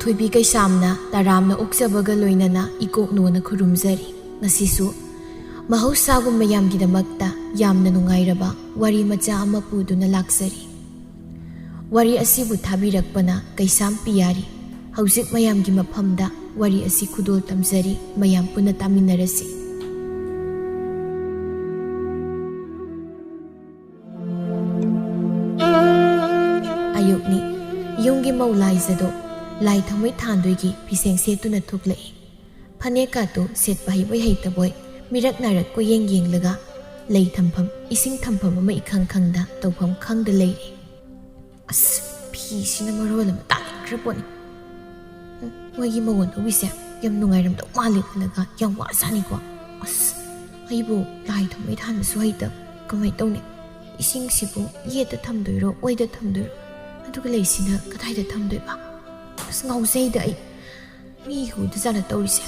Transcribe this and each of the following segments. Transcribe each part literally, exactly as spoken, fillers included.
ꯊꯣꯏꯕꯤ ꯀꯩꯁꯥꯝꯅ ꯇꯔꯥꯝꯅ ꯑꯣꯛꯆꯕꯒ ꯂꯣꯏꯅꯅ ꯏꯀꯣꯛꯅꯣꯅ ꯈꯨꯔꯨꯝꯖꯔꯤ꯫ ꯉꯁꯤꯁꯨ ꯃꯍꯧꯁꯥꯒꯨꯝ ꯃꯌꯥꯝꯒꯤꯗꯃꯛꯇ ꯌꯥꯝꯅ ꯅꯨꯡꯉꯥꯏꯔꯕ ꯋꯥꯔꯤ ꯃꯆꯥ ꯑꯃ ꯄꯨꯗꯨꯅ ꯂꯥꯛꯆꯔꯤ꯫ ꯋꯥꯔꯤ ꯑꯁꯤꯕꯨ ꯊꯥꯕꯤꯔꯛꯄꯅ ꯀꯩꯁꯥꯝ ꯄꯤꯌꯥꯔꯤ꯫ ꯍꯧꯖꯤꯛ ꯃꯌꯥꯝꯒꯤ ꯃꯐꯝꯗ ꯋꯥꯔꯤ ꯑꯁꯤ ꯈꯨꯗꯣꯜ ꯇꯝꯖꯔꯤ, ꯃꯌꯥꯝ ꯄꯨꯟꯅ ꯇꯥꯃꯤꯟꯅꯔꯁꯤ꯫ ꯑꯌꯨꯛꯅꯤ꯫ ꯌꯨꯝꯒꯤ ꯃꯧ ꯂꯥꯏꯖꯗꯣ ꯂꯥꯏ ꯊꯥꯎꯃꯩ ꯊꯥꯟꯗꯣꯏꯒꯤ ꯐꯤꯁꯦꯡ ꯁꯦꯠꯇꯨꯅ ꯊꯣꯛꯂꯛꯏ꯫ ꯐꯅꯦꯛꯀꯥꯇꯨ ꯁꯦꯠꯄ ꯍꯩꯕꯣꯏ ꯍꯩꯇꯕꯣꯏ, ꯃꯤꯔꯛ ꯅꯥꯔꯛ ꯀꯣꯏꯌꯦꯡ ꯌꯦꯡꯂꯒ, ꯂꯩ ꯊꯝꯐꯝ, ꯏꯁꯤꯡ ꯊꯝꯐꯝ ꯑꯃ ꯏꯈꯪ ꯈꯪꯗ, ꯇꯧꯐꯝ ꯈꯪꯗ ꯂꯩꯔꯦ꯫ ꯑꯁ, ꯐꯤꯁꯤꯅ ꯃꯔꯣꯜ ꯑꯃ ꯇꯥꯅꯤꯡꯈ꯭ꯔ ꯄꯣꯠꯅꯤ꯫ ꯎꯝ, ꯃꯣꯏꯒꯤ ꯃꯧ ꯑꯅꯧꯕꯤꯁꯦ ꯌꯥꯝ ꯅꯨꯡꯉꯥꯏꯔꯝꯗꯧ ꯃꯥꯜꯂꯦ ꯈꯜꯂꯒ ꯌꯥꯝ ꯋꯥꯖꯥꯠꯅꯤꯀꯣ꯫ ꯑꯁ, ꯑꯩꯕꯨ ꯂꯥꯏ ꯊꯥꯎꯃꯩ ꯊꯥꯟꯕꯁꯨ ꯍꯩꯇꯕ, ꯀꯃꯥꯏꯅ ꯇꯧꯅꯤ? ꯏꯁꯤꯡꯁꯤꯕꯨ ꯌꯦꯠꯇ ꯊꯝꯗꯣꯏꯔꯣ, ꯑꯣꯏꯗ ꯊꯝꯗꯣꯏꯔꯣ? ꯑꯗꯨꯒ ꯂꯩꯁꯤꯅ ꯀꯗꯥꯏꯗ ꯊꯝꯗꯣꯏꯕ? ꯑꯁ, ꯉꯥꯎꯖꯩꯗ ꯑꯩ꯫ ꯃꯤ ꯍꯨꯗ ꯆꯥꯅ ꯇꯧꯔꯤꯁꯦ꯫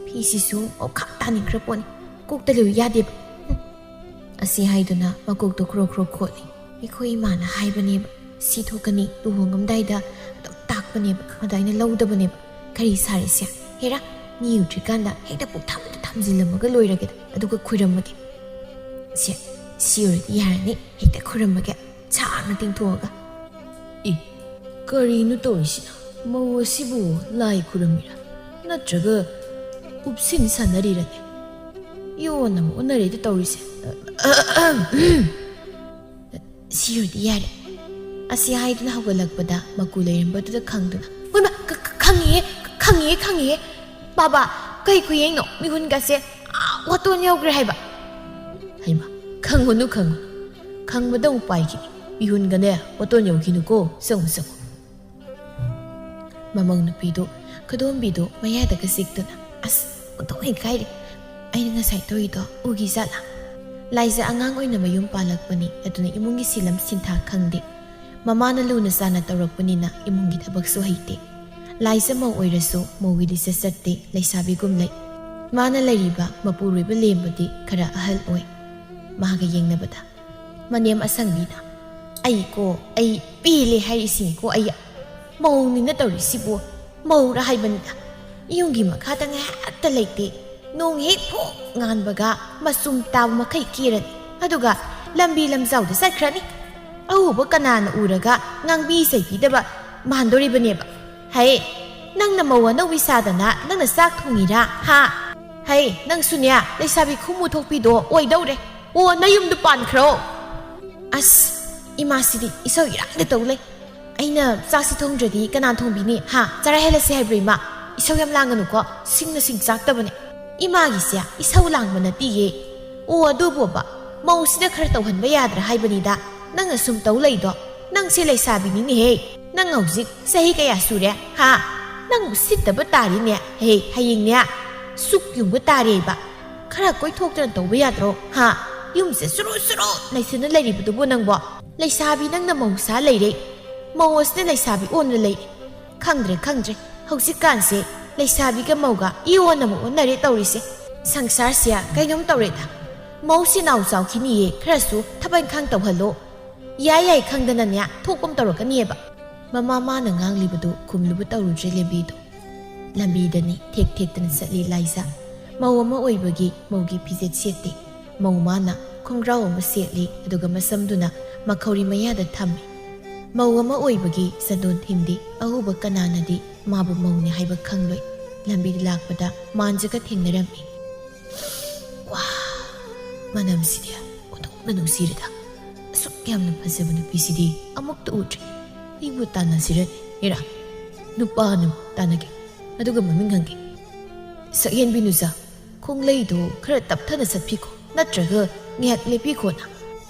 ꯐꯤꯁꯤꯁꯨ ꯑꯣꯈꯥꯛ ꯇꯥꯅꯤꯡꯈ꯭ꯔ ꯄꯣꯠꯅꯤ꯫ ꯀꯣꯛꯇ ꯂꯩꯌꯨ ꯌꯥꯗꯦꯕ꯫ ꯍꯨꯝ꯫ ꯑꯁꯤ ꯍꯥꯏꯗꯨꯅ ꯃꯀꯣꯛꯇꯣ ꯈ꯭ꯔꯣ ꯈ꯭ꯔꯣ ꯈꯣꯠꯂꯤ꯫ ꯑꯩꯈꯣꯏ ꯏꯃꯥꯅ ꯍꯥꯏꯕꯅꯦꯕ, "ꯁꯤ ꯊꯣꯛꯀꯅꯤ, ꯂꯨꯍꯣꯡꯉꯝꯗꯥꯏꯗ ꯑꯗꯨꯝ ꯇꯥꯛꯄꯅꯦꯕ, ꯑꯗ ꯑꯩꯅ ꯂꯧꯗꯕꯅꯦꯕ꯫ ꯀꯔꯤ ꯁꯥꯔꯤꯁꯦ? ꯍꯦꯔꯥ, ꯃꯤ ꯎꯗ꯭ꯔꯤꯀꯥꯟꯗ ꯍꯦꯛꯇ ꯄꯨꯛ ꯊꯝꯕꯗ ꯊꯝꯖꯤꯜꯂꯝꯃꯒ ꯂꯣꯏꯔꯒꯦꯗ, ꯑꯗꯨꯒ ꯈꯨꯔꯝꯃꯒꯦ꯫ ꯁꯦ, ꯁꯤ ꯑꯣꯏꯔꯗꯤ ꯌꯥꯔꯅꯤ, ꯍꯦꯛꯇ ꯈꯨꯔꯝꯃꯒꯦ, ꯁꯥꯡꯅ ꯇꯤꯡꯊꯣꯛꯑꯒ꯫" ꯑꯦ, ꯀꯔꯤꯅꯣ ꯇꯧꯔꯤꯁꯤꯅ? ꯃꯧ ꯑꯁꯤꯕꯨ ꯂꯥꯏ ꯈꯨꯔꯝꯃꯤꯔꯥ? ꯅꯠꯇ꯭ꯔꯒ ꯎꯞꯁꯤꯟ ꯁꯥꯟꯅꯔꯤꯔꯅꯦ? ꯌꯣꯟ ꯑꯃ ꯑꯣꯟꯅꯔꯦꯗ ꯇꯧꯔꯤꯁꯦ꯫ "ꯁꯤ ꯑꯣꯏꯔꯗꯤ ꯌꯥꯔꯦ꯫" ꯑꯁꯤ ꯍꯥꯏꯗꯨꯅ ꯍꯧꯒꯠꯂꯛꯄꯗ ꯃꯀꯨ ꯂꯩꯔꯝꯕꯗꯨꯗ ꯈꯪꯗꯨꯅ, "ꯍꯣꯏꯃ, ꯈ-, ꯈ-, ꯈꯪꯉꯤꯍꯦ, ꯈ-, ꯈꯪꯉꯤꯍꯦ, ꯈꯪꯉꯤꯍꯦ꯫ ꯕꯥꯕꯥ, ꯀꯩ ꯈꯨꯌꯦꯡꯅꯣ? ꯃꯤꯍꯨꯟꯒꯁꯦ ꯑꯥ ꯋꯥꯇꯣꯟ ꯌꯧꯈ꯭ꯔꯦ ꯍꯥꯏꯕ꯫" "ꯍꯩꯃ, ꯈꯪꯉꯨꯅꯨ, ꯈꯪꯉꯨꯅꯨ꯫ ꯈꯪꯕꯗ ꯑꯃꯨꯛ ꯄꯥꯏꯈꯤꯅꯤ꯫ ꯃꯤꯍꯨꯟꯒꯅꯦ ꯋꯥꯇꯣꯟ ꯌꯧꯈꯤꯅꯨꯀꯣ꯫ ꯆꯪꯉꯨ, ꯆꯪꯉꯨ꯫" ꯃꯃꯧ ꯅꯨꯄꯤꯗꯨ ꯈꯨꯗꯣꯝꯕꯤꯗꯨ ꯃꯌꯥꯗꯒ ꯆꯤꯛꯇꯨꯅ, "ꯑꯁ, ꯑꯣꯟꯊꯣꯛꯅ ꯏꯀꯥꯏꯔꯦ꯫ ꯑꯩꯅ ꯉꯁꯥꯏ ꯇꯧꯔꯤꯗꯣ ꯎꯈꯤ ꯖꯥꯠꯂꯥ?" ꯂꯥꯏꯖ ꯑꯉꯥꯡ ꯑꯣꯏꯅ ꯃꯌꯨꯝ ꯄꯥꯜꯂꯛꯄꯅꯤ, ꯑꯗꯨꯅ ꯏꯃꯨꯡꯒꯤ ꯁꯤꯂꯝ ꯁꯤꯟꯊꯥ ꯈꯪꯗꯦ꯫ ꯃꯃꯥꯅ ꯂꯨꯅ ꯆꯥꯅ ꯇꯧꯔꯛꯄꯅꯤꯅ ꯏꯃꯨꯡꯒꯤ ꯊꯕꯛꯁꯨ ꯍꯩꯇꯦ꯫ ꯂꯥꯏꯖ ꯃꯧ ꯑꯣꯏꯔꯁꯨ ꯃꯧꯒꯤ ꯂꯤꯆꯠ ꯆꯠꯇꯦ, ꯂꯩꯁꯥꯕꯤꯒꯨꯝ ꯂꯩ꯫ ꯃꯥꯅ ꯂꯩꯔꯤꯕ ꯃꯄꯨꯔꯣꯏꯕ ꯂꯦꯝꯕꯗꯤ ꯈꯔ ꯑꯍꯜ ꯑꯣꯏ꯫ ꯃꯥꯒ ꯌꯦꯡꯅꯕꯗ ꯃꯅꯦꯝ ꯑꯁꯪꯕꯤꯅ, "ꯑꯩꯀꯣ, ꯑꯩ ꯄꯦꯜꯂꯦ ꯍꯥꯏꯔꯤꯁꯤꯅꯤꯀꯣ, ꯑꯩ ꯃꯧꯅꯤꯅ ꯇꯧꯔꯤꯁꯤꯕꯨ꯫ ꯃꯧꯔꯥ ꯍꯥꯏꯕꯅꯤꯗ꯫ ꯌꯨꯝꯒꯤ ꯃꯈꯥꯗ ꯉꯥꯏꯍꯥꯛꯇ ꯂꯩꯇꯦ꯫ ꯅꯣꯡ ꯍꯦꯛ ꯐꯨꯛ ꯉꯥꯟꯕꯒ ꯃꯆꯨꯝ ꯇꯥꯕ ꯃꯈꯩ ꯀꯦꯔꯅꯤ, ꯑꯗꯨꯒ ꯂꯝꯕꯤ ꯂꯝꯖꯥꯎꯗ ꯆꯠꯈ꯭ꯔꯅꯤ꯫ ꯑꯎꯕ ꯀꯅꯥꯅ ꯎꯔꯒ ꯉꯥꯡꯕꯤ ꯆꯩꯕꯤꯗꯕ ꯃꯥꯟꯗꯣꯔꯤꯕꯅꯦꯕ? ꯍꯩ, ꯅꯪꯅ ꯃꯧ ꯑꯅꯧꯕꯤ ꯁꯥꯗꯅ ꯅꯪꯅ ꯆꯥꯛ ꯊꯣꯡꯉꯤꯔꯥ? ꯍꯥ? ꯍꯩ, ꯅꯪꯁꯨꯅꯦ, ꯂꯩꯁꯥꯕꯤ ꯈꯨꯃꯨ ꯊꯣꯛꯄꯤꯗꯣ ꯑꯣꯏꯗꯧꯔꯦ꯫ ꯑꯣ, ꯅꯌꯨꯝꯗ ꯄꯥꯟꯈ꯭ꯔꯣ꯫ ꯑꯁ, ꯏꯃꯥꯁꯤꯗꯤ ꯏꯁꯧ ꯏꯔꯥꯡꯗ ꯇꯧ ꯂꯩ꯫ ꯑꯩꯅ ꯆꯥꯛꯁꯤ ꯊꯣꯡꯗ꯭ꯔꯗꯤ ꯀꯅꯥ ꯊꯣꯡꯕꯤꯅꯤ? ꯍꯥ? ꯆꯔꯥ ꯍꯦꯜꯂꯁꯤ ꯍꯥꯏꯕ꯭ꯔꯣ, ꯏꯃꯥ? ꯏꯁꯧ ꯌꯥꯝ ꯂꯥꯡꯒꯅꯨꯀꯣ, ꯁꯤꯡꯅ ꯁꯤꯡ ꯆꯥꯛꯇꯕꯅꯦ꯫ ꯏꯃꯥꯒꯤꯁꯦ ꯏꯁꯧ ꯂꯥꯡꯕ ꯅꯠꯇꯤꯌꯦ꯫ ꯑꯣ, ꯑꯗꯨꯕꯣꯕ, ꯃꯧꯁꯤꯗ ꯈꯔ ꯇꯧꯍꯟꯕ ꯌꯥꯗ꯭ꯔꯥ ꯍꯥꯏꯕꯅꯤꯗ꯫ ꯅꯪꯅ ꯁꯨꯝ ꯇꯧ ꯂꯩꯗꯣ꯫ ꯅꯪꯁꯦ ꯂꯩꯁꯥꯕꯤꯅꯤꯅꯦꯍꯦ꯫ ꯅꯪ ꯍꯧꯖꯤꯛ ꯆꯍꯤ ꯀꯌꯥ ꯁꯨꯔꯦ? ꯍꯥ? ꯅꯪꯕꯨ ꯁꯤꯠꯇꯕ ꯇꯥꯔꯤꯅꯦ꯫ ꯍꯦ, ꯍꯌꯦꯡꯅꯦ, ꯁꯨꯛ ꯌꯨꯡꯕ ꯇꯥꯔꯦꯕ꯫ ꯈꯔ ꯀꯣꯏꯊꯣꯛꯇꯅ ꯇꯧꯕ ꯌꯥꯗ꯭ꯔꯣ? ꯍꯥ? ꯌꯨꯝꯁꯦ ꯆꯨꯔꯨ ꯆꯨꯔꯨ ꯂꯩꯁꯤꯟꯅ ꯂꯩꯔꯤꯕꯗꯨꯕꯨ ꯅꯪꯕꯣ? ꯂꯩꯁꯥꯕꯤ ꯅꯪꯅ ꯃꯧ ꯁꯥ ꯂꯩꯔꯦ꯫ ꯃꯧ ꯑꯁꯤꯅ ꯂꯩꯁꯥꯕꯤ ꯑꯣꯟꯅ ꯂꯩꯔꯦ꯫ ꯈꯪꯗ꯭ꯔꯦ, ꯈꯪꯗ꯭ꯔꯦ꯫ ꯍꯧꯖꯤꯛꯀꯥꯟꯁꯦ ꯂꯩꯁꯥꯕꯤꯒ ꯃꯧꯒ ꯏꯑꯣꯟ ꯑꯃ ꯑꯣꯟꯅꯔꯦ ꯇꯧꯔꯤꯁꯦ꯫ ꯁꯪꯁꯥꯔꯁꯦ ꯀꯩꯅꯣꯝ ꯇꯧꯔꯦꯗ꯫ ꯃꯧꯁꯤ ꯅꯥꯎ ꯆꯥꯎꯈꯤꯅꯤꯌꯦ, ꯈꯔꯁꯨ ꯊꯕꯛ ꯏꯪꯈꯥꯡ ꯇꯧꯍꯜꯂꯣ꯫ ꯌꯥꯏ ꯌꯥꯏ ꯈꯪꯗꯅꯅꯦ ꯊꯣꯛꯄ ꯑꯃ ꯇꯧꯔꯛꯀꯅꯤꯌꯦꯕ꯫ ꯃꯃꯥ ꯃꯥꯅ ꯉꯥꯡꯂꯤꯕꯗꯨ ꯈꯨꯝꯂꯨꯕ ꯇꯧꯔꯨꯗ꯭ꯔꯦ ꯂꯦꯝꯕꯤꯗꯣ꯫ ꯂꯝꯕꯤꯗꯅꯤ ꯊꯦꯛ ꯊꯦꯛꯇꯅ ꯆꯠꯂꯤ ꯂꯥꯏꯖꯥ꯫ ꯃꯧ ꯑꯃ ꯑꯣꯏꯕꯒꯤ ꯃꯧꯒꯤ ꯐꯤꯖꯦꯠ ꯁꯦꯠꯇꯦ꯫ ꯃꯧ ꯃꯥꯅ ꯈꯣꯡꯒ꯭ꯔꯥꯎ ꯑꯃ ꯁꯦꯠꯂꯤ, ꯑꯗꯨꯒ ꯃꯁꯝꯗꯨꯅ ꯃꯈꯧꯔꯤ ꯃꯌꯥꯗ ꯊꯝꯃꯤ꯫ ꯃꯧ ꯑꯃ ꯑꯣꯏꯕꯒꯤ ꯆꯟꯗꯣꯟ ꯊꯤꯟꯗꯤ ꯑꯎꯕ ꯀꯅꯥꯅꯗꯤ ꯃꯥꯕꯨ ꯃꯧꯅꯤ ꯍꯥꯏꯕ ꯈꯪꯂꯣꯏ꯫ ꯂꯝꯕꯤꯗ ꯂꯥꯛꯄꯗ ꯃꯥꯟꯖꯒ ꯊꯦꯡꯅꯔꯝꯃꯤ꯫ ꯋꯥ, ꯃꯅꯝꯁꯤꯗꯤ ꯑꯣꯟꯊꯣꯛꯅ ꯅꯨꯡꯁꯤꯔꯦꯗ꯫ ꯑꯁꯨꯛ ꯌꯥꯝꯅ ꯐꯖꯕ ꯅꯨꯄꯤꯁꯤꯗꯤ ꯑꯃꯨꯛꯇ ꯎꯗ꯭ꯔꯤ꯫ ꯑꯩꯕꯨ ꯇꯥꯟꯅꯁꯤꯔꯅꯦ? ꯍꯦꯔꯥ, ꯅꯨꯄꯥꯅꯕꯨ ꯇꯥꯟꯅꯒꯦ, ꯑꯗꯨꯒ ꯃꯃꯤꯡ ꯍꯪꯒꯦ꯫ ꯁꯛꯍꯦꯟꯕꯤ ꯅꯨꯖꯥ, ꯈꯣꯡꯂꯩꯗꯨ ꯈꯔ ꯇꯞꯊꯅ ꯆꯠꯄꯤꯈꯣ, ꯅꯠꯇ꯭ꯔꯒ ꯉꯥꯏꯍꯥꯛ ꯂꯦꯞꯄꯤꯈꯣꯅ꯫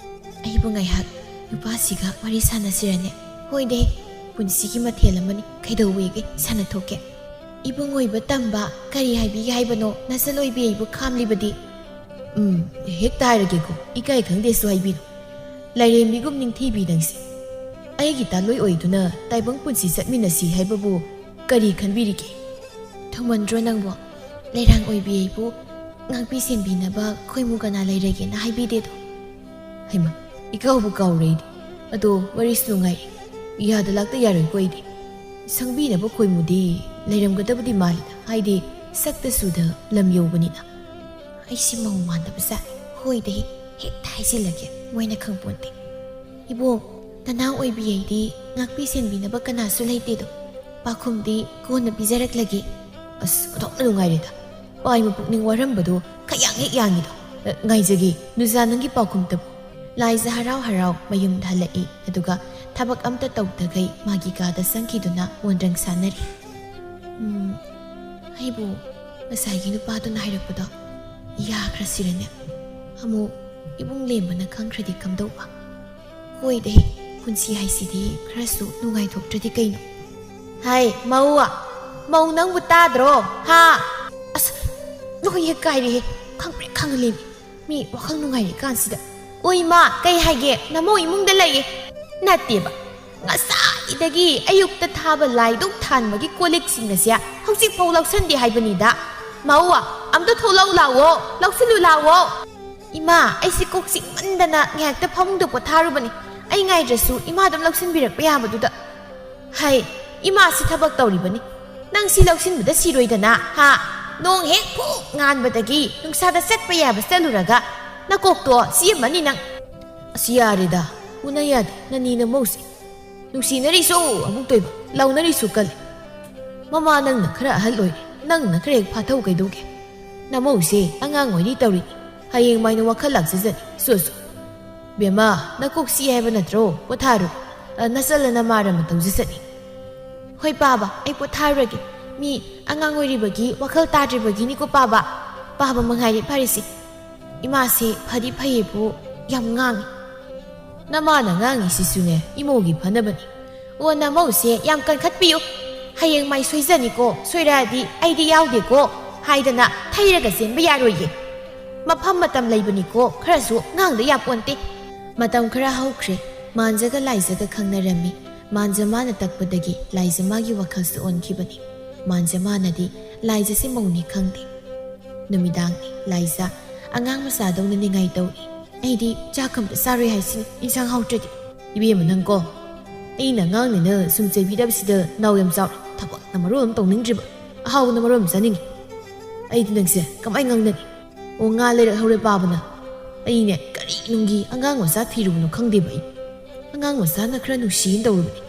ꯑꯩꯕꯨ ꯉꯥꯏꯍꯥꯛ ꯅꯨꯄꯥꯁꯤꯒ ꯋꯥꯔꯤ ꯁꯥꯟꯅꯁꯤꯔꯅꯦ? ꯍꯣꯏꯗꯦ, ꯄꯨꯟꯁꯤꯒꯤ ꯃꯊꯦꯜ ꯑꯃꯅꯤ, ꯀꯩꯗꯧꯋꯦꯒꯦ, ꯁꯥꯟꯅꯊꯣꯛꯀꯦ꯫ ꯏꯕꯨꯡ ꯑꯣꯏꯕ ꯇꯝꯕ ꯀꯔꯤ ꯍꯥꯏꯕꯤꯒꯦ ꯍꯥꯏꯕꯅꯣ? ꯅꯆꯟ ꯑꯣꯏꯕꯤ ꯑꯩꯕꯨ ꯈꯥꯝꯂꯤꯕꯗꯤ꯫ ꯎꯝ, ꯍꯦꯛꯇ ꯍꯥꯏꯔꯒꯦꯀꯣ, ꯏꯀꯥꯏ ꯈꯪꯗꯦꯁꯨ ꯍꯥꯏꯕꯤꯅꯨ꯫ ꯂꯥꯏꯔꯦꯝꯕꯤꯒꯨꯝ ꯅꯤꯡꯊꯤꯕꯤ ꯅꯪꯁꯦ꯫ ꯑꯩꯒꯤ ꯇꯥꯂꯣꯏ ꯑꯣꯏꯗꯨꯅ ꯇꯥꯏꯕꯪ ꯄꯨꯟꯁꯤ ꯆꯠꯃꯤꯟꯅꯁꯤ ꯍꯥꯏꯕꯕꯨ ꯀꯔꯤ ꯈꯟꯕꯤꯔꯤꯒꯦ? ꯊꯨꯃꯟꯗ꯭ꯔꯣ ꯅꯪꯕꯣ? ꯂꯩꯔꯥꯡ ꯑꯣꯏꯕꯤ ꯑꯩꯕꯨ ꯉꯥꯛꯄꯤ ꯁꯦꯟꯕꯤꯅꯕ ꯈꯣꯏꯃꯨ ꯀꯅꯥ ꯂꯩꯔꯒꯦꯅ ꯍꯥꯏꯕꯤꯗꯦꯗꯣ꯫ ꯍꯩꯃꯥ, ꯏꯀꯥꯎꯕꯨ ꯀꯥꯎꯔꯦ ꯑꯩꯗꯤ꯫ ꯑꯗꯣ ꯋꯥꯔꯤꯁꯨ ꯅꯨꯡꯉꯥꯏꯔꯤ꯫ ꯌꯥꯗ ꯂꯥꯛꯇ ꯌꯥꯔꯣꯏꯀꯣ ꯑꯩꯗꯤ꯫ ꯁꯪꯕꯤꯅꯕ ꯈꯣꯏꯃꯨꯗꯤ ꯂꯩꯔꯝꯒꯗꯕꯗꯤ ꯃꯥꯜꯂꯤꯗ, ꯍꯥꯏꯗꯤ ꯁꯛꯇ ꯁꯨꯗ ꯂꯝ ꯌꯧꯕꯅꯤꯅ꯫ ꯑꯩꯁꯤ ꯃꯧ ꯃꯥꯟꯗꯕ ꯖꯥꯠꯅꯤ꯫ ꯍꯣꯏꯗ ꯍꯦꯛ, ꯍꯦꯛꯇ ꯍꯥꯏꯖꯤꯜꯂꯒꯦ, ꯃꯣꯏꯅ ꯈꯪꯄꯣꯟꯇꯦ꯫ ꯏꯕꯣꯛ, ꯅꯅꯥꯎ ꯑꯣꯏꯕꯤ ꯑꯩꯗꯤ ꯉꯥꯛꯄꯤ ꯁꯦꯟꯕꯤꯅꯕ ꯀꯅꯥꯁꯨ ꯂꯩꯇꯦꯗꯣ꯫ ꯄꯥꯎꯈꯨꯝꯗꯤ ꯀꯣꯟꯅ ꯄꯤꯖꯔꯛꯂꯒꯦ꯫ ꯑꯁ, ꯑꯣꯟꯊꯣꯛꯅ ꯅꯨꯡꯉꯥꯏꯔꯦꯗ꯫ ꯄꯥꯏꯃ ꯄꯨꯛꯅꯤꯡ ꯋꯥꯔꯝꯕꯗꯣ ꯈꯌꯥꯡ ꯍꯦꯛ ꯌꯥꯡꯉꯤꯗꯣ꯫ ꯑ, ꯉꯥꯏꯖꯒꯦ, ꯅꯨꯖꯥ ꯅꯪꯒꯤ ꯄꯥꯎꯈꯨꯝꯇꯕꯨ꯫ ꯂꯥꯏꯖ ꯍꯔꯥꯎ ꯍꯔꯥꯎ ꯃꯌꯨꯝꯗ ꯍꯜꯂꯛꯏ, ꯑꯗꯨꯒ ꯊꯕꯛ ꯑꯝꯇ ꯇꯧꯗꯈꯩ ꯃꯥꯒꯤ ꯀꯥꯗ ꯆꯪꯈꯤꯗꯨꯅ ꯃꯣꯟꯗ꯭ꯔꯪ ꯁꯥꯟꯅꯔꯤ꯫ ꯎꯝ, ꯑꯩꯕꯨ ꯉꯁꯥꯏꯒꯤ ꯅꯨꯄꯥꯗꯨꯅ ꯍꯥꯏꯔꯛꯄꯗꯣ ꯌꯥꯈ꯭ꯔꯁꯤꯔꯅꯦ? ꯑꯃꯨꯛ ꯏꯕꯨꯡ ꯂꯦꯝꯕꯅ ꯈꯪꯈ꯭ꯔꯗꯤ ꯀꯝꯗꯧꯕ? ꯍꯣꯏꯗ ꯍꯦ, ꯄꯨꯟꯁꯤ ꯍꯥꯏꯁꯤꯗꯤ ꯈꯔꯁꯨ ꯅꯨꯡꯉꯥꯏꯊꯣꯛꯇ꯭ꯔꯗꯤ ꯀꯩꯅꯣ? ꯍꯥꯏ, ꯃꯧ, ꯃꯧ ꯅꯪꯕꯨ ꯇꯥꯗ꯭ꯔꯣ? ꯍꯥ? ꯑꯁ, ꯂꯣꯏ ꯍꯦꯛ ꯀꯥꯏꯔꯦꯍꯦ, ꯈꯪꯄ꯭ꯔꯦꯛ ꯈꯪꯍꯜꯂꯦꯃꯤ꯫ ꯃꯤ ꯋꯥꯈꯜ ꯅꯨꯡꯉꯥꯏꯔꯤ ꯀꯥꯟꯁꯤꯗ꯫ ꯑꯣ ꯏꯃꯥ, ꯀꯩ ꯍꯥꯏꯒꯦ? ꯅꯃꯧ ꯏꯃꯨꯡꯗ ꯂꯩꯌꯦ꯫ ꯅꯠꯇꯦꯕ, ꯉꯁꯥꯏꯗꯒꯤ ꯑꯌꯨꯛꯇ ꯊꯥꯕ ꯂꯥꯏꯗꯨꯛ ꯊꯥꯟꯕꯒꯤ ꯀꯣꯜ ꯂꯤꯛꯁꯤꯡ ꯑꯁꯦ ꯍꯧꯖꯤꯛꯐꯥꯎ ꯂꯧꯁꯟꯗꯦ ꯍꯥꯏꯕꯅꯤꯗ꯫ ꯃꯧ, ꯑꯝꯇ ꯊꯣꯛꯂꯛꯎ ꯂꯥꯛꯑꯣ, ꯂꯧꯁꯤꯜꯂꯨ ꯂꯥꯛꯑꯣ꯫ ꯏꯃꯥ, ꯑꯩꯁꯦ ꯀꯣꯛ ꯆꯤꯛꯃꯟꯗꯅ ꯉꯥꯏꯍꯥꯛꯇ ꯐꯃꯨꯡꯗ ꯄꯣꯊꯥꯔꯨꯕꯅꯤ꯫ ꯑꯩ ꯉꯥꯏꯗ꯭ꯔꯁꯨ ꯏꯃꯥ ꯑꯗꯨꯝ ꯂꯧꯁꯤꯟꯕꯤꯔꯛꯄ ꯌꯥꯕꯗꯨꯗ꯫ ꯍꯩ, ꯏꯃꯥꯁꯤ ꯊꯕꯛ ꯇꯧꯔꯤꯕꯅꯤ꯫ ꯅꯪ ꯁꯤ ꯂꯧꯁꯤꯟꯕꯗ ꯁꯤꯔꯣꯏꯗꯅ, ꯍꯥ? ꯅꯣꯡ ꯍꯦꯛ ꯐꯨꯛ ꯉꯥꯟꯕꯗꯒꯤ ꯅꯨꯡꯁꯥꯗ ꯆꯠꯄ ꯌꯥꯕ ꯆꯠꯂꯨꯔꯒ ꯅꯀꯣꯛꯇꯣ ꯆꯤꯛꯑꯝꯃꯅꯤ ꯅꯪ꯫ ꯑꯁ, ꯌꯥꯔꯦꯗ, ꯎꯅ ꯌꯥꯗꯦ, ꯅꯅꯤ ꯅꯃꯧꯁꯦ꯫ ꯅꯨꯡꯁꯤꯅꯔꯤꯁꯨ ꯑꯃꯨꯛ ꯇꯣꯏꯕ, ꯂꯥꯎꯅꯔꯤꯁꯨ ꯀꯜꯂꯤ꯫ ꯃꯃꯥ ꯅꯪꯅ ꯈꯔ ꯑꯍꯜ ꯑꯣꯏꯔꯦ, ꯅꯪꯅ ꯈꯔ ꯍꯦꯛ ꯐꯥꯊꯧ ꯀꯩꯗꯧꯒꯦ? ꯅꯃꯧꯁꯦ ꯑꯉꯥꯡ ꯑꯣꯏꯔꯤ ꯇꯧꯔꯤꯅꯤ, ꯍꯌꯦꯡ ꯃꯥꯏꯅ ꯋꯥꯈꯜ ꯂꯥꯛꯆꯖꯅꯤ꯫ ꯁꯣ, ꯁꯣ꯫ ꯕꯦꯝꯃ, ꯅꯀꯣꯛ ꯆꯤꯛꯑꯦ ꯍꯥꯏꯕ ꯅꯠꯇ꯭ꯔꯣ? ꯄꯣꯊꯥꯔꯣ꯫ ꯑ, ꯅꯆꯜ ꯅꯅꯥ ꯃꯥꯔ ꯑꯃ ꯇꯧꯖꯁꯅꯤ꯫ ꯍꯣꯏ ꯄꯥꯕ, ꯑꯩ ꯄꯣꯊꯥꯔꯨꯔꯒꯦ꯫ ꯃꯤ ꯑꯉꯥꯡ ꯑꯣꯏꯔꯤꯕꯒꯤ ꯋꯥꯈꯜ ꯇꯥꯗ꯭ꯔꯤꯕꯒꯤꯅꯤꯀꯣ ꯄꯥꯕ꯫ ꯄꯥꯕ ꯃꯉꯥꯏꯔꯦ ꯐꯔꯤꯁꯦ꯫ ꯏꯃꯥꯁꯦ ꯐꯗꯤ ꯐꯩꯌꯦꯕꯨ, ꯌꯥꯝ ꯉꯥꯡꯉꯤ꯫ ꯅꯃꯥꯅ ꯉꯥꯡꯉꯤꯁꯤꯁꯨꯅꯦ, ꯏꯃꯧꯒꯤ ꯐꯅꯕꯅꯤ꯫ ꯑꯣ, ꯅꯃꯧꯁꯦ ꯌꯥꯝ ꯀꯟꯈꯠꯄꯤꯌꯨ꯫ ꯍꯌꯦꯡ ꯃꯥꯏ ꯁꯣꯏꯖꯅꯤꯀꯣ, ꯁꯣꯏꯔꯛꯑꯗꯤ ꯑꯩꯗꯤ ꯌꯥꯎꯗꯦꯀꯣ ꯍꯥꯏꯗꯅ ꯊꯩꯔꯒ ꯆꯦꯟꯕ ꯌꯥꯔꯣꯏꯌꯦ꯫ ꯃꯐꯝ ꯃꯇꯝ ꯂꯩꯕꯅꯤꯀꯣ, ꯈꯔꯁꯨ ꯉꯥꯡꯗ ꯌꯥꯄꯣꯟꯇꯦ꯫ ꯃꯇꯝ ꯈꯔ ꯍꯧꯈ꯭ꯔꯦ꯫ ꯃꯥꯟꯖꯒ ꯂꯥꯏꯖꯒ ꯈꯪꯅꯔꯝꯃꯤ꯫ ꯃꯥꯟꯖ ꯃꯥꯅ ꯇꯛꯄꯗꯒꯤ ꯂꯥꯏꯖ ꯃꯥꯒꯤ ꯋꯥꯈꯜꯁꯨ ꯑꯣꯟꯈꯤꯕꯅꯤ꯫ ꯃꯥꯟꯖ ꯃꯥꯅꯗꯤ ꯂꯥꯏꯖꯁꯤ ꯃꯧꯅꯤ ꯈꯪꯗꯦ꯫ ꯅꯨꯃꯤꯗꯥꯡꯅꯤ꯫ ꯂꯥꯏꯖ ꯑꯉꯥꯡ ꯃꯆꯥꯗꯧꯅ ꯅꯤꯡꯉꯥꯏ ꯇꯧꯏ꯫ ꯑꯩꯗꯤ ꯆꯥꯛ ꯑꯝꯇ ꯆꯥꯔꯣꯏ ꯍꯥꯏꯁꯤꯅꯤ, ꯏꯟꯁꯥꯡ ꯍꯥꯎꯇ꯭ꯔꯗꯤ꯫ ꯏꯕꯦꯝꯃ ꯅꯪꯀꯣ, ꯑꯩꯅ ꯑꯉꯥꯡꯅꯤꯅ ꯁꯨꯝ ꯆꯩꯕꯤꯗꯕꯁꯤꯗ ꯅꯥꯎ ꯌꯥꯝ ꯆꯥꯎꯔꯦ꯫ ꯊꯕꯛꯅ ꯃꯔꯣꯜ ꯑꯃ ꯇꯧꯅꯤꯡꯗ꯭ꯔꯤꯕ, ꯑꯍꯥꯎꯕꯅ ꯃꯔꯣꯜ ꯑꯃ ꯆꯥꯅꯤꯡꯉꯤ꯫ ꯑꯩꯗꯤ ꯅꯪꯁꯦ ꯀꯃꯥꯏꯅ ꯉꯥꯡꯅꯅꯤ? ꯑꯣ, ꯉꯥ ꯂꯩꯔꯛꯍꯧꯔꯦ ꯄꯥꯕꯅ꯫ ꯑꯩꯅꯦ ꯀꯔꯤ ꯅꯨꯡꯒꯤ ꯑꯉꯥꯡ ꯃꯆꯥ ꯊꯤꯔꯨꯕꯅꯣ ꯈꯪꯗꯦꯕ꯫ ꯑꯩ ꯑꯉꯥꯡ ꯃꯆꯥꯅ ꯈꯔ ꯅꯨꯡꯁꯤꯅ ꯇꯧꯔꯨꯕꯅꯤ꯫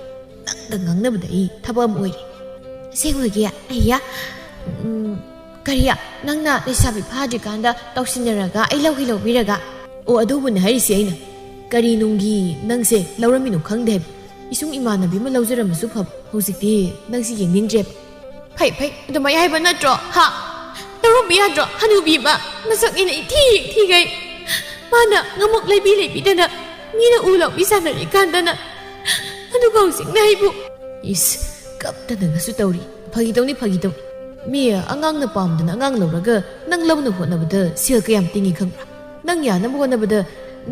ꯅꯪꯒ ꯉꯥꯡꯅꯕꯗ ꯑꯩ ꯊꯕꯛ ꯑꯃ ꯑꯣꯏꯔꯦ꯫ ꯑꯁꯦꯡꯕꯒꯤ? ꯑꯩꯌꯥ꯫ ꯎꯝ, ꯀꯔꯤ? ꯅꯪꯅ ꯂꯩꯁꯥꯕꯤ ꯐꯥꯗ꯭ꯔꯤꯀꯥꯟꯗ ꯇꯧꯁꯤꯟꯅꯔꯒ ꯑꯩ ꯂꯧꯒꯦ ꯂꯧꯕꯤꯔꯒ? ꯑꯣ, ꯑꯗꯨꯕꯨꯅꯦ ꯍꯥꯏꯔꯤꯁꯦ ꯑꯩꯅ꯫ ꯀꯔꯤ ꯅꯨꯡꯒꯤ ꯅꯪꯁꯦ ꯂꯧꯔꯝꯃꯤꯅꯣ ꯈꯪꯗꯦ ꯍꯥꯏꯕ꯫ ꯏꯁꯨꯡ ꯏꯃꯥꯟꯅꯕꯤ ꯑꯃ ꯂꯧꯖꯔꯝꯕꯁꯨ ꯐꯕ꯫ ꯍꯧꯖꯤꯛꯇꯤ ꯅꯪꯁꯤ ꯌꯦꯡꯅꯤꯡꯗ꯭ꯔꯦꯕ꯫ ꯐꯩ, ꯐꯩ, ꯑꯗꯨꯃꯥꯏ ꯍꯥꯏꯕ ꯅꯠꯇ꯭ꯔꯣ? ꯍꯥ? ꯂꯧꯔꯝꯕ ꯌꯥꯗ꯭ꯔꯣ? ꯍꯅꯨꯕꯤ ꯑꯃ ꯃꯁꯛ ꯏꯅ ꯏꯊꯤ ꯊꯤꯒꯩ꯫ ꯃꯥꯅ ꯉꯃꯛ ꯂꯩꯕꯤ ꯂꯩꯕꯤꯗꯅ ꯃꯤꯅ ꯎ ꯂꯧꯕꯤ ꯁꯥꯟꯅꯔꯤꯀꯥꯟꯗꯅ꯫ ꯑꯗꯨꯒ ꯍꯧꯖꯤꯛꯅ ꯑꯩꯕꯨ꯫ ꯏꯁ, ꯀꯞꯇꯅꯒꯁꯨ ꯇꯧꯔꯤ꯫ ꯐꯥꯒꯤ ꯇꯧꯅꯤ, ꯐꯥꯒꯤ ꯇꯧꯅꯤ꯫ ꯃꯤ ꯑꯉꯥꯡꯅ ꯄꯥꯝꯗꯅ ꯑꯉꯥꯡ ꯂꯧꯔꯒ ꯅꯪ ꯂꯧꯅ ꯍꯣꯠꯅꯕꯗ ꯁꯦꯜ ꯀꯌꯥꯝ ꯇꯤꯡꯉꯤ ꯈꯪꯕ꯭ꯔꯥ? ꯅꯪ ꯌꯥꯅꯕ ꯍꯣꯠꯅꯕꯗ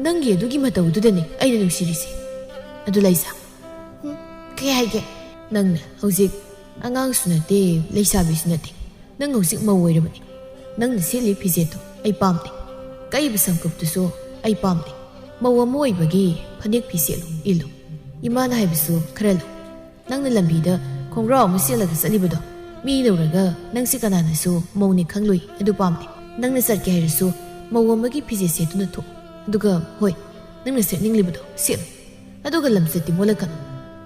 ꯅꯪꯒꯤ ꯑꯗꯨꯒꯤ ꯃꯇꯧꯗꯨꯗꯅꯦ ꯑꯩꯅ ꯅꯨꯡꯁꯤꯔꯤꯁꯦ꯫ ꯑꯗꯨ ꯂꯩꯖꯥ꯫ ꯎꯝ, ꯀꯩ ꯍꯥꯏꯒꯦ? ꯅꯪꯅ ꯍꯧꯖꯤꯛ ꯑꯉꯥꯡꯁꯨ ꯅꯠꯇꯦ, ꯂꯩꯁꯥꯕꯤꯁꯨ ꯅꯠꯇꯦ꯫ ꯅꯪ ꯍꯧꯖꯤꯛ ꯃꯧ ꯑꯣꯏꯔꯕꯅꯤ꯫ ꯅꯪꯅ ꯁꯦꯠꯂꯤ ꯐꯤꯖꯦꯠꯇꯣ ꯑꯩ ꯄꯥꯝꯗꯦ꯫ ꯀꯛꯏꯕ ꯁꯝꯀꯛꯇꯨꯁꯨ ꯑꯩ ꯄꯥꯝꯗꯦ꯫ ꯃꯧ ꯑꯃ ꯑꯣꯏꯕꯒꯤ ꯐꯅꯦꯛ ꯐꯤ ꯁꯦꯠꯂꯨ, ꯏꯜꯂꯨ꯫ ꯏꯃꯥꯅ ꯍꯥꯏꯕꯁꯨ ꯈꯔ ꯂꯧ꯫ ꯅꯪꯅ ꯂꯝꯕꯤꯗ ꯈꯣꯡꯒ꯭ꯔꯥꯎ ꯑꯃ ꯁꯦꯠꯂꯒ ꯆꯠꯂꯤꯕꯗꯣ, ꯃꯤ ꯂꯧꯔꯒ ꯅꯪꯁꯦ ꯀꯅꯥꯅꯁꯨ ꯃꯧꯅꯤ ꯈꯪꯂꯣꯏ, ꯑꯗꯨ ꯄꯥꯝꯗꯦ꯫ ꯅꯪꯅ ꯆꯠꯀꯦ ꯍꯥꯏꯔꯁꯨ ꯃꯧ ꯑꯃꯒꯤ ꯐꯤꯖꯦꯠ ꯁꯦꯠꯇꯨꯅ ꯊꯣꯛ꯫ ꯑꯗꯨꯒ ꯍꯣꯏ, ꯅꯪꯅ ꯁꯦꯠꯅꯤꯡꯂꯤꯕꯗꯣ ꯁꯦꯠꯂꯨ꯫ ꯑꯗꯨꯒ ꯂꯝꯆꯠꯇꯤ ꯃꯣꯠꯂꯛꯀꯅꯨ꯫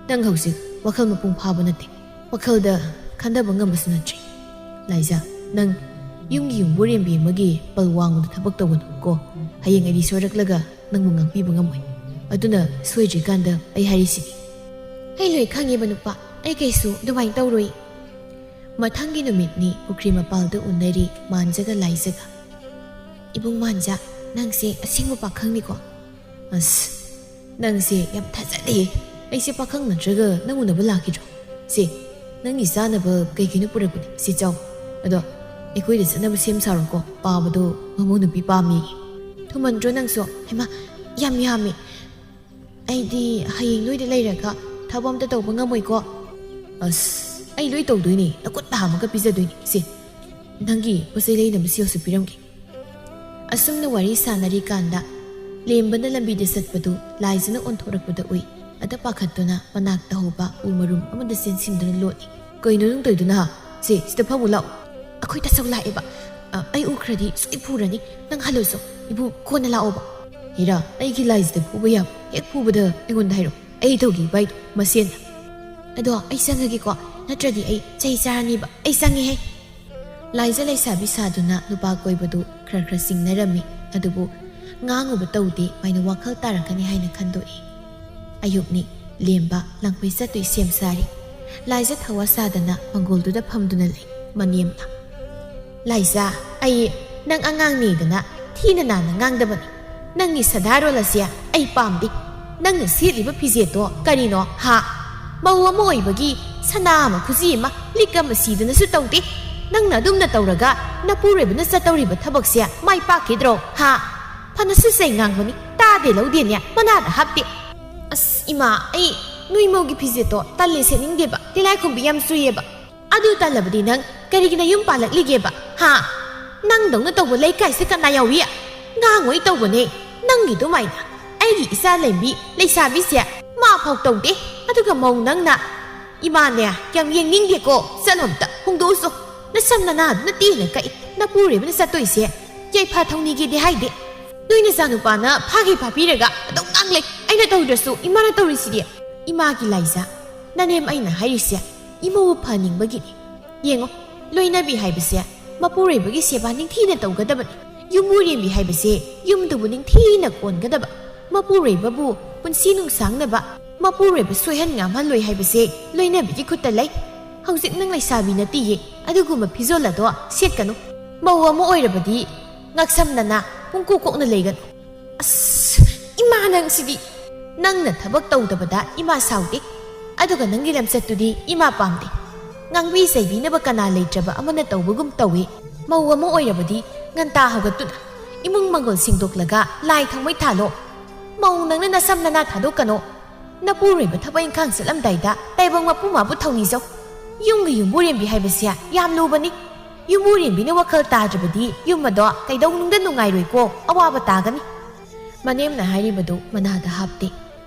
ꯅꯪ ꯍꯧꯖꯤꯛ ꯋꯥꯈꯜ ꯃꯄꯨꯡ ꯐꯥꯕ ꯅꯠꯇꯦ꯫ ꯋꯥꯈꯜꯗ ꯈꯟꯊꯕ ꯉꯝꯕꯁꯨ ꯅꯠꯇ꯭ꯔꯤ꯫ ꯂꯥꯏꯖꯥ, ꯅꯪ ꯌꯨꯝꯒꯤ ꯌꯨꯝꯕꯨꯔꯦꯝꯕꯤ ꯑꯃꯒꯤ ꯄꯜ ꯋꯥꯡꯃꯗ ꯊꯕꯛ ꯇꯧꯒꯅꯨ ꯀꯣ꯫ ꯍꯌꯦꯡ ꯑꯩꯗꯤ ꯁꯣꯏꯔꯛꯂꯒ ꯅꯪꯕꯨ ꯉꯥꯛꯄꯤꯕ ꯉꯝꯃꯣꯏ꯫ ꯑꯗꯨꯅ ꯁꯣꯏꯗ꯭ꯔꯤꯀꯥꯟꯗ ꯑꯩ ꯍꯥꯏꯔꯤꯁꯤꯅꯤ꯫ ꯑꯩ ꯂꯣꯏ ꯈꯪꯉꯦꯕ ꯅꯨꯄꯥ, ꯑꯩ ꯀꯩꯁꯨ ꯑꯗꯨꯃꯥꯏꯅ ꯇꯧꯔꯣꯏ꯫ ꯃꯊꯪꯒꯤ ꯅꯨꯃꯤꯠꯅꯤ ꯄꯨꯈ꯭ꯔꯤ ꯃꯄꯥꯜꯗ ꯎꯅꯔꯤ ꯃꯥꯟꯖꯒ ꯂꯥꯏꯖꯒ꯫ ꯏꯕꯨꯡ ꯃꯥꯟꯖ, ꯅꯪꯁꯦ ꯑꯁꯦꯡꯕ ꯄꯥꯈꯪꯅꯤꯀꯣ? ꯑꯁ, ꯅꯪꯁꯦ ꯌꯥꯝ ꯊꯥꯖꯗꯦ꯫ ꯑꯩꯁꯦ ꯄꯥꯈꯪ ꯅꯠꯇ꯭ꯔꯒ ꯅꯪ ꯎꯅꯕ ꯂꯥꯛꯈꯤꯗ꯭ꯔꯣ? ꯁꯦ, ꯅꯪꯒꯤ ꯆꯥꯅꯕ ꯀꯩ ꯀꯩꯅꯣ ꯄꯨꯔꯛꯄꯅꯤ, ꯁꯤ ꯆꯥꯎ꯫ ꯑꯗꯣ ꯑꯩꯈꯣꯏꯗ ꯆꯠꯅꯕ ꯁꯦꯝ ꯁꯥꯔꯣꯀꯣ, ꯄꯥꯕꯗꯣ ꯃꯃꯧ ꯅꯨꯄꯤ ꯄꯥꯝꯃꯤ꯫ ꯊꯨꯃꯟꯗ꯭ꯔꯣ ꯅꯪꯁꯨ? ꯍꯩꯃꯥ, ꯌꯥꯝ ꯌꯥꯝꯃꯤ꯫ ꯑꯩꯗꯤ ꯍꯌꯦꯡ ꯅꯣꯏꯗ ꯂꯩꯔꯒ ꯊꯕꯛ ꯑꯝꯇ ꯇꯧꯕ ꯉꯝꯃꯣꯏꯀꯣ꯫ ꯑꯁ, ꯑꯩ ꯂꯣꯏ ꯇꯧꯗꯣꯏꯅꯦ, ꯅꯈꯨꯠ ꯅꯥꯝꯃꯒ ꯄꯤꯖꯗꯣꯏꯅꯦ꯫ ꯁꯦ, ꯅꯪꯒꯤ ꯄꯣꯠ ꯆꯩ ꯂꯩꯅꯕ ꯁꯦꯜꯁꯨ ꯄꯤꯔꯝꯒꯦ꯫ ꯑꯁꯨꯝꯅ ꯋꯥꯔꯤ ꯁꯥꯟꯅꯔꯤꯀꯥꯟꯗ ꯂꯦꯝꯕꯅ ꯂꯝꯕꯤꯗ ꯆꯠꯄꯗꯨ ꯂꯥꯏꯖꯅ ꯑꯣꯟꯊꯣꯔꯛꯄꯗ ꯎꯏ꯫ ꯑꯗ ꯄꯥꯈꯠꯇꯨꯅ ꯃꯅꯥꯛꯇ ꯍꯧꯕ ꯎ ꯃꯔꯨꯝ ꯑꯃꯗ ꯆꯦꯟꯁꯤꯟꯗꯨꯅ ꯂꯣꯠꯂꯤ꯫ "ꯀꯩꯅꯣ ꯅꯪ ꯇꯧꯔꯤꯗꯨꯅ? ꯁꯦ, ꯁꯤꯗ ꯐꯝꯃꯨ ꯂꯥꯛꯑꯣ꯫ ꯑꯩꯈꯣꯏ ꯇꯥꯆꯧ ꯂꯥꯛꯑꯦꯕ꯫ ꯑ, ꯑꯩ ꯎꯈ꯭ꯔꯗꯤ ꯁꯣꯏ ꯐꯨꯔꯅꯤ꯫ ꯅꯪ ꯍꯜꯂꯨꯁꯣ꯫ ꯏꯕꯨꯡ, ꯀꯣꯟꯅ ꯂꯥꯛꯑꯣꯕ꯫" "ꯍꯤꯔꯥ, ꯑꯩꯒꯤ ꯂꯥꯏꯁꯤꯗ ꯐꯨꯕ ꯌꯥꯕ ꯍꯦꯛ ꯐꯨꯕꯗ ꯑꯩꯉꯣꯟꯗ ꯍꯥꯏꯔꯛꯑꯣ꯫ ꯑꯩ ꯇꯧꯒꯦ ꯏꯕꯥꯏꯗꯣ ꯃꯁꯦꯟ꯫ ꯑꯗꯣ ꯑꯩ ꯆꯪꯉꯒꯦꯀꯣ, ꯅꯠꯇ꯭ꯔꯗꯤ ꯑꯩ ꯆꯩ ꯆꯥꯔꯅꯤꯕ꯫ ꯑꯩ ꯆꯪꯉꯦꯍꯦ꯫" ꯂꯥꯏꯖ ꯂꯩꯁꯥꯕꯤ ꯁꯥꯗꯨꯅ ꯅꯨꯄꯥ ꯀꯣꯏꯕꯗꯨ ꯈꯔ ꯈꯔ ꯆꯤꯡꯅꯔꯝꯃꯤ꯫ ꯑꯗꯨꯕꯨ ꯉꯥꯡꯉꯨꯕ ꯇꯧꯗꯦ, ꯃꯥꯏꯅ ꯋꯥꯈꯜ ꯇꯥꯔꯛꯀꯅꯤ ꯍꯥꯏꯅ ꯈꯟꯗꯣꯛꯏ꯫ ꯑꯌꯨꯛꯅꯤ꯫ ꯂꯦꯝꯕ ꯂꯥꯡꯐꯩ ꯆꯠꯇꯣꯏ ꯁꯦꯝ ꯁꯥꯔꯤ꯫ ꯂꯥꯏꯖ ꯊꯋꯥ ꯁꯥꯗꯅ ꯃꯪꯒꯣꯜꯗꯨꯗ ꯐꯝꯗꯨꯅ ꯂꯩ꯫ ꯃꯅꯦꯝꯅ, "ꯂꯥꯏꯖ, ꯑꯩ ꯅꯪ ꯑꯉꯥꯡꯅꯤꯗꯅ ꯊꯤꯅ ꯅꯥꯟꯅ ꯉꯥꯡꯗꯕꯅꯤ꯫ ꯅꯪꯒꯤ ꯁꯗꯥꯔꯣꯜ ꯑꯁꯦ ꯑꯩ ꯄꯥꯝꯗꯦ꯫ ꯅꯪꯅ ꯁꯦꯠꯂꯤꯕ ꯐꯤꯖꯦꯠꯇꯣ ꯀꯔꯤꯅꯣ, ꯍꯥ? ꯃꯧ ꯑꯃ ꯑꯣꯏꯕꯒꯤ ꯁꯅꯥ ꯑꯃ, ꯈꯨꯖꯤ ꯑꯃ, ꯂꯤꯛ ꯑꯃ ꯁꯤꯗꯅꯁꯨ ꯇꯧꯗꯦ꯫ ꯅꯪꯅ ꯑꯗꯨꯝꯅ ꯇꯧꯔꯒ ꯅꯄꯨꯔꯣꯏꯕꯅ ꯆꯠꯇꯧꯔꯤꯕ ꯊꯕꯛꯁꯦ ꯃꯥꯏ ꯄꯥꯛꯈꯤꯗ꯭ꯔꯣ, ꯍꯥ?" ꯐꯅꯁꯨ ꯆꯩ ꯉꯥꯡꯕꯅꯤ, ꯇꯥꯗꯦ ꯂꯧꯗꯦꯅꯦ, ꯃꯅꯥꯗ ꯍꯥꯞꯇꯦ꯫ "ꯑꯁ ꯏꯃꯥ, ꯑꯩ ꯅꯣꯏ ꯃꯧꯒꯤ ꯐꯤꯖꯦꯠꯇꯣ ꯇꯜꯂꯦ, ꯁꯦꯠꯅꯤꯡꯗꯦꯕ, ꯇꯤꯜꯂꯥꯏꯈꯨꯝꯕꯤ ꯌꯥꯝ ꯆꯨꯏꯌꯦꯕ꯫" "ꯑꯗꯨ ꯇꯜꯂꯕꯗꯤ ꯅꯪ ꯀꯔꯤꯒꯤꯅ ꯌꯨꯝ ꯄꯥꯜꯂꯛꯂꯤꯒꯦꯕ, ꯍꯥ? ꯅꯪꯗꯧꯅ ꯇꯧꯕ ꯂꯩꯀꯥꯏꯁꯦ ꯀꯅꯥ ꯌꯥꯎꯏ? ꯉꯥꯡꯉꯣꯏ ꯇꯧꯕꯅꯦ꯫ ꯅꯪꯒꯤ ꯑꯗꯨꯃꯥꯏꯅ ꯑꯩꯒꯤ ꯏꯆꯥ ꯂꯩꯕꯤ ꯂꯩꯁꯥꯕꯤꯁꯦ ꯃꯥ ꯐꯥꯎ ꯇꯧꯗꯦ꯫ ꯑꯗꯨꯒ ꯃꯧ ꯅꯪꯅ, ꯏꯃꯥꯅꯦ, ꯌꯥꯝ ꯌꯦꯡꯅꯤꯡꯗꯦꯀꯣ, ꯆꯠꯂꯣ ꯑꯝꯇ ꯍꯣꯡꯗꯣꯛꯎꯁꯣ꯫ ꯅꯁꯝ ꯅꯅꯥꯗꯨꯅ ꯇꯦꯟꯅ ꯀꯛꯏ, ꯅꯄꯨꯔꯣꯏꯕꯅ ꯆꯠꯇꯣꯏꯁꯦ ꯌꯥꯏꯐ ꯊꯧꯅꯤꯒꯦꯗꯤ ꯍꯥꯏꯗꯦ꯫ ꯅꯣꯏ ꯅꯆꯥꯅꯨꯄꯥꯅ ꯐꯥꯒꯤ ꯐꯥꯕꯤꯔꯒ ꯑꯗꯨꯝ ꯉꯥꯡꯂꯩ꯫ ꯑꯩꯅ ꯇꯧꯗ꯭ꯔꯁꯨ ꯏꯃꯥꯅ ꯇꯧꯔꯤꯁꯤꯗꯤ꯫" "ꯏꯃꯥꯒꯤ ꯂꯥꯏꯖ, ꯅꯅꯦꯝ ꯑꯩꯅ ꯍꯥꯏꯔꯤꯁꯦ ꯏꯃꯧ ꯐꯍꯟꯅꯤꯡꯕꯒꯤꯅꯤ꯫ ꯌꯦꯡꯉꯣ, ꯂꯣꯏꯅꯕꯤ ꯍꯥꯏꯕꯁꯦ ꯃꯄꯨꯔꯣꯏꯕꯒꯤ ꯁꯦꯕꯥ ꯅꯤꯡꯊꯤꯅ ꯇꯧꯒꯗꯕꯅꯤ꯫ ꯌꯨꯝꯕꯨꯔꯦꯝꯕꯤ ꯍꯥꯏꯕꯁꯦ ꯌꯨꯝꯗꯨꯕꯨ ꯅꯤꯡꯊꯤꯅ ꯀꯣꯟꯒꯗꯕ꯫ ꯃꯄꯨꯔꯣꯏꯕꯕꯨ ꯄꯨꯟꯁꯤ ꯅꯨꯡꯁꯥꯡꯅꯕ ꯃꯄꯨꯔꯣꯏꯕ ꯁꯣꯏꯍꯟ ꯉꯥꯝꯍꯜꯂꯣꯏ ꯍꯥꯏꯕꯁꯦ ꯂꯣꯏꯅꯕꯤꯒꯤ ꯈꯨꯠꯇ ꯂꯩ꯫ ꯍꯧꯖꯤꯛ ꯅꯪ ꯂꯩꯁꯥꯕꯤ ꯅꯠꯇꯤꯌꯦ, ꯑꯗꯨꯒꯨꯝꯕ ꯐꯤꯖꯣꯜ ꯑꯗꯣ ꯁꯦꯠꯀꯅꯨ꯫ ꯃꯧ ꯑꯃ ꯑꯣꯏꯔꯕꯗꯤ ꯉꯛꯁꯝ ꯅꯅꯥ ꯄꯨꯡꯀꯣꯛ ꯀꯣꯛꯅ ꯂꯩꯒꯅꯨ꯫" "ꯑꯁ, ꯏꯃꯥ ꯅꯪꯁꯤꯗꯤ! ꯅꯪꯅ ꯊꯕꯛ ꯇꯧꯗꯕꯗ ꯏꯃꯥ ꯁꯥꯎꯗꯦ, ꯑꯗꯨꯒ ꯅꯪꯒꯤ ꯂꯝꯆꯠꯇꯨꯗꯤ ꯏꯃꯥ ꯄꯥꯝꯗꯦ꯫ ꯉꯥꯡꯕꯤ ꯆꯩꯕꯤꯅꯕ ꯀꯅꯥ ꯂꯩꯇ꯭ꯔꯕ ꯑꯃꯅ ꯇꯧꯕꯒꯨꯝ ꯇꯧꯏ꯫ ꯃꯧ ꯑꯃ ꯑꯣꯏꯔꯕꯗꯤ ꯉꯟꯇꯥ ꯍꯧꯒꯠꯇꯨꯅ ꯏꯃꯨꯡ ꯃꯪꯒꯣꯜ ꯁꯦꯡꯗꯣꯛꯂꯒ ꯂꯥꯏ ꯊꯥꯎꯃꯩ ꯊꯥꯜꯂꯣ꯫ ꯃꯧ ꯅꯪꯅ ꯅꯁꯝ ꯅꯅꯥ ꯊꯥꯗꯣꯛꯀꯅꯣ꯫ ꯅꯄꯨꯔꯣꯏꯕ ꯊꯕꯛ ꯏꯪꯈꯥꯡ ꯆꯠꯂꯝꯗꯥꯏꯗ ꯇꯥꯏꯕꯪ ꯃꯄꯨ ꯃꯥꯕꯨ ꯊꯧꯅꯤꯖꯧ꯫ ꯌꯨꯝꯒꯤ ꯌꯨꯝꯕꯨꯔꯦꯝꯕꯤ ꯍꯥꯏꯕꯁꯦ ꯌꯥꯝ ꯂꯨꯕꯅꯤ꯫ ꯌꯨꯝꯕꯨꯔꯦꯝꯕꯤꯅ ꯋꯥꯈꯜ ꯇꯥꯗ꯭ꯔꯕꯗꯤ ꯌꯨꯝ ꯑꯗꯣ ꯀꯩꯗꯧꯅꯨꯡꯗ ꯅꯨꯡꯉꯥꯏꯔꯣꯏꯀꯣ, ꯑꯋꯥꯕ ꯇꯥꯒꯅꯤ꯫" ꯃꯅꯦꯝꯅ ꯍꯥꯏꯔꯤꯕꯗꯨ ꯃꯅꯥꯗ ꯍꯥꯞꯇꯦ꯫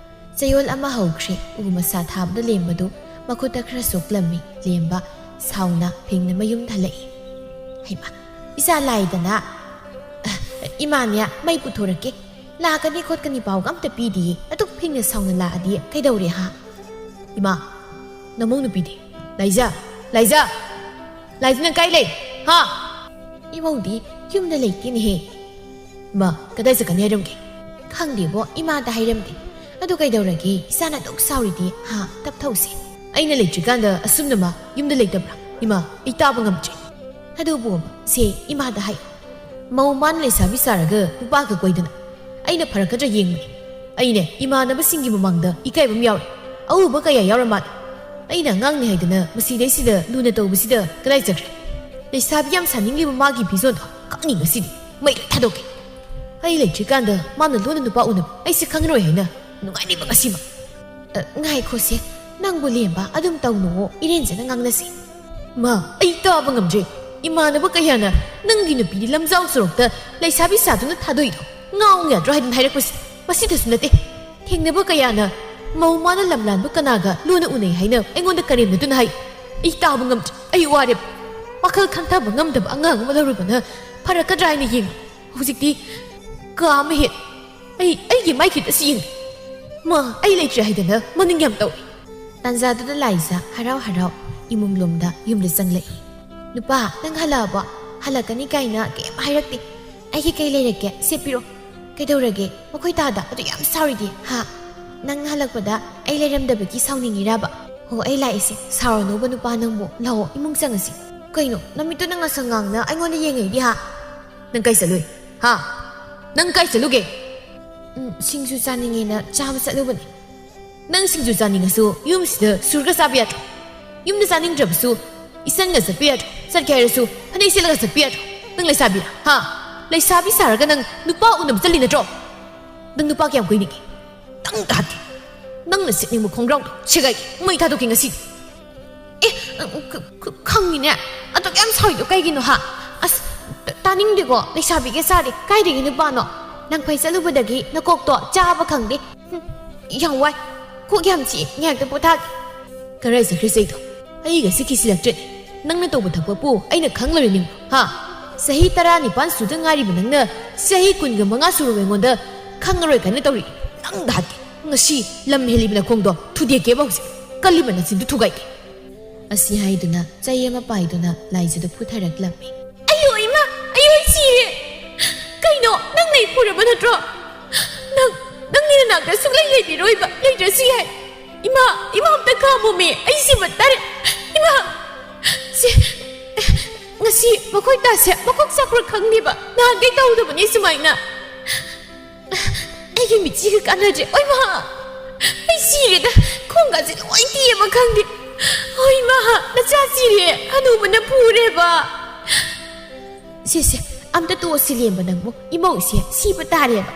ꯆꯌꯣꯜ ꯑꯃ ꯍꯧꯈ꯭ꯔꯦ꯫ ꯎ ꯃꯁꯥ ꯊꯥꯕꯗ ꯂꯦꯝꯕꯗꯨ ꯃꯈꯨꯠꯇ ꯈꯔ ꯁꯣꯛꯂꯝꯃꯤ꯫ ꯂꯦꯝꯕ ꯁꯥꯎꯅ ꯐꯦꯡꯅ ꯃꯌꯨꯝꯗ ꯍꯜꯂꯛꯏ꯫ "ꯍꯩꯃꯥ, ꯏꯆꯥ ꯂꯥꯏꯗꯅ, ꯑ, ꯏꯃꯥꯅꯦ ꯃꯩ ꯄꯨꯊꯣꯔꯛꯀꯦ, ꯂꯥꯛꯀꯅꯤ ꯈꯣꯠꯀꯅꯤ ꯄꯥꯎꯒ ꯑꯝꯇ ꯄꯤꯗꯤꯌꯦ꯫ ꯑꯗꯨꯛ ꯐꯦꯡꯅ ꯁꯥꯎꯅ ꯂꯥꯛꯑꯗꯤ ꯀꯩꯗꯧꯔꯦ ꯍꯥ?" "ꯏꯃꯥ, ꯅꯃꯧ ꯅꯨꯄꯤꯗꯤ? ꯂꯥꯏꯖ, ꯂꯥꯏꯖ, ꯂꯥꯏꯖ ꯅꯪ ꯀꯥꯏ ꯂꯩ? ꯍꯥ?" "ꯏꯃꯧꯗꯤ ꯌꯨꯝꯗ ꯂꯩꯇꯦꯅꯦꯍꯦ꯫" "ꯏꯃꯥ, ꯀꯗꯥꯏ ꯆꯠꯀꯅꯤ ꯍꯥꯏꯔꯝꯒꯦ?" "ꯈꯪꯗꯦꯕꯣ, ꯏꯃꯥꯗ ꯍꯥꯏꯔꯝꯗꯦ꯫ ꯑꯗꯨ ꯀꯩꯗꯧꯔꯒꯦ? ꯏꯆꯥꯅ ꯑꯗꯨꯛ ꯁꯥꯎꯔꯤꯗꯤ ꯍꯥ? ꯇꯞꯊꯧꯁꯦ꯫" "ꯑꯩꯅ ꯂꯩꯇ꯭ꯔꯤꯀꯥꯟꯗ ꯑꯁꯨꯝꯅ ꯃꯥ ꯌꯨꯝꯗ ꯂꯩꯇꯕ꯭ꯔꯥ? ꯏꯃꯥ, ꯑꯩ ꯇꯥꯕ ꯉꯝꯗ꯭ꯔꯦ꯫" "ꯑꯗꯨꯕꯨ ꯁꯦ, ꯏꯃꯥꯗ ꯍꯥꯏ꯫ ꯃꯧ ꯃꯥꯅ ꯂꯩꯁꯥꯕꯤ ꯁꯥꯔꯒ ꯅꯨꯄꯥꯒ ꯀꯣꯏꯗꯅ꯫ ꯑꯩꯅ ꯐꯔꯛꯀꯗ꯭ꯔꯥ ꯌꯦꯡꯕꯅꯤ꯫ ꯑꯩꯅꯦ ꯏꯃꯥꯟꯅꯕꯁꯤꯡꯒꯤ ꯃꯃꯥꯡꯗ ꯏꯀꯥꯏꯕ ꯑꯃ ꯌꯥꯎꯔꯦ꯫ ꯑꯎꯕ ꯀꯌꯥ ꯌꯥꯎꯔ ꯃꯥꯜꯂꯦ꯫ ꯑꯩꯅ ꯑꯉꯥꯡꯅꯤ ꯍꯥꯏꯗꯅ ꯃꯁꯤꯗꯩꯁꯤꯗ ꯂꯨꯅ ꯇꯧꯕꯁꯤꯗ ꯀꯗꯥꯏ ꯆꯠꯈ꯭ꯔꯦ? ꯂꯩꯁꯥꯕꯤ ꯌꯥꯝ ꯁꯥꯅꯤꯡꯂꯤꯕ ꯃꯥꯒꯤ ꯐꯤꯖꯣꯜꯗꯣ ꯀꯛꯅꯤꯡ ꯉꯁꯤꯗꯤ꯫ ꯃꯩ ꯂꯣꯏ ꯊꯥꯗꯣꯛꯀꯦ꯫ ꯑꯩ ꯂꯩꯇ꯭ꯔꯤꯀꯥꯟꯗ ꯃꯥꯅ ꯂꯣꯟꯅ ꯅꯨꯄꯥ ꯎꯅꯕ ꯑꯩꯁꯦ ꯈꯪꯉꯔꯣꯏ ꯍꯥꯏꯅ ꯅꯨꯡꯉꯥꯏꯅꯤꯕ ꯉꯁꯤꯃꯛ꯫ ꯑ, ꯉꯥꯏꯈꯣꯁꯦ, ꯅꯪꯕꯨ ꯂꯦꯝꯕ ꯑꯗꯨꯝ ꯇꯧꯅꯨꯋꯣ, ꯏꯔꯦꯟꯖꯅ ꯉꯥꯡꯅꯁꯤ꯫ ꯃꯥ, ꯑꯩ ꯇꯥꯕ ꯉꯝꯗ꯭ꯔꯦ꯫ ꯏꯃꯥꯟꯅꯕ ꯀꯌꯥꯅ ꯅꯪꯒꯤ ꯅꯨꯄꯤꯗꯤ ꯂꯝꯖꯥꯎ ꯁꯣꯔꯣꯛꯇ ꯂꯩꯁꯥꯕꯤ ꯁꯥꯗꯨꯅ ꯊꯥꯗꯣꯛꯏꯗꯣ ꯉꯥꯎ ꯌꯥꯗ꯭ꯔꯣ ꯍꯥꯏꯗꯅ ꯍꯥꯏꯔꯛꯄꯁꯦ꯫ ꯃꯁꯤꯗꯁꯨ ꯅꯠꯇꯦ, ꯊꯦꯡꯅꯕ ꯀꯌꯥꯅ ꯃꯧ ꯃꯥꯅ ꯂꯝꯂꯥꯟꯕ ꯀꯅꯥꯒ ꯂꯣꯟꯅ ꯎꯅꯩ ꯍꯥꯏꯅ ꯑꯩꯉꯣꯟꯗ ꯀꯔꯦꯝꯅꯗꯨꯅ ꯍꯥꯏ꯫ ꯑꯩ ꯇꯥꯕ ꯉꯝꯗ꯭ꯔꯦ, ꯑꯩ ꯋꯥꯔꯦ꯫ ꯋꯥꯈꯜ ꯈꯟꯊꯕ ꯉꯝꯗꯕ ꯑꯉꯥꯡ ꯑꯃ ꯂꯧꯔꯨꯕꯅ ꯐꯔꯛꯀꯗ꯭ꯔꯥ ꯍꯥꯏꯅ ꯌꯦꯡꯉꯤ꯫ ꯍꯧꯖꯤꯛꯇꯤ ꯀꯥ ꯑꯃ ꯍꯦꯟ ꯑꯩ, ꯑꯩꯒꯤ ꯃꯥꯏꯈꯤꯠ ꯑꯁꯤ ꯌꯦꯡꯉꯨ꯫ ꯃꯥ, ꯑꯩ ꯂꯩꯇ꯭ꯔꯦ ꯍꯥꯏꯗꯅ ꯃꯅꯤꯡ ꯌꯥꯝ ꯇꯧꯏ꯫ ꯇꯥꯟꯖꯥꯗꯨꯗ ꯂꯥꯏꯖ ꯍꯔꯥꯎ ꯍꯔꯥꯎ ꯏꯃꯨꯡꯂꯣꯝꯗ ꯌꯨꯝꯗ ꯆꯪꯂꯛꯏ꯫ "ꯅꯨꯄꯥ, ꯅꯪ ꯍꯜꯂꯛꯑꯕꯣ? ꯍꯜꯂꯛꯀꯅꯤ ꯀꯥꯏꯅ ꯀꯩꯝ ꯍꯥꯏꯔꯛꯇꯦ꯫ ꯑꯩꯒꯤ ꯀꯩ ꯂꯩꯔꯛꯀꯦ? ꯁꯦꯠꯄꯤꯔꯣ꯫ ꯀꯩꯗꯧꯔꯒꯦ? ꯃꯈꯣꯏ ꯇꯥꯗ ꯑꯗꯨ ꯌꯥꯝ ꯁꯥꯎꯔꯤꯗꯤ, ꯍꯥ? ꯅꯪ ꯍꯜꯂꯛꯄꯗ ꯑꯩ ꯂꯩꯔꯝꯗꯕꯒꯤ ꯁꯥꯎꯅꯤꯡꯉꯤꯔꯕ? ꯍꯣ, ꯑꯩ ꯂꯥꯛꯏꯁꯦ꯫ ꯁꯥꯎꯔꯅꯨꯕ ꯅꯨꯄꯥ ꯅꯪꯕꯨ꯫ ꯂꯥꯛꯑꯣ, ꯏꯃꯨꯡ ꯆꯪꯉꯁꯤ꯫" "ꯀꯩꯅꯣ? ꯅꯃꯤꯠꯇꯨ ꯅꯪ ꯉꯁꯪ ꯉꯥꯡꯅ ꯑꯩꯉꯣꯟꯗ ꯌꯦꯡꯉꯛꯏꯗꯤ, ꯍꯥ?" "ꯅꯪ ꯀꯥꯏ ꯆꯠꯂꯨꯏ? ꯍꯥ? ꯅꯪ ꯀꯥꯏ ꯆꯠꯂꯨꯒꯦ?" "ꯎꯝ, ꯁꯤꯡꯖꯨ ꯆꯥꯅꯤꯡꯉꯦꯅ ꯆꯥꯕ ꯆꯠꯂꯨꯕꯅꯦ꯫" "ꯅꯪ ꯁꯤꯡꯖꯨ ꯆꯥꯅꯤꯡꯉꯁꯨ ꯌꯨꯝꯁꯤꯗ ꯁꯨꯔꯒ ꯆꯥꯕ ꯌꯥꯗ꯭ꯔꯣ? ꯌꯨꯝꯗ ꯆꯥꯅꯤꯡꯗ꯭ꯔꯕꯁꯨ ꯏꯆꯟꯒ ꯆꯠꯄ ꯌꯥꯗ꯭ꯔꯣ? ꯆꯠꯀꯦ ꯍꯥꯏꯔꯁꯨ ꯐꯅꯦꯛ ꯁꯦꯠꯂꯒ ꯆꯠꯄ ꯌꯥꯗ꯭ꯔꯣ? ꯅꯪ ꯂꯩꯁꯥꯕꯤꯔꯥ? ꯍꯥ? ꯂꯩꯁꯥꯕꯤ ꯁꯥꯔꯒ ꯅꯪ ꯅꯨꯄꯥ ꯎꯅꯕ ꯆꯠꯂꯤ ꯅꯠꯇ꯭ꯔꯣ? ꯅꯪ ꯅꯨꯄꯥ ꯀꯌꯥꯝ ꯀꯣꯏꯅꯤꯡꯒꯦ? ꯅꯪ ꯇꯥꯗꯦ꯫ ꯅꯪꯅ ꯁꯦꯠꯅꯤꯡꯕ ꯈꯣꯡꯒ꯭ꯔꯥꯎꯗꯣ ꯁꯦꯒꯥꯏꯒꯦ꯫ ꯃꯩ ꯊꯥꯗꯣꯛꯀꯦ ꯉꯁꯤꯗꯤ꯫" "ꯑꯦ, ꯈ-, ꯈ-, ꯈꯪꯉꯤꯅꯦ꯫ ꯑꯗꯨꯛ ꯌꯥꯝ ꯁꯥꯎꯔꯤꯗꯣ ꯀꯩꯒꯤꯅꯣ, ꯍꯥ? ꯑꯁ, ꯇ-, ꯇꯥꯅꯤꯡꯗꯦꯀꯣ꯫ ꯂꯩꯁꯥꯕꯤꯒ ꯁꯥꯔꯦ꯫ ꯀꯥꯏꯗꯒꯤ ꯅꯨꯄꯥꯅꯣ? ꯂꯪꯐꯩ ꯆꯠꯂꯨꯕꯗꯒꯤ ꯅꯀꯣꯛꯇꯣ ꯆꯥꯕ ꯈꯪꯗꯦ꯫ ꯍꯨꯝ, ꯌꯥꯝ ꯋꯥꯏ꯫ ꯀꯣꯛ ꯌꯥꯝ ꯆꯤꯛꯑꯦ꯫ ꯉꯥꯏꯍꯥꯛꯇ ꯄꯣꯊꯥꯒꯦ꯫ ꯀꯔꯥꯏ ꯆꯠꯈ꯭ꯔꯦ ꯆꯩꯗꯣ? ꯑꯩꯒ ꯁꯤ ꯀꯤꯁꯤꯜꯂꯛꯇ꯭ꯔꯦ꯫ ꯅꯪꯅ ꯇꯧꯕ ꯊꯕꯛꯄꯨ ꯑꯩꯅ ꯈꯪꯂꯔꯅꯤꯡꯕ, ꯍꯥ? ꯆꯍꯤ ꯇꯔꯥꯅꯤꯄꯥꯟ ꯁꯨꯗ ꯉꯥꯏꯔꯤꯕ ꯅꯪꯅ ꯆꯍꯤ ꯀꯨꯟꯒ ꯃꯉꯥ ꯁꯨꯔꯕ ꯑꯩꯉꯣꯟꯗ ꯈꯪꯉꯔꯣꯏ ꯀꯥꯏꯅ ꯇꯧꯔꯤ꯫ ꯅꯪꯗ ꯍꯥꯠꯀꯦ꯫ ꯉꯁꯤ ꯂꯝ ꯍꯦꯜꯂꯤꯕ ꯅꯈꯣꯡꯗꯣ ꯊꯨꯗꯦꯛꯀꯦꯕ ꯍꯧꯖꯤꯛ꯫ ꯀꯜꯂꯤꯕ ꯅꯆꯤꯟꯗꯨ ꯊꯨꯒꯥꯏꯒꯦ꯫ ꯑꯁꯤ ꯍꯥꯏꯗꯨꯅ ꯆꯩ ꯑꯃ ꯄꯥꯏꯗꯨꯅ ꯂꯥꯏꯖꯗꯨ ꯐꯨꯊꯔꯛꯂꯝꯃꯤ꯫ ꯑꯌꯣ ꯏꯃꯥ! ꯑꯌꯣ, ꯑꯩ ꯁꯤꯔꯦ! ꯀꯩꯅꯣ, ꯅꯪ ꯑꯩ ꯐꯨꯔꯕ ꯅꯠꯇ꯭ꯔꯣ? ꯅꯪ, ꯅꯪꯗꯤ ꯅꯅꯥꯛꯇ ꯁꯨꯛꯂꯩ ꯂꯩꯕꯤꯔꯣꯏꯕ, ꯂꯩꯇ꯭ꯔꯁꯨ ꯌꯥꯏ꯫ ꯏꯃꯥ, ꯏꯃꯥ ꯑꯝꯇ ꯈꯥꯝꯃꯣꯃꯤ, ꯑꯩ ꯁꯤꯕ ꯇꯥꯔꯦ꯫ ꯏꯃꯥ! ꯁꯤ, ꯉꯁꯤ ꯃꯈꯣꯏ ꯇꯥꯁꯦ ꯃꯀꯣꯛ ꯆꯥꯛꯄ꯭ꯔꯥ ꯈꯪꯗꯦꯕ, ꯅꯍꯥꯟꯈꯩ ꯇꯧꯗꯕꯅꯤ ꯁꯨꯃꯥꯏꯅ꯫ ꯑꯩꯒꯤ ꯃꯤꯠꯁꯤꯒ ꯀꯥꯟꯅꯗ꯭ꯔꯦ꯫ ꯑꯣꯏ ꯃꯥ! ꯑꯩ ꯁꯤꯔꯦꯗ꯫ ꯈꯣꯡꯒꯥꯁꯦ ꯂꯣꯏ ꯇꯦꯛꯑꯕ ꯈꯪꯗꯦ꯫ ꯑꯣꯏ ꯃꯥ! ꯅꯆꯥ ꯁꯤꯔꯦ꯫ ꯍꯅꯨꯕꯅ ꯐꯨꯔꯦꯕ꯫ ꯁꯦ, ꯁꯦ, ꯑꯝꯇ ꯇꯣꯛꯑꯁꯤ ꯂꯦꯝꯕ ꯅꯪꯕꯨ꯫ ꯏꯃꯧꯁꯦ ꯁꯤꯕ ꯇꯥꯔꯦꯕ꯫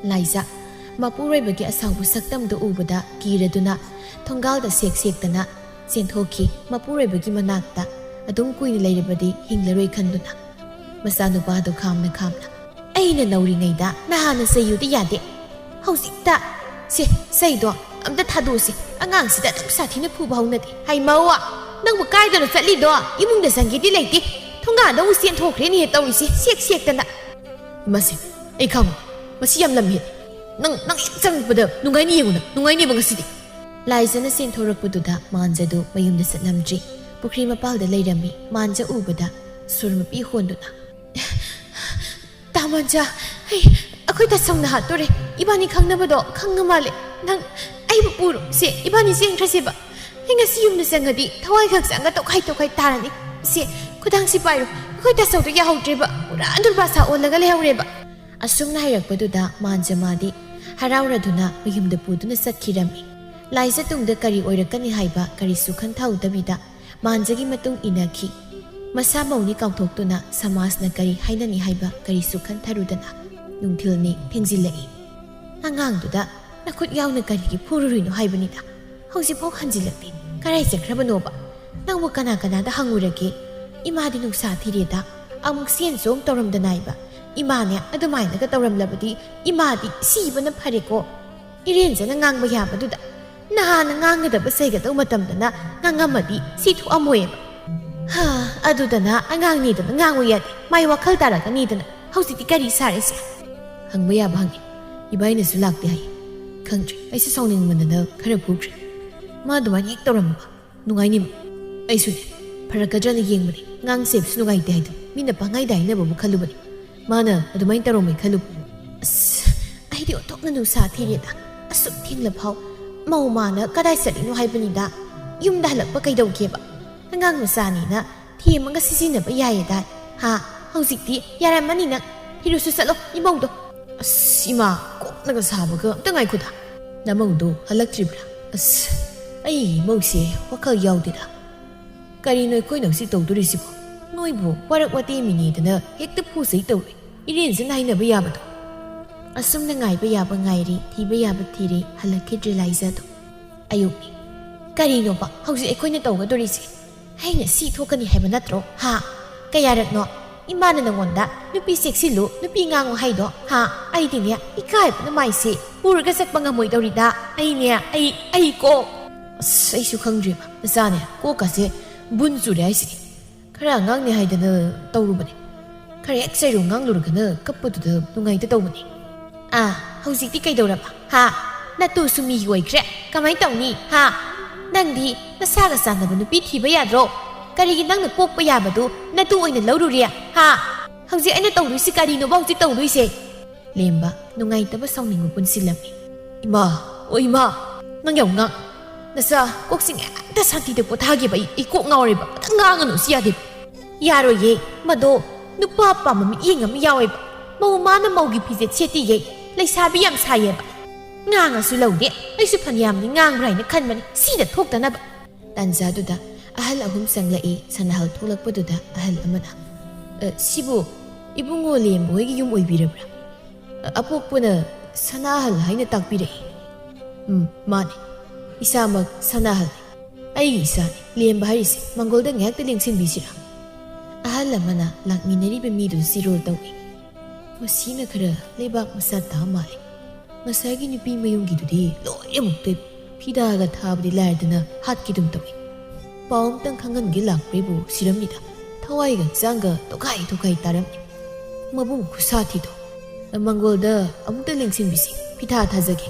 ꯂꯥꯏꯖꯥ, ꯃꯄꯨꯔꯣꯏꯕꯒꯤ ꯑꯁꯥꯎꯕ ꯁꯛꯇꯝꯗꯨ ꯎꯕꯗ ꯀꯤꯔꯗꯨꯅ ꯊꯣꯡꯒꯥꯜꯗ ꯁꯦꯛ ꯁꯦꯛꯇꯅ ꯆꯦꯟꯊꯣꯛꯈꯤ꯫ ꯃꯄꯨꯔꯣꯏꯕꯒꯤ ꯃꯅꯥꯛꯇ ꯑꯗꯨꯝ ꯀꯨꯏꯅ ꯂꯩꯔꯕꯗꯤ ꯍꯤꯡꯂꯔꯣꯏ ꯈꯟꯗꯨꯅ꯫ ꯃꯆꯥꯅꯨꯄꯥꯗꯨ ꯈꯥꯝꯅ ꯈꯥꯝꯅ, "ꯑꯩꯅ ꯅꯧꯔꯤꯉꯩꯗ ꯅꯍꯥꯟꯅ ꯆꯩꯌꯨꯗꯤ ꯌꯥꯗꯦ꯫ ꯍꯧꯖꯤꯛꯇ, ꯁꯦ, ꯆꯩꯗꯣ ꯑꯝꯇ ꯊꯥꯗꯣꯛꯑꯁꯤ꯫ ꯑꯉꯥꯡꯁꯤꯗ ꯑꯗꯨꯛ ꯁꯥꯊꯤꯅ ꯐꯨꯕ ꯍꯧꯅꯗꯦ꯫ ꯍꯩ ꯃꯧ, ꯅꯪꯕꯨ ꯀꯥꯏꯗꯅꯣ ꯆꯠꯂꯤꯗꯣ? ꯏꯃꯨꯡꯗ ꯆꯪꯒꯦꯗꯤ ꯂꯩꯇꯦ꯫ ꯊꯣꯡꯒꯥꯟꯗ ꯑꯃꯨꯛ ꯆꯦꯟꯊꯣꯛꯈ꯭ꯔꯦꯅꯦ ꯇꯧꯔꯤꯁꯦ, ꯁꯦꯛ ꯁꯦꯛꯇꯅ꯫ ꯏꯃꯥꯁꯦ, ꯑꯩ ꯈꯪꯉꯦ꯫ ꯃꯁꯤ ꯌꯥꯝ ꯂꯝ ꯍꯦꯜꯂꯦ꯫ ꯅꯪ, ꯅꯪ ꯍꯦꯛ ꯆꯪꯉꯛꯄꯗ ꯅꯨꯡꯉꯥꯏꯅꯤ ꯌꯦꯡꯉꯨꯅ, ꯅꯨꯡꯉꯥꯏꯅꯤꯕ ꯉꯁꯤꯗꯤ꯫" ꯂꯥꯏꯖꯅ ꯆꯦꯟꯊꯣꯔꯛꯄꯗꯨꯗ ꯃꯥꯟꯖꯗꯨ ꯃꯌꯨꯝꯗ ꯆꯠꯂꯝꯗ꯭ꯔꯤ꯫ ꯄꯨꯈ꯭ꯔꯤ ꯃꯄꯥꯜꯗ ꯂꯩꯔꯝꯃꯤ꯫ ꯃꯥꯟꯖ ꯎꯕꯗ ꯁꯨꯔ ꯃꯄꯤ ꯍꯣꯟꯗꯨꯅ, "ꯇꯥ ꯃꯥꯟꯖ, ꯑꯩ, ꯑꯩꯈꯣꯏ ꯇꯥꯆꯧꯅ ꯍꯥꯠꯇꯣꯔꯦ꯫ ꯏꯕꯥꯅꯤ ꯈꯪꯅꯕꯗꯣ ꯈꯪꯉ ꯃꯥꯜꯂꯦ꯫ ꯅꯪ ꯑꯩꯕꯨ ꯄꯨꯔꯣ꯫ ꯁꯦ, ꯏꯕꯥꯅꯤ ꯆꯦꯟꯈ꯭ꯔꯁꯦꯕ꯫ ꯑꯩ ꯉꯁꯤ ꯌꯨꯝꯗ ꯆꯪꯉꯗꯤ ꯊꯋꯥꯏ ꯈꯛ ꯆꯪꯉ ꯇꯣꯈꯥꯏ ꯇꯣꯈꯥꯏ ꯇꯥꯔꯅꯤ꯫ ꯁꯦ, ꯈꯨꯗꯥꯡꯁꯤ ꯄꯥꯏꯔꯣ꯫ ꯑꯩꯈꯣꯏ ꯇꯥꯆꯧꯗꯣ ꯌꯥꯍꯧꯗ꯭ꯔꯦꯕ꯫ ꯄꯨꯔꯥ ꯗꯨꯔꯕꯥꯁꯥ ꯑꯣꯜꯂꯒ ꯂꯩꯍꯧꯔꯦꯕ꯫" ꯑꯁꯨꯝꯅ ꯍꯥꯏꯔꯛꯄꯗꯨꯗ ꯃꯥꯟꯖ ꯃꯥꯗꯤ ꯍꯔꯥꯎꯔꯗꯨꯅ ꯃꯌꯨꯝꯗ ꯄꯨꯗꯨꯅ ꯆꯠꯈꯤꯔꯝꯃꯤ꯫ ꯂꯥꯏꯖ ꯇꯨꯡꯗ ꯀꯔꯤ ꯑꯣꯏꯔꯛꯀꯅꯤ ꯍꯥꯏꯕ ꯀꯔꯤꯁꯨ ꯈꯟꯊꯍꯧꯗꯕꯤꯗ ꯃꯥꯟꯖꯒꯤ ꯃꯇꯨꯡ ꯏꯟꯅꯈꯤ꯫ ꯃꯁꯥ ꯃꯧꯅꯤ ꯀꯥꯎꯊꯣꯛꯇꯨꯅ ꯁꯃꯥꯖꯅ ꯀꯔꯤ ꯍꯥꯏꯅꯅꯤ ꯍꯥꯏꯕ ꯀꯔꯤꯁꯨ ꯈꯟꯊꯔꯨꯗꯅ ꯅꯨꯡꯊꯤꯜꯅꯤ ꯊꯦꯡꯖꯤꯜꯂꯛꯏ꯫ ꯑꯉꯥꯡꯗꯨꯗ ꯅꯈꯨꯠ ꯌꯥꯎꯅ ꯀꯔꯤꯒꯤ ꯐꯨꯔꯨꯔꯤꯅꯣ ꯍꯥꯏꯕꯅꯤꯗ꯫ ꯍꯧꯖꯤꯛꯐꯥꯎ ꯍꯟꯖꯤꯜꯂꯛꯇꯦ꯫ ꯀꯔꯥꯏ ꯆꯠꯈ꯭ꯔꯕꯅꯣꯕ? ꯅꯪꯕꯨ ꯀꯅꯥ ꯀꯅꯥꯗ ꯍꯪꯉꯨꯔꯒꯦ? ꯏꯃꯥꯗꯤ ꯅꯨꯡꯁꯥ ꯊꯤꯔꯦꯗ꯫ ꯑꯃꯨꯛ ꯆꯦꯟ ꯆꯣꯡ ꯇꯧꯔꯝꯗꯅ ꯏꯕ꯫ ꯏꯃꯥꯅꯦ ꯑꯗꯨꯃꯥꯏꯅꯒ ꯇꯧꯔꯝꯂꯕꯗꯤ ꯏꯃꯥꯗꯤ ꯁꯤꯕꯅ ꯐꯔꯦꯀꯣ꯫ ꯏꯔꯦꯟꯖꯅ ꯉꯥꯡꯕ ꯌꯥꯕꯗꯨꯗ ꯅꯍꯥꯟꯅ ꯉꯥꯡꯒꯗꯕ ꯆꯩꯒꯗꯧ ꯃꯇꯝꯗꯅ ꯉꯥꯡꯉꯝꯃꯗꯤ ꯁꯤ ꯊꯣꯛꯑꯝꯃꯣꯏꯕ꯫ ꯍꯥ, ꯑꯗꯨꯗꯅ ꯑꯉꯥꯡꯅꯤꯗꯅ ꯉꯥꯡꯉꯨ ꯌꯥꯗꯦ, ꯃꯥꯏ ꯋꯥꯈꯜ ꯇꯥꯔꯛꯀꯅꯤꯗꯅ꯫ ꯍꯧꯖꯤꯛꯇꯤ ꯀꯔꯤ ꯁꯥꯔꯦꯁꯦ? ꯍꯪꯕ ꯌꯥꯕ ꯍꯪꯉꯤ꯫ ꯏꯕꯥꯏꯅꯁꯨ ꯂꯥꯛꯇꯦ ꯍꯥꯏꯌꯦ꯫ ꯈꯪꯗ꯭ꯔꯦ, ꯑꯩꯁꯨ ꯁꯥꯎꯅꯤꯡꯃꯟꯗꯅ ꯈꯔ ꯐꯨꯈ꯭ꯔꯦ꯫ ꯃꯥ ꯑꯗꯨꯃꯥꯏꯅ ꯍꯦꯛ ꯇꯧꯔꯝꯃꯕ ꯅꯨꯡꯉꯥꯏꯅꯤꯕ꯫ ꯑꯩꯁꯨꯅꯦ, ꯐꯔꯛꯀꯗ꯭ꯔꯅ ꯌꯦꯡꯕꯅꯦ꯫ ꯉꯥꯡꯁꯦꯕꯁꯨ ꯅꯨꯡꯉꯥꯏꯇꯦ ꯍꯥꯏꯗꯣ ꯃꯤꯅ ꯄꯪꯍꯥꯏꯗ ꯍꯥꯏꯅꯕꯕꯨ ꯈꯜꯂꯨꯕꯅꯦ꯫ ꯃꯥꯅ ꯑꯗꯨꯃꯥꯏꯅ ꯇꯧꯔꯝꯃꯣꯏ ꯈꯜꯂꯨꯕ꯫ ꯑꯁ, ꯑꯩꯗꯤ ꯑꯣꯟꯊꯣꯛꯅ ꯅꯨꯡꯁꯥ ꯊꯤꯔꯦꯗ꯫ ꯑꯁꯨꯛ ꯊꯦꯡꯂ ꯐꯥꯎ ꯃꯧ ꯃꯥꯅ ꯀꯗꯥꯏ ꯆꯠꯂꯤꯅꯣ ꯍꯥꯏꯕꯅꯤꯗ꯫ ꯌꯨꯝꯗ ꯍꯜꯂꯛꯄ ꯀꯩꯗꯧꯒꯦꯕ? ꯑꯉꯥꯡ ꯃꯆꯥꯅꯤꯅ ꯊꯦꯝꯃꯒ ꯁꯤꯖꯤꯟꯅꯕ ꯌꯥꯏꯌꯦꯗꯥꯏ? ꯍꯥ? ꯍꯧꯖꯤꯛꯇꯤ ꯌꯥꯔꯝꯃꯅꯤ ꯅꯪ꯫ ꯍꯤꯔꯨꯁꯨ ꯆꯠꯂꯣ, ꯏꯃꯧꯗꯣ꯫ ꯑꯁ, ꯏꯃꯥ, ꯀꯣꯛꯅꯒ ꯁꯥꯕꯒ ꯑꯝꯇ ꯉꯥꯏꯈꯣꯗ꯫ ꯅꯃꯧꯗꯣ ꯍꯜꯂꯛꯇ꯭ꯔꯤꯕ꯭ꯔꯥ? ꯑꯁ, ꯑꯩ ꯏꯃꯧꯁꯦ ꯋꯥꯈꯜ ꯌꯥꯎꯗꯦꯗ꯫ ꯀꯔꯤꯅꯣ ꯑꯩꯈꯣꯏꯅ ꯍꯧꯖꯤꯛ ꯇꯧꯗꯣꯔꯤꯁꯤꯕꯣ? ꯅꯣꯏꯕꯨ ꯋꯥꯔꯛ ꯋꯥꯇꯦꯝꯃꯤꯅꯦꯗꯅ ꯍꯦꯛꯇ ꯐꯨꯖꯩ ꯇꯧꯔꯦ꯫ ꯏꯔꯦꯟꯁꯤꯅ ꯍꯥꯏꯅꯕ ꯌꯥꯕꯗꯣ꯫ ꯑꯁꯨꯝꯅ ꯉꯥꯏꯕ ꯌꯥꯕ ꯉꯥꯏꯔꯤ, ꯊꯤꯕ ꯌꯥꯕ ꯊꯤꯔꯤ, ꯍꯜꯂꯛꯈꯤꯗ꯭ꯔꯦ ꯂꯥꯏꯖꯥꯗꯣ꯫ ꯑꯌꯨꯛꯅꯤ꯫ ꯀꯔꯤꯅꯣꯕ ꯍꯧꯖꯤꯛ ꯑꯩꯈꯣꯏꯅ ꯇꯧꯒꯗꯣꯔꯤꯁꯦ? ꯑꯩꯅ ꯁꯤ ꯊꯣꯛꯀꯅꯤ ꯍꯥꯏꯕ ꯅꯠꯇ꯭ꯔꯣ? ꯍꯥ? ꯀꯌꯥꯔꯛꯅꯣ ꯏꯃꯥꯅ ꯅꯉꯣꯟꯗ "ꯅꯨꯄꯤ ꯆꯦꯛꯁꯤꯜꯂꯨ, ꯅꯨꯄꯤ ꯉꯥꯡꯉꯨ" ꯍꯥꯏꯗꯣ? ꯍꯥ? ꯑꯩꯗꯤꯅꯦ, ꯏꯀꯥꯏꯕꯅ ꯃꯥꯏꯁꯦ ꯄꯨꯔꯒ ꯆꯠꯄ ꯉꯝꯃꯣꯏꯗꯧꯔꯤꯗ꯫ ꯑꯩꯅꯦ, ꯑꯩ, ꯑꯩ ꯀꯣ꯫ ꯑꯁ, ꯑꯩꯁꯨ ꯈꯪꯗ꯭ꯔꯦꯕ꯫ ꯅꯆꯥꯅꯦ, ꯀꯣꯛꯀꯁꯦ ꯕꯨꯟ ꯆꯨꯔꯦ ꯍꯥꯏꯁꯤꯅꯤ꯫ ꯈꯔ ꯑꯉꯥꯡꯅꯦ ꯍꯥꯏꯗꯅ ꯇꯧꯔꯨꯕꯅꯦ꯫ ꯈꯔ ꯍꯦꯛ ꯆꯩꯔꯨ ꯉꯥꯡꯂꯨꯔꯒꯅ ꯀꯞꯄꯗꯨꯗ ꯅꯨꯡꯉꯥꯏꯇ ꯇꯧꯕꯅꯤ꯫ ꯑꯥ, ꯍꯧꯖꯤꯛꯇꯤ ꯀꯩꯗꯧꯔꯕ? ꯍꯥ? ꯅꯇꯨꯁꯨ ꯃꯤꯒꯤ ꯑꯣꯏꯈ꯭ꯔꯦ꯫ ꯀꯃꯥꯏ ꯇꯧꯅꯤ? ꯍꯥ? ꯅꯪꯗꯤ ꯅꯁꯥꯒ ꯆꯥꯟꯅꯕ ꯅꯨꯄꯤ ꯊꯤꯕ ꯌꯥꯗ꯭ꯔꯣ? ꯀꯔꯤꯒꯤ ꯅꯪꯅ ꯄꯣꯛꯄ ꯌꯥꯕꯗꯨ ꯅꯇꯨ ꯑꯣꯏꯅ ꯂꯧꯔꯨꯔꯦ? ꯍꯥ? ꯍꯧꯖꯤꯛ ꯑꯩꯅ ꯇꯧꯗꯣꯏꯁꯤ ꯀꯔꯤꯅꯣꯕ ꯍꯧꯖꯤꯛ ꯇꯧꯗꯣꯏꯁꯦ? ꯂꯦꯝꯕ ꯅꯨꯡꯉꯥꯏꯇꯕ ꯁꯥꯎꯅꯤꯡꯕ ꯄꯨꯟꯁꯤꯜꯂꯝꯃꯤ꯫ ꯏꯃꯥ, ꯑꯣ ꯏꯃꯥ, ꯅꯪ ꯌꯥꯝ ꯉꯥꯡ-, ꯅꯆꯥ ꯀꯣꯛꯆꯤꯡ ꯍꯦꯛꯇ ꯁꯥꯟꯇꯤꯗ ꯄꯣꯊꯥꯒꯦꯕ꯫ ꯑꯩ, ꯑꯩ ꯀꯣꯛ ꯉꯥꯎꯔꯦꯕ꯫ ꯑꯃꯇ ꯉꯥꯡꯉꯅꯨ ꯁꯤ ꯌꯥꯗꯦꯕ꯫ ꯌꯥꯔꯣꯏꯌꯦ, ꯃꯗꯣ ꯅꯨꯄꯥ ꯑꯄꯥꯝꯕ ꯃꯤꯠꯌꯦꯡ ꯑꯃ ꯌꯥꯎꯋꯦꯕ꯫ ꯃꯧ ꯃꯥꯅ ꯃꯧꯒꯤ ꯐꯤꯖꯦꯠ ꯁꯦꯠꯇꯤꯌꯦ, ꯂꯩꯁꯥꯕꯤ ꯌꯥꯝ ꯁꯥꯏꯌꯦꯕ꯫ ꯉꯥꯡꯉꯁꯨ ꯂꯧꯗꯦ, ꯑꯩꯁꯨ ꯐꯅꯌꯥꯝꯗꯤ ꯉꯥꯡꯕ꯭ꯔꯥ ꯍꯥꯏꯅ ꯈꯟꯕꯅꯤ ꯁꯤꯗ ꯊꯣꯛꯇꯅꯕ꯫ ꯇꯥꯟꯖꯥꯗꯨꯗ ꯑꯍꯜ ꯑꯍꯨꯝ ꯆꯪꯂꯛꯏ꯫ ꯁꯅꯥꯍꯜ ꯊꯣꯛꯂꯛꯄꯗꯨꯗ ꯑꯍꯜ ꯑꯃꯅ, "ꯑ, ꯁꯤꯕꯨ ꯏꯕꯨꯡꯉꯣ ꯂꯦꯝꯕ ꯍꯣꯏꯒꯤ ꯌꯨꯝ ꯑꯣꯏꯕꯤꯔꯕ꯭ꯔꯥ?" ꯑ, ꯑꯄꯣꯛꯄꯅ ꯁꯅꯥꯍꯜ ꯍꯥꯏꯅ ꯇꯥꯛꯄꯤꯔꯛꯏ꯫ "ꯎꯝ, ꯃꯥꯅꯤ꯫ ꯏꯁꯥꯃꯛ ꯁꯅꯥꯍꯜꯅꯤ꯫ ꯑꯩꯒꯤ ꯏꯆꯥꯅꯤ꯫ ꯂꯦꯝꯕ ꯍꯥꯏꯔꯤꯁꯦ ꯃꯪꯒꯣꯜꯗ ꯉꯥꯏꯍꯥꯛꯇ ꯂꯦꯡꯁꯤꯟꯕꯤꯁꯤꯔꯥ?" ꯑꯍꯜ ꯑꯃꯅ ꯂꯥꯛꯃꯤꯟꯅꯔꯤꯕ ꯃꯤꯗꯨ ꯆꯤꯔꯣꯜ ꯇꯧꯏ꯫ ꯃꯁꯤꯅ ꯈꯔ ꯂꯩꯕꯥꯛ ꯃꯆꯥ ꯇꯥ ꯃꯥꯜꯂꯤ꯫ ꯉꯁꯥꯏꯒꯤ ꯅꯨꯄꯤ ꯃꯌꯨꯝꯒꯤꯗꯨꯗꯤ ꯂꯣꯏꯔꯦ ꯑꯃꯨꯛꯇꯣꯏꯕ꯫ ꯐꯤꯗꯥꯒ ꯊꯥꯕꯗꯤ ꯂꯥꯏꯔꯗꯅ ꯍꯥꯠꯈꯤꯗꯨꯝ ꯇꯧꯏ꯫ ꯄꯥꯎ ꯑꯝꯇꯪ ꯈꯪꯍꯟꯒꯦ ꯂꯥꯛꯄꯩꯕꯨ ꯁꯤꯔꯝꯃꯤꯗ꯫ ꯊꯋꯥꯏꯒ ꯍꯛꯆꯥꯡꯒ ꯇꯣꯈꯥꯏ ꯇꯣꯈꯥꯏ ꯇꯥꯔꯝꯃꯤ꯫ ꯃꯕꯨꯡ ꯈꯨꯁꯥꯊꯤꯗꯣ꯫ ꯃꯪꯒꯣꯜꯗ ꯑꯃꯨꯛꯇ ꯂꯦꯡꯁꯤꯟꯕꯤꯁꯤ꯫ ꯐꯤꯊꯥ ꯊꯥꯖꯒꯦ꯫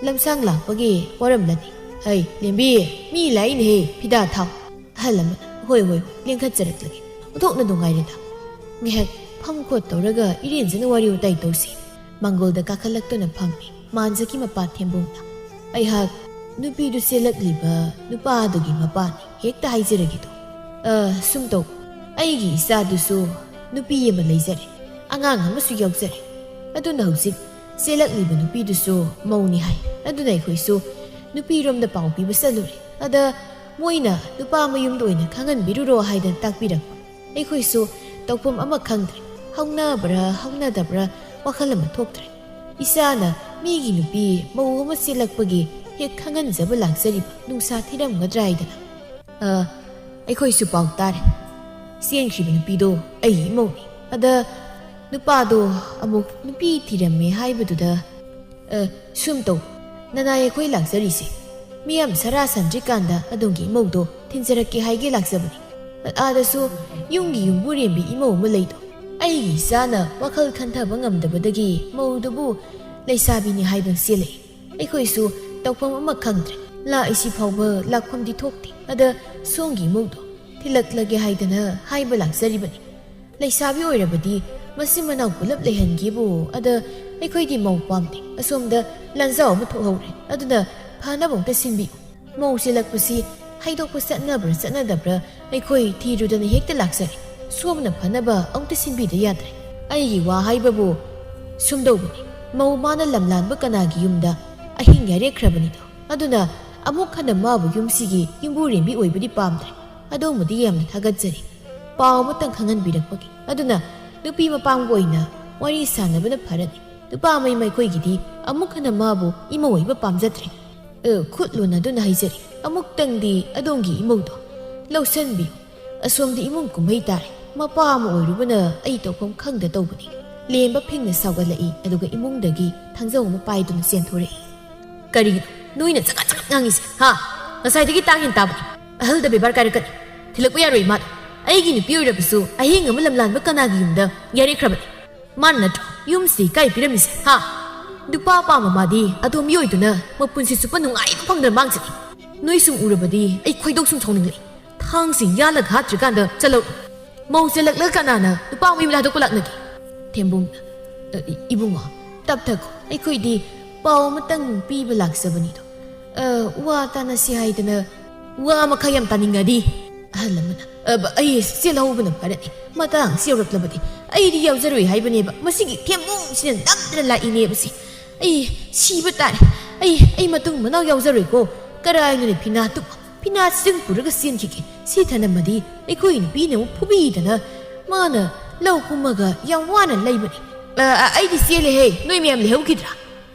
ꯂꯝꯁꯥꯡ ꯂꯥꯛꯄꯒꯤ ꯋꯥꯔꯝꯂꯅꯤ꯫ ꯍꯩ, ꯂꯦꯝꯕꯤ, ꯃꯤ ꯂꯥꯛꯏꯅꯦꯍꯦ, ꯐꯤꯗꯥ ꯊꯥꯎ꯫ ꯑꯍꯜ ꯑꯃꯅ ꯍꯣꯏ ꯍꯣꯏ ꯂꯦꯡꯈꯠꯆꯔꯛꯂꯒꯦ꯫ ꯑꯣꯟꯊꯣꯛꯅ ꯅꯨꯡꯉꯥꯏꯔꯦꯗ꯫ ꯉꯥꯏꯍꯥꯛ ꯐꯝ ꯈꯣꯠ ꯇꯧꯔꯒ ꯏꯔꯦꯟꯖꯅ ꯋꯥꯔꯤ ꯋꯥꯇꯥꯏ ꯇꯧꯁꯤ꯫ ꯃꯪꯒꯣꯜꯗ ꯀꯥꯈꯠꯂꯛꯇꯨꯅ ꯐꯝꯃꯤ꯫ ꯃꯥꯟꯖꯒꯤ ꯃꯄꯥ ꯊꯦꯝꯕꯨꯡꯅ꯫ ꯑꯩꯍꯥꯛ ꯅꯨꯄꯤꯗꯨ ꯆꯦꯜꯂꯛꯂꯤꯕ ꯅꯨꯄꯥꯗꯨꯒꯤ ꯃꯄꯥꯅꯤ꯫ ꯍꯦꯛꯇ ꯍꯥꯏꯖꯔꯒꯦꯗꯣ꯫ ꯑ, ꯁꯨꯝ ꯇꯧ꯫ ꯑꯩꯒꯤ ꯏꯆꯥꯗꯨꯁꯨ ꯅꯨꯄꯤ ꯑꯃ ꯂꯩꯖꯔꯦ꯫ ꯑꯉꯥꯡ ꯑꯃꯁꯨ ꯌꯥꯎꯖꯔꯦ꯫ ꯑꯗꯨꯅ ꯍꯧꯖꯤꯛ ꯆꯦꯜꯂꯛꯂꯤꯕ ꯅꯨꯄꯤꯗꯨꯁꯨ ꯃꯧꯅꯤ ꯍꯥꯏ꯫ ꯑꯗꯨꯅ ꯑꯩꯈꯣꯏꯁꯨ ꯅꯨꯄꯤꯔꯣꯝꯗ ꯄꯥꯎ ꯄꯤꯕ ꯆꯠꯂꯨꯔꯦ꯫ ꯑꯗ ꯃꯣꯏꯅ ꯅꯨꯄꯥ ꯃꯌꯨꯝꯗ ꯑꯣꯏꯅ ꯈꯪꯍꯟꯕꯤꯔꯨꯔꯣ ꯍꯥꯏꯗꯅ ꯇꯥꯛꯄꯤꯔꯛꯄ꯫ ꯑꯩꯈꯣꯏꯁꯨ ꯇꯧꯐꯝ ꯑꯃ ꯈꯪꯗ꯭ꯔꯦ꯫ ꯍꯧꯅꯕ꯭ꯔꯥ ꯍꯧꯅꯗꯕ꯭ꯔꯥ ꯋꯥꯈꯜ ꯑꯃ ꯊꯣꯛꯇ꯭ꯔꯦ꯫ ꯏꯆꯥꯅ ꯃꯤꯒꯤ ꯅꯨꯄꯤ ꯃꯧ ꯑꯃ ꯆꯦꯜꯂꯛꯄꯒꯤ ꯍꯦꯛ ꯈꯪꯍꯟꯖꯕ ꯂꯥꯛꯆꯔꯤꯕ ꯅꯨꯡꯁꯥ ꯊꯤꯔꯝꯒꯗ꯭ꯔꯥ ꯍꯥꯏꯗꯅ꯫ ꯑ, ꯑꯩꯈꯣꯏꯁꯨ ꯄꯥꯎ ꯇꯥꯔꯦ꯫ ꯆꯦꯟꯈ꯭ꯔꯤꯕ ꯅꯨꯄꯤꯗꯣ ꯑꯩꯒꯤ ꯏꯃꯧꯅꯤ꯫ ꯑꯗ ꯅꯨꯄꯥꯗꯣ ꯑꯃꯨꯛ ꯅꯨꯄꯤ ꯊꯤꯔꯝꯃꯦ ꯍꯥꯏꯕꯗꯨꯗ, ꯑ, ꯁꯨꯝ ꯇꯧ, ꯅꯅꯥꯏ ꯑꯩꯈꯣꯏ ꯂꯥꯛꯆꯔꯤꯁꯦ ꯃꯤꯌꯥꯝ ꯁꯔꯥ ꯁꯟꯗ꯭ꯔꯤꯀꯥꯟꯗ ꯑꯗꯣꯝꯒꯤ ꯏꯃꯧꯗꯣ ꯊꯤꯟꯖꯔꯛꯀꯦ ꯍꯥꯏꯒꯦ ꯂꯥꯛꯆꯕꯅꯤ꯫ ꯑꯥꯗꯁꯨ ꯌꯨꯝꯒꯤ ꯌꯨꯝꯕꯨꯔꯦꯝꯕꯤ ꯏꯃꯧ ꯑꯃ ꯂꯩꯗꯣ꯫ ꯑꯩꯒꯤ ꯏꯆꯥꯅ ꯋꯥꯈꯜ ꯈꯟꯊꯕ ꯉꯝꯗꯕꯗꯒꯤ ꯃꯧꯗꯨꯕꯨ ꯂꯩꯁꯥꯕꯤꯅꯤ ꯍꯥꯏꯗꯨꯅ ꯆꯦꯜꯂꯛꯏ꯫ ꯑꯩꯈꯣꯏꯁꯨ ꯇꯧꯐꯝ ꯑꯃ ꯈꯪꯗ꯭ꯔꯦ꯫ ꯂꯥꯛꯏꯁꯤ ꯐꯥꯎꯕ ꯂꯥꯛꯐꯝꯗꯤ ꯊꯣꯛꯇꯦ꯫ ꯑꯗ ꯁꯣꯝꯒꯤ ꯏꯃꯧꯗꯣ ꯊꯤꯜꯂꯛꯂꯒꯦ ꯍꯥꯏꯗꯅ ꯍꯥꯏꯕ ꯂꯥꯛꯆꯔꯤꯕꯅꯤ꯫ ꯂꯩꯁꯥꯕꯤ ꯑꯣꯏꯔꯕꯗꯤ ꯃꯆꯤꯟ ꯃꯅꯥꯎ ꯄꯨꯂꯞ ꯂꯩꯍꯟꯒꯦꯕꯨ꯫ ꯑꯗ ꯑꯩꯈꯣꯏꯗꯤ ꯃꯧ ꯄꯥꯝꯗꯦ꯫ ꯑꯁꯣꯝꯗ ꯂꯥꯟꯖꯥꯎ ꯑꯃ ꯊꯣꯛꯍꯧꯔꯦ꯫ ꯑꯗꯨꯅ ꯐꯅꯕ ꯑꯃꯨꯛꯇ ꯁꯤꯟꯕꯤꯌꯨ꯫ ꯃꯧ ꯆꯦꯜꯂꯛꯄꯁꯤ ꯍꯥꯏꯗꯣꯛꯄ ꯆꯠꯅꯕ꯭ꯔꯥ ꯆꯠꯅꯗꯕ꯭ꯔꯥ ꯑꯩꯈꯣꯏ ꯊꯤꯔꯨꯗꯅ ꯍꯦꯛꯇ ꯂꯥꯛꯆꯔꯦ꯫ ꯁꯣꯝꯅ ꯐꯅꯕ ꯑꯃꯨꯛꯇ ꯁꯤꯟꯕꯤꯗ ꯌꯥꯗ꯭ꯔꯦ꯫ ꯑꯩꯒꯤ ꯋꯥ ꯍꯥꯏꯕꯕꯨ ꯁꯨꯝꯗꯧꯕꯅꯤ꯫ ꯃꯧ ꯃꯥꯅ ꯂꯝꯂꯥꯟꯕ ꯀꯅꯥꯒꯤ ꯌꯨꯝꯗ ꯑꯍꯤꯡ ꯌꯥꯔꯦꯛꯈ꯭ꯔꯕꯅꯤꯗꯣ꯫ ꯑꯗꯨꯅ ꯑꯃꯨꯛ ꯍꯟꯅ ꯃꯥꯕꯨ ꯌꯨꯝꯁꯤꯒꯤ ꯌꯨꯝꯕꯨꯔꯦꯝꯕꯤ ꯑꯣꯏꯕꯗꯤ ꯄꯥꯝꯗ꯭ꯔꯦ꯫ ꯑꯗꯣꯝꯕꯨꯗꯤ ꯌꯥꯝꯅ ꯊꯥꯒꯠꯆꯔꯤ꯫ ꯄꯥꯎ ꯑꯃꯇꯪ ꯈꯪꯍꯟꯕꯤꯔꯛꯄꯒꯤ꯫ ꯑꯗꯨꯅ ꯅꯨꯄꯤ ꯃꯄꯥꯝꯒ ꯑꯣꯏꯅ ꯋꯥꯔꯤ ꯁꯥꯟꯅꯕꯅ ꯐꯔꯅꯤ꯫ ꯅꯨꯄꯥ ꯃꯌꯨꯝ ꯑꯩꯈꯣꯏꯒꯤꯗꯤ ꯑꯃꯨꯛ ꯍꯟꯅ ꯃꯥꯕꯨ ꯏꯃꯧ ꯑꯣꯏꯕ ꯄꯥꯝꯖꯗ꯭ꯔꯦ꯫ ꯑ, ꯈꯨꯠ ꯂꯣꯟꯅꯗꯨꯅ ꯍꯥꯏꯖꯔꯤ꯫ ꯑꯃꯨꯛꯇꯪꯗꯤ ꯑꯗꯣꯝꯒꯤ ꯏꯃꯧꯗꯣ ꯂꯧꯁꯟꯕꯤꯌꯨ꯫ ꯑꯁꯣꯝꯗꯤ ꯏꯃꯨꯡ ꯀꯨꯝꯍꯩ ꯇꯥꯔꯦ꯫ ꯃꯄꯥ ꯑꯃ ꯑꯣꯏꯔꯨꯕꯅ ꯑꯩ ꯇꯧꯐꯝ ꯈꯪꯗ ꯇꯧꯕꯅꯤ꯫ ꯂꯦꯝꯕ ꯐꯤꯡꯅ ꯁꯥꯎꯒꯠꯂꯛꯏ, ꯑꯗꯨꯒ ꯏꯃꯨꯡꯗꯒꯤ ꯊꯥꯡꯖꯧ ꯑꯃ ꯄꯥꯏꯗꯨꯅ ꯆꯦꯟꯊꯣꯔꯛꯏ꯫ "ꯀꯔꯤꯒꯤꯅꯣ ꯅꯣꯏꯅ ꯆꯒꯠ ꯆꯒꯠ ꯉꯥꯡꯉꯤꯁꯦ, ꯍꯥ? ꯉꯁꯥꯏꯗꯒꯤ ꯇꯥꯡ ꯌꯦꯟ ꯇꯥꯕꯅꯤ꯫ ꯑꯍꯜꯗ ꯕꯦꯕꯥꯔ ꯀꯥꯏꯔꯛꯀꯅꯤ꯫ ꯊꯤꯜꯂꯛꯄ ꯌꯥꯔꯣꯏ ꯃꯥꯅ꯫ ꯑꯩꯒꯤ ꯅꯨꯄꯤ ꯑꯣꯏꯔꯕꯁꯨ ꯑꯍꯤꯡ ꯑꯃ ꯂꯝꯂꯥꯟꯕ ꯀꯅꯥꯒꯤ ꯌꯨꯝꯗ ꯌꯥꯔꯦꯛꯈ꯭ꯔꯕꯅꯤ? ꯃꯥꯅ ꯅꯠꯇ꯭ꯔꯣ ꯌꯨꯝꯁꯤꯗ ꯏꯀꯥꯏ ꯄꯤꯔꯝꯃꯤꯁꯦ, ꯍꯥ? ꯅꯨꯄꯥ ꯄꯥꯝꯕ ꯃꯥꯗꯤ ꯑꯇꯣꯝꯕꯤ ꯑꯣꯏꯗꯨꯅ ꯃꯄꯨꯟꯁꯤ ꯆꯨꯞꯄ ꯅꯨꯡꯉꯥꯏꯕ ꯐꯪꯗꯅ ꯃꯥꯡꯖꯅꯤ꯫ ꯅꯣꯏ ꯁꯨꯝ ꯎꯔꯕꯗꯤ ꯑꯩ ꯈꯣꯏꯗꯧ ꯁꯨꯝ ꯁꯥꯎꯅꯤꯡꯂꯛꯏ꯫ ꯊꯥꯡꯁꯤ ꯌꯥꯜꯂꯒ ꯍꯥꯠꯇ꯭ꯔꯤꯀꯥꯟꯗ ꯆꯠꯂꯧ꯫ ꯃꯧ ꯆꯦꯜꯂꯛꯂꯒ ꯀꯅꯥꯅ ꯅꯨꯄꯥ ꯃꯌꯨꯝꯗ ꯍꯥꯠꯇꯣꯛꯄ ꯂꯥꯛꯅꯒꯦ?" ꯊꯦꯝꯕꯨꯡꯅ, "ꯑ, ꯏ-, ꯏꯕꯨꯡꯉꯣ, ꯇꯞꯊꯈꯣ꯫ ꯑꯩꯈꯣꯏꯗꯤ ꯄꯥꯎ ꯑꯃꯇꯪ ꯄꯤꯕ ꯂꯥꯛꯆꯕꯅꯤꯗꯣ꯫ ꯑ, ꯋꯥ ꯇꯥꯅꯁꯤ ꯍꯥꯏꯗꯅ ꯋꯥ ꯃꯈꯥ ꯌꯥꯝ ꯇꯥꯅꯤꯡꯉꯗꯤ?" ꯑꯍꯜ ꯑꯃꯅ, "ꯑ, ꯕ-, ꯑꯩ ꯆꯦꯜꯍꯧꯕꯅ ꯐꯔꯅꯤ꯫ ꯃꯇꯥꯡꯁꯤ ꯌꯧꯔꯛꯂꯕꯗꯤ ꯑꯩꯗꯤ ꯌꯥꯎꯖꯔꯣꯏ ꯍꯥꯏꯕꯅꯦꯕ꯫ ꯃꯁꯤꯒꯤ ꯊꯦꯝꯕꯨꯡꯁꯤꯅ ꯅꯝꯗꯅ ꯂꯥꯛꯏꯅꯦꯕꯁꯤ꯫ ꯑꯩ ꯁꯤꯕ ꯇꯥꯔꯦ꯫ ꯑꯩ, ꯑꯩ ꯃꯇꯨꯡ ꯃꯅꯥꯎ ꯌꯥꯎꯖꯔꯣꯏꯀꯣ꯫ ꯀꯔꯥꯏꯅꯣꯅꯦ ꯐꯤꯅꯥꯠꯇꯨꯕꯨ? ꯐꯤꯅꯥꯠꯁꯤꯗꯪ ꯄꯨꯔꯒ ꯆꯦꯟꯈꯤꯒꯦ꯫ ꯁꯤ ꯊꯅꯝꯃꯗꯤ ꯑꯩꯈꯣꯏ ꯅꯨꯄꯤꯅ ꯑꯃꯨꯛ ꯐꯨꯕꯤꯗꯅ ꯃꯥꯅ ꯂꯧ ꯀꯨꯝꯃꯒ ꯌꯥꯝ ꯋꯥꯅ ꯂꯩꯕꯅꯤ꯫ ꯑ, ꯑ, ꯑꯩꯗꯤ ꯆꯦꯜꯂꯦꯍꯦ꯫ ꯅꯣꯏ ꯃꯌꯥꯝ ꯂꯩꯍꯧꯈꯤꯗ꯭ꯔꯥ?"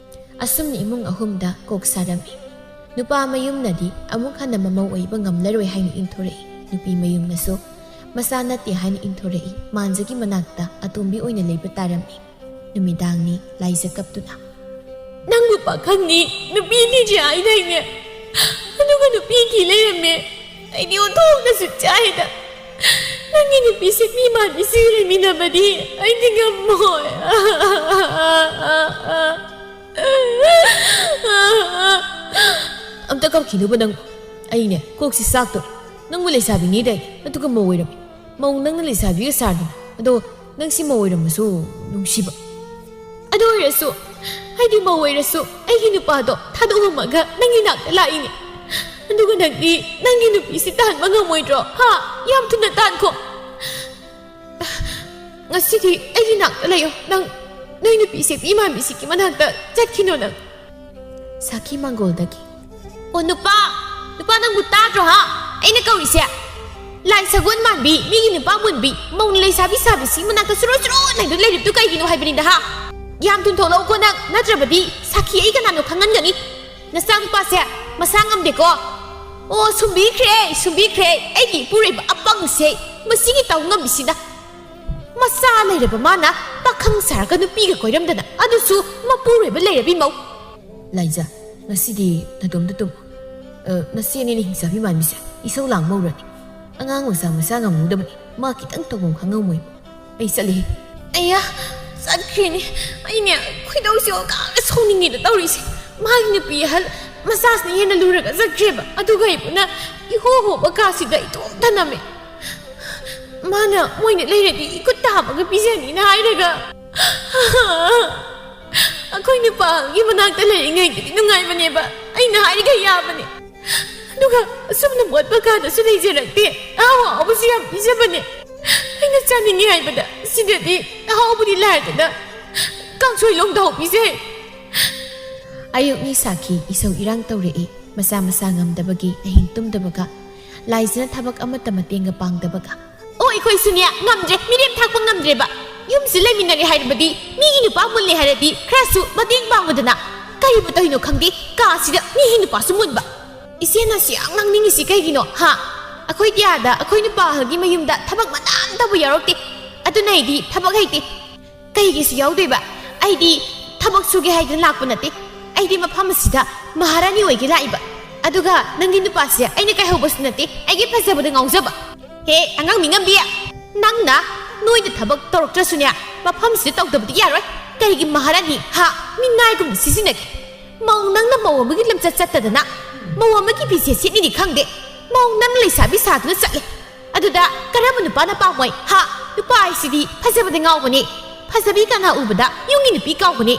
ꯑꯁꯨꯝꯅ ꯏꯃꯨꯡ ꯑꯍꯨꯝꯗ ꯀꯣꯛ ꯁꯥꯔꯝꯃꯤ꯫ ꯅꯨꯄꯥ ꯃꯌꯨꯝꯅꯗꯤ ꯑꯃꯨꯛ ꯍꯟꯅ ꯃꯃꯧ ꯑꯣꯏꯕ ꯉꯝꯂꯔꯣꯏ ꯍꯥꯏꯅ ꯏꯟꯊꯣꯔꯛꯏ꯫ ꯅꯨꯄꯤ ꯃꯌꯨꯝꯅꯁꯨ ꯃꯆꯥ ꯅꯠꯇꯦ ꯍꯥꯏꯅ ꯏꯟꯊꯣꯔꯛꯏ꯫ ꯃꯥꯟꯖꯒꯤ ꯃꯅꯥꯛꯇ ꯑꯇꯣꯝꯕꯤ ꯑꯣꯏꯅ ꯂꯩꯕ ꯇꯥꯔꯝꯃꯤ꯫ ꯅꯨꯃꯤꯗꯥꯡꯅꯤ꯫ ꯂꯥꯏꯖ ꯀꯞꯇꯨꯅ, "ꯅꯪꯕꯨ ꯄꯥꯈꯪꯅꯤ, ꯅꯨꯄꯤ ꯊꯤꯗ꯭ꯔꯤ ꯍꯥꯏꯗꯥꯏꯅꯦ? ꯑꯗꯨꯒ ꯅꯨꯄꯤ ꯊꯤ ꯂꯩꯔꯝꯃꯦ꯫ ꯑꯩꯗꯤ ꯑꯣꯟꯊꯣꯛꯅꯁꯨ ꯆꯥꯏꯗ꯫ ꯅꯪꯒꯤ ꯅꯨꯄꯤꯁꯦ ꯃꯤ ꯃꯥꯟꯕꯤꯁꯤꯒ ꯂꯩꯃꯤꯟꯅꯕꯗꯤ ꯑꯩꯗꯤ ꯉꯝꯃꯣꯏ꯫" "ꯑꯝꯇ ꯀꯞꯈꯤꯅꯨꯕ ꯅꯪ꯫ ꯑꯩꯅꯦ ꯀꯣꯛꯁꯤ ꯆꯥꯛꯇꯣꯔꯦ꯫ ꯅꯪꯕꯨ ꯂꯩꯁꯥꯕꯤꯅꯤꯗꯥꯏ, ꯑꯗꯨꯒ ꯃꯧ ꯑꯣꯏꯔꯝꯃꯤ꯫ ꯃꯧ ꯅꯪꯅ ꯂꯩꯁꯥꯕꯤꯒ ꯁꯥꯗꯅ꯫ ꯑꯗꯣ ꯅꯪꯁꯤ ꯃꯧ ꯑꯣꯏꯔꯝꯃꯁꯨ ꯅꯨꯡꯁꯤꯕ꯫ ꯑꯗꯨ ꯑꯣꯏꯔꯁꯨ, ꯍꯥꯏꯗꯤ ꯃꯧ ꯑꯣꯏꯔꯁꯨ ꯑꯩꯒꯤ ꯅꯨꯄꯥꯗꯣ ꯊꯥꯗꯣꯛꯑꯝꯃꯒ ꯅꯪꯒꯤ ꯅꯥꯛꯇ ꯂꯥꯛꯏꯅꯦ꯫ ꯑꯗꯨꯒ ꯅꯪꯗꯤ ꯅꯪꯒꯤ ꯅꯨꯄꯤꯁꯤ ꯇꯥꯟꯕ ꯉꯝꯃꯣꯏꯗ꯭ꯔꯣ? ꯍꯥ? ꯌꯥꯝ ꯊꯨꯅ ꯇꯥꯟꯈꯣ꯫ ꯉꯁꯤꯗꯤ ꯑꯩꯒꯤ ꯅꯥꯛꯇ ꯂꯩꯌꯣ꯫ ꯅꯪ ꯅꯣꯏ ꯅꯨꯄꯤꯁꯦ ꯃꯤ ꯃꯥꯟꯕꯤꯁꯤꯒꯤ ꯃꯅꯥꯛꯇ ꯆꯠꯈꯤꯅꯣ ꯅꯪ꯫ ꯁꯥꯈꯤ ꯃꯪꯒꯣꯜꯗꯒꯤ꯫ "ꯑꯣ ꯅꯨꯄꯥ, ꯅꯨꯄꯥ ꯅꯪꯕꯨ ꯇꯥꯗ꯭ꯔꯣ ꯍꯥ? ꯑꯩꯅ ꯀꯧꯔꯤꯁꯦ꯫ ꯂꯥꯏ ꯁꯒꯣꯜ ꯃꯥꯟꯕꯤ, ꯃꯤꯒꯤ ꯅꯨꯄꯥ ꯃꯨꯟꯕꯤ, ꯃꯧꯅ ꯂꯩꯁꯥꯕꯤ ꯁꯥꯕꯤꯁꯤ ꯃꯅꯥꯛꯇ ꯁꯨꯔꯣ ꯁꯨꯔꯣ ꯂꯩꯗꯨ ꯂꯩꯔꯤꯕꯗꯨ ꯀꯩꯒꯤꯅꯣ ꯍꯥꯏꯕꯅꯤꯗ ꯍꯥ? ꯌꯥꯝ ꯊꯨꯅ ꯊꯣꯛꯂꯛꯎꯀꯣ ꯅꯪ, ꯅꯠꯇ꯭ꯔꯕꯗꯤ ꯁꯥꯈꯤ ꯑꯩ ꯀꯅꯥꯅꯣ ꯈꯪꯍꯟꯒꯅꯤ꯫ ꯅꯆꯥꯅꯨꯄꯥꯁꯦ ꯃꯁꯥ ꯉꯝꯗꯦꯀꯣ꯫ ꯑꯣ ꯁꯨꯝꯕꯤꯈ꯭ꯔꯦ, ꯁꯨꯝꯕꯤꯈ꯭ꯔꯦ꯫ ꯑꯩꯒꯤ ꯏꯄꯨꯔꯣꯏꯕ ꯑꯄꯪꯁꯦ ꯃꯁꯤꯒꯤ ꯇꯧ ꯉꯝꯃꯤꯁꯤꯅ꯫ ꯃꯆꯥ ꯂꯩꯔꯕ ꯃꯥꯅ ꯄꯥꯈꯪ ꯈꯪ ꯁꯥꯔꯒ ꯅꯨꯄꯤꯒ ꯀꯣꯏꯔꯝꯗꯅ, ꯑꯗꯨꯁꯨ ꯃꯄꯨꯔꯣꯏꯕ ꯂꯩꯔꯕꯤ ꯃꯧ꯫ ꯂꯥꯏꯖ, ꯉꯁꯤꯗꯤ ꯅꯇꯣꯝꯗ ꯇꯨꯝꯃꯨ꯫ ꯑ, ꯅꯆꯦꯅꯦꯅ ꯍꯤꯡꯆꯥꯕꯤ ꯃꯥꯟꯕꯤꯁꯦ ꯏꯁꯧ ꯂꯥꯡ ꯃꯧꯔꯅꯤ꯫ ꯑꯉꯥꯡ ꯃꯆꯥ ꯃꯆꯥ ꯉꯝꯃꯨꯗꯕꯅꯤ꯫ ꯃꯥ ꯈꯤꯇꯪ ꯇꯧꯐꯝ ꯈꯪꯉꯝꯃꯣꯏ꯫ ꯑꯩ ꯆꯠꯂꯦ꯫ ꯑꯩꯌꯥ, ꯆꯠꯈ꯭ꯔꯦꯅꯦ꯫ ꯑꯩꯅꯦ, ꯈꯣꯏꯗꯧꯁꯦ ꯑꯣꯀꯥꯒ ꯁꯥꯎꯅꯤꯡꯉꯦꯗ ꯇꯧꯔꯤꯁꯦ꯫ ꯃꯥꯒꯤ ꯅꯨꯄꯤ ꯑꯍꯜ ꯃꯆꯥꯁꯤꯅ ꯍꯦꯟꯅ ꯂꯨꯔꯒ ꯆꯠꯈ꯭ꯔꯦꯕ꯫ ꯑꯗꯨꯒ ꯑꯩꯕꯨꯅ ꯏꯍꯣ ꯍꯣꯕ ꯀꯥꯁꯤꯗ ꯏꯇꯣꯝꯇ ꯅꯝꯃꯦ꯫ ꯃꯥꯅ ꯃꯣꯏꯅ ꯂꯩꯔꯗꯤ ꯏꯈꯨꯠ ꯇꯥꯕꯒ ꯄꯤꯖꯅꯤꯅ ꯍꯥꯏꯔꯒ, ꯑꯩꯈꯣꯏ ꯅꯨꯄꯥꯒꯤ ꯃꯅꯥꯛꯇ ꯂꯩꯔꯤꯉꯩꯗꯗꯤ ꯅꯨꯡꯉꯥꯏꯕꯅꯦꯕ, ꯑꯩꯅ ꯍꯥꯏꯔꯤꯈꯩ ꯌꯥꯕꯅꯦ꯫ ꯑꯗꯨꯒ ꯑꯁꯨꯝꯅ ꯃꯣꯠꯄ ꯀꯥꯗꯁꯨ ꯂꯩꯖꯔꯛꯇꯦ꯫ ꯑꯍꯥꯎ ꯑꯍꯥꯎꯕꯁꯨ ꯌꯥꯝ ꯄꯤꯖꯕꯅꯦ꯫ ꯑꯩꯅ ꯆꯥꯅꯤꯡꯉꯤ ꯍꯥꯏꯕꯗ ꯁꯤꯗꯗꯤ ꯑꯍꯥꯎꯕꯗꯤ ꯂꯥꯏꯔꯗꯅ ꯀꯥꯡꯁꯣꯏ ꯂꯣꯡꯗꯥꯎ ꯄꯤꯖꯩ꯫ ꯑꯌꯨꯛꯅꯤ ꯁꯥꯈꯤ, ꯏꯁꯧ ꯏꯔꯥꯡ ꯇꯧꯔꯛꯏ꯫ ꯃꯁꯥ ꯃꯁꯥ ꯉꯝꯗꯕꯒꯤ ꯑꯍꯤꯡ ꯇꯨꯝꯗꯕꯒ, ꯂꯥꯏꯖꯅ ꯊꯕꯛ ꯑꯃꯠꯇ ꯃꯇꯦꯡꯒ ꯄꯥꯡꯗꯕꯒ꯫ ꯑꯣ, ꯑꯩꯈꯣꯏꯁꯨꯅꯦ, ꯉꯝꯗ꯭ꯔꯦ, ꯃꯤꯔꯦꯝ ꯊꯥꯛꯄ ꯉꯝꯗ꯭ꯔꯦꯕ꯫ ꯌꯨꯝꯁꯤ ꯂꯩꯃꯤꯟꯅꯔꯦ ꯍꯥꯏꯔꯕꯗꯤ, ꯃꯤꯒꯤ ꯅꯨꯄꯥ ꯃꯨꯜꯂꯦ ꯍꯥꯏꯔꯗꯤ ꯈꯔꯁꯨ ꯃꯇꯦꯡ ꯄꯥꯡꯉꯨꯗꯅ꯫ ꯀꯔꯤꯕꯨ ꯇꯧꯔꯤꯅꯣ ꯈꯪꯗꯦ, ꯀꯥꯁꯤꯗ ꯃꯤꯒꯤ ꯅꯨꯄꯥꯁꯨ ꯃꯨꯟꯕ꯫ ꯏꯆꯦꯅ ꯑꯁꯨꯛ ꯌꯥꯝ ꯉꯥꯡꯅꯤꯡꯉꯤꯁꯤ ꯀꯩꯒꯤꯅꯣ, ꯍꯥ? ꯑꯩꯈꯣꯏꯗꯤ ꯑꯥꯗ ꯑꯩꯈꯣꯏ ꯅꯨꯄꯥ ꯑꯍꯜꯒꯤ ꯃꯌꯨꯝꯗ ꯊꯕꯛ ꯃꯅꯥ ꯑꯝꯇꯕꯨ ꯌꯥꯎꯔꯛꯇꯦ꯫ ꯑꯗꯨꯅ ꯑꯩꯗꯤ ꯊꯕꯛ ꯍꯩꯇꯦ꯫ ꯀꯩꯒꯤꯁꯨ ꯌꯥꯎꯗꯣꯏꯕ? ꯑꯩꯗꯤ ꯊꯕꯛ ꯁꯨꯒꯦ ꯍꯥꯏꯗꯅ ꯂꯥꯛꯄ ꯅꯠꯇꯦ꯫ ꯑꯩꯗꯤ ꯃꯐꯝ ꯑꯁꯤꯗ ꯃꯍꯥꯔꯥꯅꯤ ꯑꯣꯏꯒꯦ ꯂꯥꯛꯏꯕ꯫ ꯑꯗꯨꯒ ꯅꯪꯒꯤ ꯅꯨꯄꯥꯁꯦ ꯑꯩꯅ ꯀꯥꯏꯍꯧꯕꯁꯨ ꯅꯠꯇꯦ, ꯑꯩꯒꯤ ꯐꯖꯕꯗ ꯉꯥꯎꯖꯕ꯫ ꯍꯦ, ꯑꯉꯥꯡ ꯃꯤꯉꯝꯕꯤ! ꯅꯪꯅ ꯅꯣꯏꯗ ꯊꯕꯛ ꯇꯧꯔꯛꯇ꯭ꯔꯁꯨꯅꯦ, ꯃꯐꯝꯁꯤꯗ ꯇꯧꯗꯕꯗꯤ ꯌꯥꯔꯣꯏ꯫ ꯀꯔꯤꯒꯤ ꯃꯍꯥꯔꯥꯅꯤ? ꯍꯥ? ꯃꯤꯅꯥꯏꯒꯨꯝꯅ ꯁꯤꯖꯤꯟꯅꯒꯦ꯫ ꯃꯧ ꯅꯪꯅ ꯃꯧ ꯑꯃꯒꯤ ꯂꯝꯆꯠ ꯆꯠꯇꯗꯅ, ꯃꯧ ꯑꯃꯒꯤ ꯐꯤꯖꯦꯠ ꯁꯦꯠꯅꯤꯗꯤ ꯈꯪꯗꯦ꯫ ꯃꯧ ꯅꯪꯅ ꯂꯩꯁꯥꯕꯤ ꯁꯥꯗꯨꯅ ꯆꯠꯂꯦ꯫ ꯑꯗꯨꯗ ꯀꯔꯝꯕ ꯅꯨꯄꯥꯅ ꯄꯥꯝꯃꯣꯏ? ꯍꯥ? ꯅꯨꯄꯥ ꯍꯥꯏꯁꯤꯗꯤ ꯐꯖꯕꯗ ꯉꯥꯎꯕꯅꯤ꯫ ꯐꯖꯕꯤ ꯀꯅꯥ ꯎꯕꯗ ꯌꯨꯝꯒꯤ ꯅꯨꯄꯤ ꯀꯥꯎꯒꯅꯤ?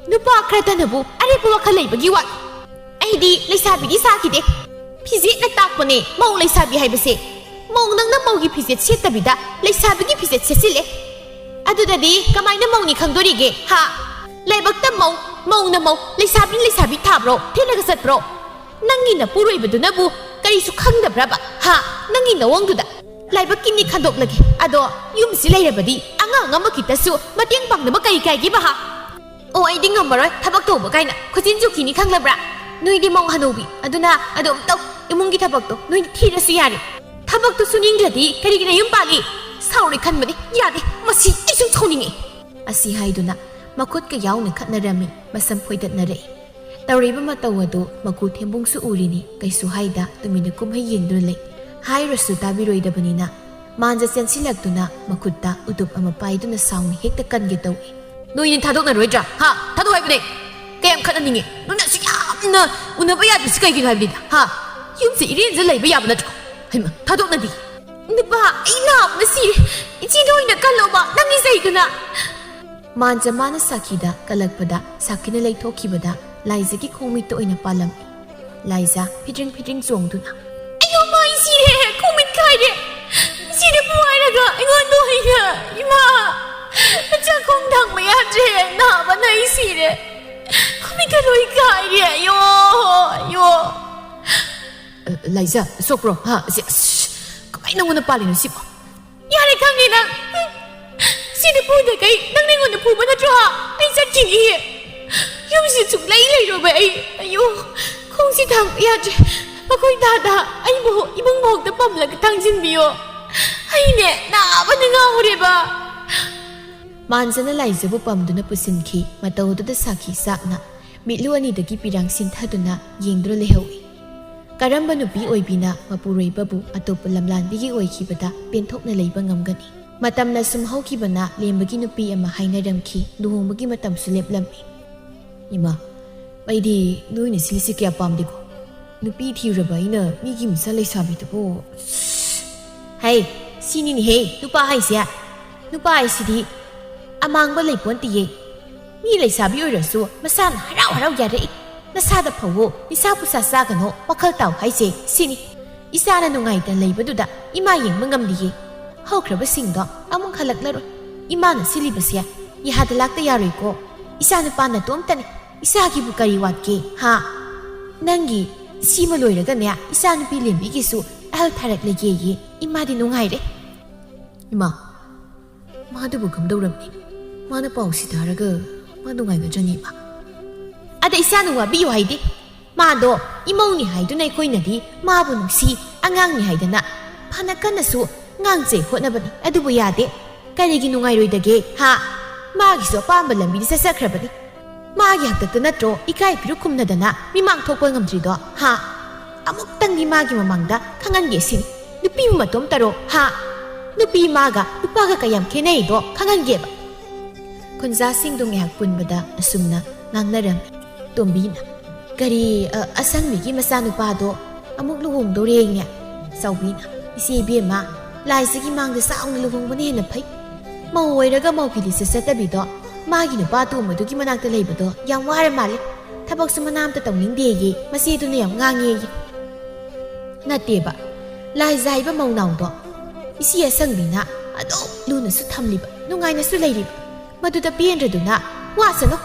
ꯅꯨꯄꯥ ꯈꯔꯇꯅꯕꯨ ꯑꯔꯦꯞꯄ ꯋꯥꯈꯜ ꯂꯩꯕꯒꯤ ꯋꯥ꯫ ꯑꯩꯗꯤ ꯂꯩꯁꯥꯕꯤꯗꯤ ꯁꯥꯈꯤꯗꯦ꯫ ꯐꯤꯖꯦꯠꯅ ꯇꯥꯛꯄꯅꯦ ꯃꯧ ꯂꯩꯁꯥꯕꯤ ꯍꯥꯏꯕꯁꯦ꯫ ꯃꯧ ꯅꯪꯅ ꯃꯧꯒꯤ ꯐꯤꯖꯦꯠ ꯁꯦꯠꯇꯕꯤꯗ ꯂꯩꯁꯥꯕꯤꯒꯤ ꯐꯤꯖꯦꯠ ꯁꯦꯠꯆꯤꯜꯂꯦ꯫ ꯑꯗꯨꯗꯗꯤ ꯀꯃꯥꯏꯅ ꯃꯧꯅꯤ ꯈꯪꯗꯣꯔꯤꯒꯦ? ꯍꯥ? ꯂꯥꯏꯕꯛꯇ ꯃꯧ, ꯃꯧꯅ ꯃꯧ, ꯂꯩꯁꯥꯕꯤꯅ ꯂꯩꯁꯥꯕꯤ ꯊꯥꯕ꯭ꯔꯣ? ꯊꯦꯠꯂꯒ ꯆꯠꯄ꯭ꯔꯣ? ꯅꯪꯒꯤ ꯅꯄꯨꯔꯣꯏꯕꯗꯨꯅꯕꯨ ꯀꯔꯤꯁꯨ ꯈꯪꯗꯕ꯭ꯔꯕ? ꯍꯥ? ꯅꯪꯒꯤ ꯅꯋꯣꯡꯗꯨꯗ꯫ ꯂꯥꯏꯕꯛꯀꯤꯅꯤ ꯈꯟꯗꯣꯛꯂꯒꯦ꯫ ꯑꯗꯣ ꯌꯨꯝꯁꯤ ꯂꯩꯔꯕꯗꯤ ꯑꯉꯥꯡ ꯑꯃꯈꯤꯇꯁꯨ ꯃꯇꯦꯡ ꯄꯥꯡꯅꯕ ꯀꯔꯤ ꯀꯥꯏꯒꯦꯕ, ꯍꯥ? ꯑꯣ, ꯑꯩꯗꯤ ꯉꯝꯃꯔꯣꯏ ꯊꯕꯛ ꯇꯧꯕ ꯀꯥꯏꯅ꯫ ꯈꯨꯖꯤꯟ ꯆꯨꯈꯤꯅꯤ ꯈꯪꯂꯕ꯭ꯔꯥ? ꯅꯣꯏꯗꯤ ꯃꯧ ꯍꯅꯨꯕꯤ, ꯑꯗꯨꯅ ꯑꯗꯨꯝ ꯇꯧ꯫ ꯏꯃꯨꯡꯒꯤ ꯊꯕꯛꯇꯣ ꯅꯣꯏꯗꯤ ꯊꯤꯔꯁꯨ ꯌꯥꯔꯦ꯫ ꯊꯕꯛꯇꯣ ꯁꯨꯅꯤꯡꯗ꯭ꯔꯗꯤ ꯀꯔꯤꯒꯤ ꯅꯌꯨꯝ ꯄꯥꯜꯂꯤ? ꯁꯥꯎꯔꯣꯏ ꯈꯟꯕꯅꯤ꯫ ꯌꯥꯗꯦ, ꯃꯁꯤ ꯑꯩ ꯁꯨꯝ ꯁꯥꯎꯅꯤꯡꯉꯦ꯫ ꯑꯁꯤ ꯍꯥꯏꯗꯨꯅ ꯃꯈꯨꯠꯀ ꯌꯥꯎꯅ ꯈꯠꯅꯔꯝꯃꯤ, ꯃꯁꯝ ꯐꯣꯏꯗꯠꯅꯔꯛꯏ꯫ ꯇꯧꯔꯤꯕ ꯃꯇꯧ ꯑꯗꯨ ꯃꯀꯨ ꯊꯦꯝꯕꯨꯡꯁꯨ ꯎꯔꯤꯅꯤ, ꯀꯩꯁꯨ ꯍꯥꯏꯗ ꯇꯨꯃꯤꯟꯅ ꯀꯨꯝꯍꯩ ꯌꯦꯡꯗꯨꯅ ꯂꯩ꯫ ꯍꯥꯏꯔꯁꯨ ꯇꯥꯕꯤꯔꯣꯏꯗꯕꯅꯤꯅ ꯃꯥꯟꯖ ꯆꯦꯟꯁꯤꯜꯂꯛꯇꯨꯅ ꯃꯈꯨꯠꯇ ꯎꯇꯨꯞ ꯑꯃ ꯄꯥꯏꯗꯨꯅ ꯁꯥꯎꯅ ꯍꯦꯛꯇ ꯀꯟꯒꯦ ꯇꯧꯏ꯫ "ꯅꯣꯏꯅꯤ ꯊꯥꯗꯣꯛꯅꯔꯣꯏꯗ꯭ꯔꯥ? ꯍꯥ? ꯊꯥꯗꯣꯛ ꯍꯥꯏꯕꯅꯦ! ꯀꯌꯥꯝ ꯈꯠꯅꯅꯤꯡꯉꯤ? ꯅꯣꯏꯅ ꯑꯁꯨꯛ ꯌꯥꯝꯅ ꯎꯅꯕ ꯌꯥꯗ꯭ꯔꯤꯁꯤ ꯀꯩꯒꯤꯅꯣ ꯍꯥꯏꯕꯅꯤꯗ, ꯍꯥ? ꯌꯨꯝꯁꯦ ꯏꯔꯦꯟꯖ ꯂꯩꯕ ꯌꯥꯕ ꯅꯠꯇ꯭ꯔꯣ? ꯍꯩꯃꯥ, ꯊꯥꯗꯣꯛꯅꯗꯤ!" "ꯅꯨꯄꯥ, ꯑꯩ ꯅꯥꯕꯅ ꯁꯤꯔꯦ꯫ ꯏꯆꯦꯗ ꯑꯣꯏꯅ ꯀꯜꯂꯣꯕ, ꯅꯪꯒꯤ ꯆꯩꯗꯨꯅ!" ꯃꯥꯟꯖ ꯃꯥꯅ ꯁꯥꯈꯤꯗ ꯀꯜꯂꯛꯄꯗ ꯁꯥꯈꯤꯅ ꯂꯩꯊꯣꯛꯈꯤꯕꯗ ꯂꯥꯏꯖꯒꯤ ꯈꯣꯡꯃꯤꯠꯇ ꯑꯣꯏꯅ ꯄꯥꯜꯂꯝꯃꯤ꯫ ꯂꯥꯏꯖ ꯐꯤꯗ꯭ꯔꯤꯡ ꯐꯤꯗ꯭ꯔꯤꯡ ꯆꯣꯡꯗꯨꯅ, "ꯑꯌꯣ, ꯃꯥ, ꯑꯩ ꯁꯤꯔꯦ! ꯈꯣꯡꯃꯤꯠ ꯀꯥꯏꯔꯦ! ꯏꯆꯦꯗ ꯄꯨ ꯍꯥꯏꯔꯒ ꯑꯩꯉꯣꯟꯗ ꯑꯣꯏꯅ! ꯏꯃꯥ! ꯆꯥꯛꯈꯣꯝ ꯊꯥꯡꯕ ꯌꯥꯗ꯭ꯔꯦ! ꯅꯥꯕꯅ ꯑꯩ ꯁꯤꯔꯦ! ꯈꯣꯡꯃꯤꯠꯀ ꯂꯣꯏ ꯀꯥꯏꯔꯦ! ꯑꯌꯣ! ꯑꯌꯣ!" "ꯑ, ꯂꯥꯏꯖ, ꯁꯣꯛꯄ꯭ꯔꯣ? ꯍꯥ? ꯑꯁꯤ, ꯑꯁ, ꯀꯃꯥꯏꯅ ꯅꯪꯉꯣꯟꯗ ꯄꯥꯜꯂꯤꯅꯣ ꯁꯤꯕꯣ?" "ꯌꯥꯔꯦ, ꯈꯪꯉꯦ ꯅꯪ꯫ ꯍꯨꯝ꯫ ꯁꯤꯗ ꯄꯨꯗꯈꯩ ꯅꯪꯅ ꯑꯩꯉꯣꯟꯗ ꯐꯨꯕ ꯅꯠꯇ꯭ꯔꯣ? ꯑꯩ ꯆꯠꯈꯤꯅꯤ꯫ ꯌꯨꯝꯁꯤ ꯁꯨꯡꯂꯩ ꯂꯩꯔꯣꯏ ꯑꯩ꯫ ꯑꯌꯣ, ꯈꯣꯡꯁꯤ ꯊꯥꯡꯕ ꯌꯥꯗ꯭ꯔꯦ꯫ ꯃꯈꯣꯏ ꯇꯥꯗ ꯑꯩꯕꯨ ꯏꯃꯨꯡ ꯐꯥꯎꯗ ꯄꯝꯂꯒ ꯊꯥꯡꯖꯤꯟꯕꯤꯌꯣ꯫ ꯑꯩꯅꯦ ꯅꯥꯕꯅ ꯉꯥꯎꯔꯦꯕ꯫" ꯃꯥꯟꯖꯅ ꯂꯥꯏꯖꯕꯨ ꯄꯝꯗꯨꯅ ꯄꯨꯁꯤꯟꯈꯤ꯫ ꯃꯇꯧ ꯑꯗꯨꯗ ꯁꯥꯈꯤ ꯆꯥꯛꯅ ꯃꯤꯠꯂꯨ ꯑꯅꯤꯗꯒꯤ ꯄꯤꯔꯥꯡ ꯁꯤꯟꯊꯗꯨꯅ ꯌꯦꯡꯗꯨꯅ ꯂꯩꯍꯧꯏ꯫ ꯀꯔꯝꯕ ꯅꯨꯄꯤ ꯑꯣꯏꯕꯤꯅ ꯃꯄꯨꯔꯣꯏꯕꯕꯨ ꯑꯇꯣꯞꯄ ꯂꯝꯂꯥꯟꯕꯤꯒꯤ ꯑꯣꯏꯈꯤꯕꯗ ꯄꯦꯟꯊꯣꯛꯅ ꯂꯩꯕ ꯉꯝꯒꯅꯤ? ꯃꯇꯝꯅ ꯁꯨꯝ ꯍꯧꯈꯤꯕꯅ ꯂꯦꯝꯕꯒꯤ ꯅꯨꯄꯤ ꯑꯃ ꯍꯥꯏꯅꯔꯝꯈꯤ꯫ ꯂꯨꯍꯣꯡꯕꯒꯤ ꯃꯇꯝꯁꯨ ꯂꯦꯞꯂꯝꯃꯤ꯫ "ꯏꯃꯥ, ꯑꯩꯗꯤ ꯅꯣꯏꯅ ꯁꯤꯜꯂꯤꯁꯤ ꯀꯌꯥ ꯄꯥꯝꯗꯦꯀꯣ꯫ ꯅꯨꯄꯤ ꯊꯤꯔꯨꯔꯕ ꯑꯩꯅ ꯃꯤꯒꯤ ꯃꯆꯥ ꯂꯩꯁꯥꯕꯤꯗꯨꯕꯨ꯫" "ꯍꯩ, ꯁꯤꯅꯤꯅꯦꯍꯦ ꯅꯨꯄꯥ ꯍꯥꯏꯁꯦ꯫ ꯅꯨꯄꯥ ꯍꯥꯏꯁꯤꯗꯤ ꯑꯃꯥꯡꯕ ꯂꯩꯄꯣꯟꯇꯤꯌꯦ꯫ ꯃꯤ ꯂꯩꯁꯥꯕꯤ ꯑꯣꯏꯔꯁꯨ ꯃꯁꯥꯅ ꯍꯔꯥꯎ ꯍꯔꯥꯎ ꯌꯥꯔꯛꯏ꯫ ꯅꯁꯥꯗ ꯐꯧꯋꯣ, ꯅꯤꯁꯥ ꯄꯨꯁꯥ ꯆꯥꯒꯅꯣ, ꯋꯥꯈꯜ ꯇꯥꯎ ꯍꯥꯏꯁꯦ ꯁꯤꯅꯤ꯫ ꯏꯆꯥꯅ ꯅꯨꯡꯉꯥꯏꯇꯅ ꯂꯩꯕꯗꯨꯗ ꯏꯃꯥ ꯌꯦꯡꯕ ꯉꯝꯗꯤꯌꯦ꯫ ꯍꯧꯈ꯭ꯔꯕꯁꯤꯡꯗꯣ ꯑꯃꯨꯛ ꯍꯜꯂꯛꯂꯔꯣꯏ꯫ ꯏꯃꯥꯅ ꯁꯤꯜꯂꯤꯕꯁꯦ ꯌꯥꯗ ꯂꯥꯛꯇ ꯌꯥꯔꯣꯏꯀꯣ꯫ ꯏꯆꯥ ꯅꯨꯄꯥ ꯅꯇꯣꯝꯇꯅꯤ꯫ ꯏꯆꯥꯒꯤꯕꯨ ꯀꯔꯤ ꯋꯥꯠꯀꯦ, ꯍꯥ? ꯅꯪꯒꯤ ꯁꯤꯃ ꯂꯣꯏꯔꯒꯅꯦ, ꯏꯆꯥ ꯅꯨꯄꯤ ꯂꯦꯝꯕꯤꯒꯤꯁꯨ ꯑꯍꯜ ꯊꯥꯔꯛꯂꯒꯦꯌꯦ꯫ ꯏꯃꯥꯗꯤ ꯅꯨꯡꯉꯥꯏꯔꯦ꯫" "ꯏꯃꯥ, ꯃꯥꯗꯨꯕꯨ ꯀꯝꯗꯧꯔꯝꯅꯤ? ꯃꯥꯅ ꯄꯥꯎꯁꯤ ꯇꯥꯔꯒ ꯃꯥ ꯅꯨꯡꯉꯥꯏꯒꯗ꯭ꯔꯅꯤ, ꯏꯃꯥ?" "ꯑꯗ ꯏꯆꯥꯅ ꯋꯥꯕꯤꯌꯨ ꯍꯥꯏꯗꯦ꯫ ꯃꯥꯗꯣ ꯏꯃꯧꯅꯤ ꯍꯥꯏꯗꯨꯅ ꯑꯩꯈꯣꯏꯅꯗꯤ ꯃꯥꯕꯨ ꯅꯨꯡꯁꯤ, ꯑꯉꯥꯡꯅꯤ ꯍꯥꯏꯗꯅ ꯐꯅ ꯀꯟꯅꯁꯨ ꯉꯥꯡꯖꯩ ꯍꯣꯠꯅꯕꯅꯤ, ꯑꯗꯨꯕꯨ ꯌꯥꯗꯦ꯫ ꯀꯔꯤꯒꯤ ꯅꯨꯡꯉꯥꯏꯔꯣꯏꯗꯒꯦ, ꯍꯥ?" ꯃꯥꯒꯤꯁꯨ ꯑꯄꯥꯝꯕ ꯂꯝꯕꯤꯗ ꯆꯠꯆꯈ꯭ꯔꯕꯅꯤ꯫ ꯃꯥꯒꯤ ꯍꯥꯛꯇꯛꯇ ꯅꯠꯇ꯭ꯔꯣ ꯏꯀꯥꯏ ꯐꯤꯔꯨꯛ ꯈꯨꯝꯅꯗꯅ ꯃꯤꯃꯥꯡ ꯊꯣꯛꯄ ꯉꯝꯗ꯭ꯔꯤꯗꯣ, ꯍꯥ? ꯑꯃꯨꯛꯇꯪꯗꯤ ꯃꯥꯒꯤ ꯃꯃꯥꯡꯗ ꯈꯪꯍꯟꯒꯦ ꯁꯤꯅꯤ꯫ ꯅꯨꯄꯤꯕꯨ ꯃꯇꯣꯝ ꯇꯔꯣ, ꯍꯥ? ꯅꯨꯄꯤ ꯃꯥꯒ ꯅꯨꯄꯥꯒ ꯀꯌꯥꯝ ꯈꯦꯠꯅꯩꯗꯣ ꯈꯪꯍꯟꯒꯦꯕ꯫ ꯈꯨꯟꯖꯥꯁꯤꯡꯗꯨ ꯉꯥꯏꯍꯥꯛ ꯄꯨꯟꯕꯗ ꯑꯁꯨꯝꯅ ꯉꯥꯡꯅꯔꯝꯃꯤ꯫ ꯇꯣꯝꯕꯤꯅ, "ꯀꯔꯤ, ꯑ, ꯑꯁꯪꯕꯤꯒꯤ ꯃꯆꯥꯅꯨꯄꯥꯗꯣ ꯑꯃꯨꯛ ꯂꯨꯍꯣꯡꯗꯧꯔꯦꯅꯦ?" ꯆꯥꯎꯕꯤꯅ, "ꯏꯆꯦ ꯏꯕꯦꯝꯃ, ꯂꯥꯏꯁꯤꯒꯤ ꯃꯥꯡꯗ ꯆꯥꯎꯅ ꯂꯨꯍꯣꯡꯕꯅ ꯍꯦꯟꯅ ꯐꯩ꯫ ꯃꯧ ꯑꯣꯏꯔꯒ ꯃꯧꯒꯤ ꯂꯤꯁꯇ ꯆꯠꯇꯕꯤꯗꯣ ꯃꯥꯒꯤ ꯅꯨꯄꯥ ꯑꯇꯣꯝꯕꯗꯨꯒꯤ ꯃꯅꯥꯛꯇ ꯂꯩꯕꯗꯣ ꯌꯥꯝ ꯋꯥꯔ ꯃꯥꯜꯂꯦ꯫ ꯊꯕꯛꯁꯨ ꯃꯅꯥ ꯑꯝꯇ ꯇꯧꯅꯤꯡꯗꯦꯌꯦ, ꯃꯆꯦꯗꯨꯅ ꯌꯥꯝ ꯉꯥꯡꯉꯦꯌꯦ꯫" ꯅꯠꯇꯦꯕ, ꯂꯥꯏꯖꯥ ꯍꯥꯏꯕ ꯃꯧꯅꯥꯎꯗꯣ ꯏꯆꯦ ꯑꯁꯪꯕꯤꯅ ꯑꯗꯨꯝ ꯂꯨꯅꯁꯨ ꯊꯝꯂꯤꯕ, ꯅꯨꯡꯉꯥꯏꯅꯁꯨ ꯂꯩꯔꯤꯕ꯫ ꯃꯗꯨꯗ ꯄꯦꯟꯗ꯭ꯔꯗꯨꯅ ꯋꯥꯁꯅꯨ꯫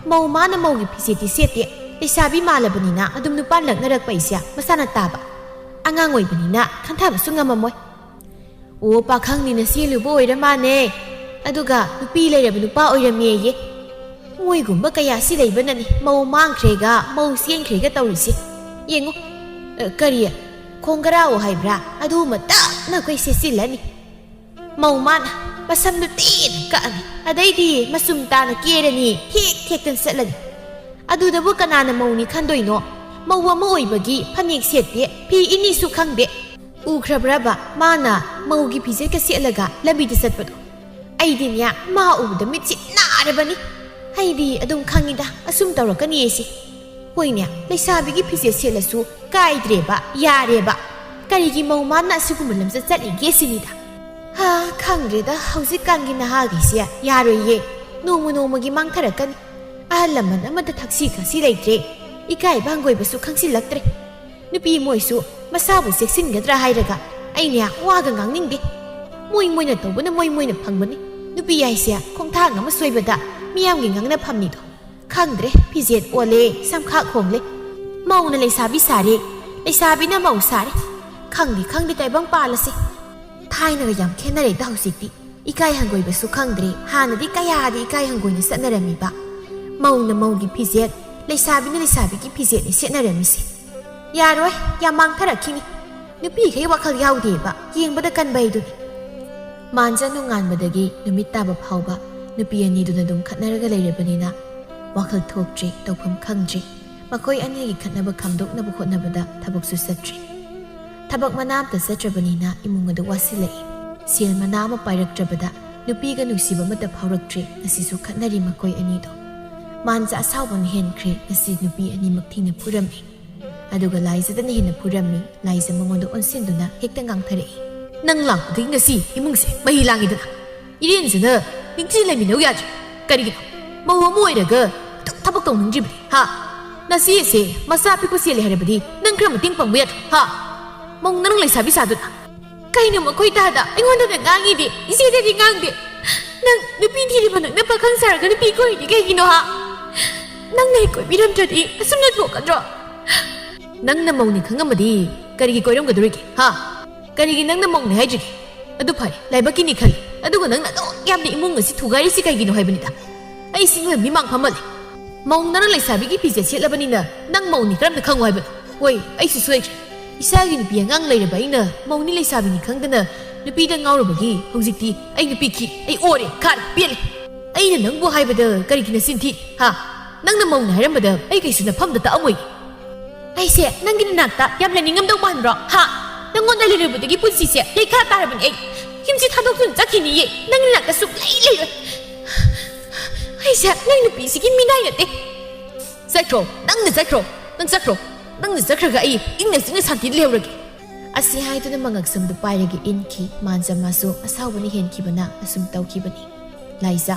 ꯃꯧ ꯃꯥꯅ ꯃꯧꯒꯤ ꯐꯤꯖꯦꯠꯇꯤ ꯁꯦꯠꯇꯦ, ꯂꯩꯁꯥꯕꯤ ꯃꯥꯜꯂꯕꯅꯤꯅ ꯑꯗꯨꯝ ꯅꯨꯄꯥ ꯂꯛꯅꯔꯛꯄ ꯑꯩꯁꯦ ꯃꯁꯥꯅ ꯇꯥꯕ꯫ ꯑꯉꯥꯡ ꯑꯣꯏꯕꯅꯤꯅ ꯈꯟꯊꯕꯁꯨ ꯉꯝꯃꯝꯃꯣꯏ꯫ ꯑꯣ, ꯄꯥꯈꯪꯅꯤꯅ ꯆꯦꯜꯂꯨꯕ ꯑꯣꯏꯔ ꯃꯥꯅꯦ꯫ ꯑꯗꯨꯒ ꯅꯨꯄꯤ ꯂꯩꯔꯕ ꯅꯨꯄꯥ ꯑꯣꯏꯔꯝꯃꯦꯌꯦ꯫ ꯃꯣꯏꯒꯨꯝꯕ ꯀꯌꯥꯁꯤ ꯂꯩꯕꯅꯅꯤ ꯃꯧ ꯃꯥꯡꯈ꯭ꯔꯦꯒ ꯃꯧ ꯆꯦꯟꯈ꯭ꯔꯦꯒ ꯇꯧꯔꯤꯁꯦ꯫ ꯌꯦꯡꯉꯨ, ꯑ, ꯀꯔꯤ, ꯈꯣꯡꯒ꯭ꯔꯥꯎ ꯍꯥꯏꯕ꯭ꯔꯥ? ꯑꯗꯨꯃ ꯇꯞꯅ ꯑꯩꯈꯣꯏ ꯁꯦꯠꯆꯤꯜꯂꯅꯤ꯫ ꯃꯧ ꯃꯥꯅ ꯃꯁꯝꯗꯨ ꯇꯦꯟꯅ ꯀꯛꯑꯅꯤ, ꯑꯗꯩꯗꯤ ꯃꯆꯨꯝ ꯇꯥꯅ ꯀꯦꯔꯅꯤ, ꯊꯦꯛ ꯊꯦꯛꯇꯅ ꯆꯠꯂꯅꯤ꯫ ꯑꯗꯨꯗꯕꯨ ꯀꯅꯥꯅ ꯃꯧꯅꯤ ꯈꯟꯗꯣꯏꯅꯣ? ꯃꯧ ꯑꯃ ꯑꯣꯏꯕꯒꯤ ꯐꯅꯦꯛ ꯁꯦꯠꯇꯦ, ꯐꯤ ꯏꯅꯤꯁꯨ ꯈꯪꯗꯦ꯫ ꯎꯈ꯭ꯔꯕ꯭ꯔꯕ ꯃꯥꯅ ꯃꯧꯒꯤ ꯐꯤꯖꯦꯠꯀ ꯁꯦꯠꯂꯒ ꯂꯝꯕꯤꯗ ꯆꯠꯄꯗꯣ? ꯑꯩꯗꯤꯅꯦ, ꯃꯥ ꯎꯕꯗ ꯃꯤꯠꯁꯤ ꯅꯥꯔꯕꯅꯤ꯫ ꯑꯩꯗꯤ ꯑꯗꯨꯝ ꯈꯪꯉꯤꯗ, ꯑꯁꯨꯝ ꯇꯧꯔꯛꯀꯅꯤ ꯑꯩꯁꯦ꯫ ꯍꯣꯏꯅꯦ, ꯂꯩꯁꯥꯕꯤꯒꯤ ꯐꯤꯖꯦꯠ ꯁꯦꯠꯂꯁꯨ ꯀꯥꯏꯗ꯭ꯔꯦꯕ, ꯌꯥꯔꯦꯕ꯫ ꯀꯔꯤꯒꯤ ꯃꯧ ꯃꯥꯅ ꯑꯁꯤꯒꯨꯝꯕ ꯂꯝꯆꯠ ꯆꯠꯂꯤꯒꯦ ꯁꯤꯅꯤꯗ꯫ ꯍꯥ, ꯈꯪꯗ꯭ꯔꯦꯗ, ꯍꯧꯖꯤꯛꯀꯥꯟꯒꯤ ꯅꯍꯥꯒꯤꯁꯦ ꯌꯥꯔꯣꯏꯌꯦ꯫ ꯅꯣꯡꯃ ꯅꯣꯡꯃꯒꯤ ꯃꯥꯡꯊꯔꯛꯀꯅꯤ꯫ ꯑꯍꯜ ꯂꯃꯟ ꯑꯃꯠꯇ ꯊꯛꯁꯤ ꯈꯥꯁꯤ ꯂꯩꯇ꯭ꯔꯦ꯫ ꯏꯀꯥꯏꯕ ꯍꯪꯒꯣꯏꯕꯁꯨ ꯈꯪꯁꯤꯜꯂꯛꯇ꯭ꯔꯦ꯫ ꯅꯨꯄꯤ ꯃꯣꯏꯁꯨ ꯃꯁꯥꯕꯨ ꯆꯦꯛꯁꯤꯟꯒꯗ꯭ꯔꯥ ꯍꯥꯏꯔꯒ ꯑꯩꯅ ꯋꯥꯒ ꯉꯥꯡꯅꯤꯡꯗꯦ꯫ ꯃꯣꯏ ꯃꯣꯏꯅ ꯇꯧꯕꯅ ꯃꯣꯏ ꯃꯣꯏꯅ ꯐꯪꯕꯅꯤ꯫ ꯅꯨꯄꯤ ꯍꯥꯏꯁꯦ ꯈꯣꯡꯊꯥꯡ ꯑꯃ ꯁꯣꯏꯕꯗ ꯃꯤꯌꯥꯝꯒꯤ ꯉꯥꯡꯅꯐꯝꯅꯤꯗꯣ꯫ ꯈꯪꯗ꯭ꯔꯦ, ꯐꯤꯖꯦꯠ ꯑꯣꯜꯂꯦ, ꯁꯝꯈꯥꯛ ꯈꯣꯡꯂꯦ꯫ ꯃꯧꯅ ꯂꯩꯁꯥꯕꯤ ꯁꯥꯔꯦ, ꯂꯩꯁꯥꯕꯤꯅ ꯃꯧ ꯁꯥꯔꯦ꯫ ꯈꯪꯗꯦ ꯈꯪꯗꯦ ꯇꯥꯏꯕꯪ ꯄꯥꯜꯂꯁꯦ꯫ ꯊꯥꯏꯅꯒ ꯌꯥꯝ ꯈꯦꯠꯅꯔꯦꯗ ꯍꯧꯖꯤꯛꯇꯤ꯫ ꯏꯀꯥꯏ ꯍꯪꯒꯣꯏꯕꯁꯨ ꯈꯪꯗ꯭ꯔꯦ꯫ ꯍꯥꯟꯅꯗꯤ ꯀꯌꯥꯗꯤ ꯏꯀꯥꯏ ꯍꯪꯒꯣꯏꯅ ꯆꯠꯅꯔꯝꯃꯤꯕ꯫ ꯃꯧꯅ ꯃꯧꯒꯤ ꯐꯤꯖꯦꯠ, ꯂꯩꯁꯥꯕꯤꯅ ꯂꯩꯁꯥꯕꯤꯒꯤ ꯐꯤꯖꯦꯠꯅꯤ ꯁꯦꯠꯅꯔꯝꯃꯤꯁꯦ꯫ ꯌꯥꯔꯣꯏ, ꯌꯥꯝ ꯃꯥꯡꯊꯔꯛꯈꯤꯅꯤ꯫ ꯅꯨꯄꯤꯈꯩ ꯋꯥꯈꯜ ꯌꯥꯎꯗꯦꯕ, ꯌꯦꯡꯕꯗ ꯀꯟꯕ ꯍꯥꯏꯗꯨꯅꯤ꯫ ꯃꯥꯟꯖ ꯅꯣꯡꯉꯥꯟꯕꯗꯒꯤ ꯅꯨꯃꯤꯠ ꯇꯥꯕ ꯐꯥꯎꯕ ꯅꯨꯄꯤ ꯑꯅꯤꯗꯨꯅ ꯑꯗꯨꯝ ꯈꯠꯅꯔꯒ ꯂꯩꯔꯕꯅꯤꯅ ꯋꯥꯈꯜ ꯊꯣꯛꯇ꯭ꯔꯦ, ꯇꯧꯐꯝ ꯈꯪꯗ꯭ꯔꯦ꯫ ꯃꯈꯣꯏ ꯑꯅꯤꯒꯤ ꯈꯠꯅꯕ ꯈꯥꯝꯗꯣꯛꯅꯕ ꯍꯣꯠꯅꯕꯗ ꯊꯕꯛꯁꯨ ꯆꯠꯇ꯭ꯔꯦ꯫ ꯊꯕꯛ ꯃꯅꯥ ꯑꯝꯇ ꯆꯠꯇ꯭ꯔꯕꯅꯤꯅ ꯏꯃꯨꯡ ꯑꯗꯨ ꯋꯥꯁꯤꯜꯂꯛꯏ꯫ ꯁꯦꯜ ꯃꯅꯥ ꯑꯃ ꯄꯥꯏꯔꯛꯇ꯭ꯔꯕꯗ ꯅꯨꯄꯤꯒ ꯅꯨꯡꯁꯤꯕ ꯑꯃꯠꯇ ꯐꯥꯎꯔꯛꯇ꯭ꯔꯦ꯫ ꯉꯁꯤꯁꯨ ꯈꯠꯅꯔꯤ ꯃꯈꯣꯏ ꯑꯅꯤꯗꯣ꯫ ꯃꯥꯟꯖ ꯑꯁꯥꯎꯕꯅ ꯍꯦꯟꯈ꯭ꯔꯦ꯫ ꯉꯁꯤ ꯅꯨꯄꯤ ꯑꯅꯤꯃꯛ ꯊꯤꯅ ꯐꯨꯔꯝꯃꯤ꯫ ꯑꯗꯨꯒ ꯂꯥꯏꯖꯗꯅ ꯍꯦꯟꯅ ꯐꯨꯔꯝꯃꯤ꯫ ꯂꯥꯏꯖ ꯃꯉꯣꯟꯗ ꯑꯣꯟꯁꯤꯟꯗꯨꯅ ꯍꯦꯛꯇ ꯉꯥꯡꯊꯔꯛꯏ꯫ "ꯅꯪ ꯂꯥꯛꯄꯗꯒꯤ ꯉꯁꯤ ꯏꯃꯨꯡꯁꯦ ꯃꯍꯤ ꯂꯥꯡꯉꯤꯗꯅ꯫ ꯏꯔꯦꯟꯖꯅ ꯅꯤꯡꯊꯤ ꯂꯩꯃꯤꯟꯅꯧ ꯌꯥꯗ꯭ꯔꯦ꯫ ꯀꯔꯤꯒꯤꯅꯣ? ꯃꯧ ꯑꯃ ꯑꯣꯏꯔꯒ ꯑꯗꯨꯛ ꯊꯕꯛ ꯇꯧꯅꯤꯡꯗ꯭ꯔꯤꯕꯗꯤ, ꯍꯥ? ꯅꯆꯦ ꯑꯁꯦ ꯃꯆꯥ ꯑꯄꯤꯛꯄ ꯆꯦꯜꯂꯦ ꯍꯥꯏꯔꯕꯗꯤ ꯅꯪ ꯈꯔ ꯃꯇꯦꯡ ꯄꯥꯡꯕ ꯌꯥꯗ꯭ꯔꯣ, ꯍꯥ? ꯃꯧ ꯅꯔꯪ ꯂꯩꯁꯥꯕꯤ ꯁꯥꯗꯨꯅ꯫ ꯀꯩꯅꯣ ꯃꯈꯣꯏ ꯇꯥꯗ ꯑꯩꯉꯣꯟꯗꯗ ꯉꯥꯡꯉꯤꯗꯤ? ꯏꯆꯦꯗꯗꯤ ꯉꯥꯡꯗꯦ꯫ ꯅꯪ ꯅꯨꯄꯤ ꯊꯤꯔꯤꯕ ꯅꯪꯅ ꯄꯥꯈꯪ ꯁꯥꯔꯒ ꯅꯨꯄꯤ ꯀꯣꯏꯔꯤꯗꯤ ꯀꯩꯒꯤꯅꯣ, ꯍꯥ? ꯅꯪꯅ ꯍꯦꯛ ꯀꯣꯏꯕꯤꯔꯝꯗ꯭ꯔꯗꯤ ꯑꯁꯨꯝꯅ ꯊꯣꯛꯀꯗ꯭ꯔꯣ?" "ꯅꯪꯅ ꯃꯧꯅꯤ ꯈꯪꯉꯝꯃꯗꯤ ꯀꯔꯤꯒꯤ ꯀꯣꯏꯔꯝꯒꯗꯧꯔꯤꯒꯦ, ꯍꯥ? ꯀꯔꯤꯒꯤ ꯅꯪꯅ ꯃꯧꯅꯤ ꯍꯥꯏꯗ꯭ꯔꯤꯒꯦ? ꯑꯗꯨ ꯐꯔꯦ, ꯂꯥꯏꯕꯛꯀꯤꯅꯤ ꯈꯜꯂꯤ꯫ ꯑꯗꯨꯒ ꯅꯪꯅ ꯑꯗꯨꯛ ꯌꯥꯝꯅ ꯏꯃꯨꯡ ꯑꯁꯤ ꯊꯨꯒꯥꯏꯔꯤꯁꯤ ꯀꯩꯒꯤꯅꯣ ꯍꯥꯏꯕꯅꯤꯗ꯫ ꯑꯩꯁꯤ ꯅꯣꯏ ꯃꯤꯃꯥꯡ ꯐꯝꯍꯜꯂꯦ꯫ ꯃꯧ ꯅꯔꯪ ꯂꯩꯁꯥꯕꯤꯒꯤ ꯐꯤꯖꯦꯠ ꯁꯦꯠꯂꯕꯅꯤꯅ ꯅꯪ ꯃꯧꯅꯤ ꯀꯔꯝꯅ ꯈꯪꯉꯣ ꯍꯥꯏꯕꯅꯣ? ꯍꯣꯏ, ꯑꯩꯁꯨ ꯁꯣꯏꯈ꯭ꯔꯦ꯫ ꯏꯆꯥꯒꯤ ꯅꯨꯄꯤ ꯑꯉꯥꯡ ꯂꯩꯔꯕ ꯑꯩꯅ ꯃꯧꯅꯤ ꯂꯩꯁꯥꯕꯤꯅꯤ ꯈꯪꯗꯅ ꯅꯨꯄꯤꯗ ꯉꯥꯎꯔꯨꯕꯒꯤ ꯍꯧꯖꯤꯛꯇꯤ ꯑꯩ ꯅꯨꯄꯤ ꯈꯤ, ꯑꯩ ꯑꯣꯔꯦ, ꯈꯥꯔꯦ, ꯄꯦꯜꯂꯦ꯫ ꯑꯩꯅ ꯅꯪꯕꯨ ꯍꯥꯏꯕꯗ ꯀꯔꯤꯒꯤ ꯅꯆꯤꯟ ꯊꯤ, ꯍꯥ? ꯅꯪꯅ ꯃꯧꯅꯤ ꯍꯥꯏꯔꯝꯕꯗ ꯑꯩ ꯀꯩꯁꯨ ꯅꯐꯝꯗ ꯇꯛꯑꯝꯃꯣꯏ꯫ ꯑꯩꯁꯦ ꯅꯪꯒꯤ ꯅꯅꯥꯛꯇ ꯌꯥꯝ ꯂꯩꯅꯤꯡꯉꯝꯗꯧ ꯃꯥꯟꯕ꯭ꯔꯣ, ꯍꯥ? ꯅꯪꯉꯣꯟꯗ ꯂꯩꯔꯨꯕꯗꯒꯤ ꯄꯨꯟꯁꯤꯁꯦ ꯂꯩꯈꯥ ꯇꯥꯔꯕꯅꯤ ꯑꯩ꯫ ꯌꯨꯝꯁꯤ ꯊꯥꯗꯣꯛꯇꯨꯅ ꯆꯠꯈꯤꯅꯤꯌꯦ꯫ ꯅꯪꯒꯤ ꯅꯥꯛꯇ ꯁꯨꯛꯂꯩ ꯂꯩꯔꯣꯏ꯫ ꯑꯩꯁꯦ ꯅꯪ ꯅꯨꯄꯤꯁꯤꯒꯤ ꯃꯤꯅꯥꯏ ꯅꯠꯇꯦ꯫ ꯆꯠꯈ꯭ꯔꯣ, ꯅꯪꯅ ꯆꯠꯈ꯭ꯔꯣ, ꯅꯪ ꯆꯠꯈ꯭ꯔꯣ꯫ ꯅꯪꯅ ꯆꯠꯈ꯭ꯔꯒ ꯑꯩ ꯏꯪꯅ ꯆꯤꯛꯅ ꯁꯥꯟꯇꯤꯗ ꯂꯩꯍꯧꯔꯒꯦ꯫ ꯑꯁꯤ ꯍꯥꯏꯗꯨꯅ ꯃꯉꯛꯁꯝꯗꯨ ꯄꯥꯏꯔꯒ ꯏꯟꯈꯤ꯫ ꯃꯥꯟꯖ ꯃꯥꯁꯨ ꯑꯁꯥꯎꯕꯅ ꯍꯦꯟꯈꯤꯕꯅ ꯑꯁꯨꯝ ꯇꯧꯈꯤꯕꯅꯤ꯫ ꯂꯥꯏꯖ,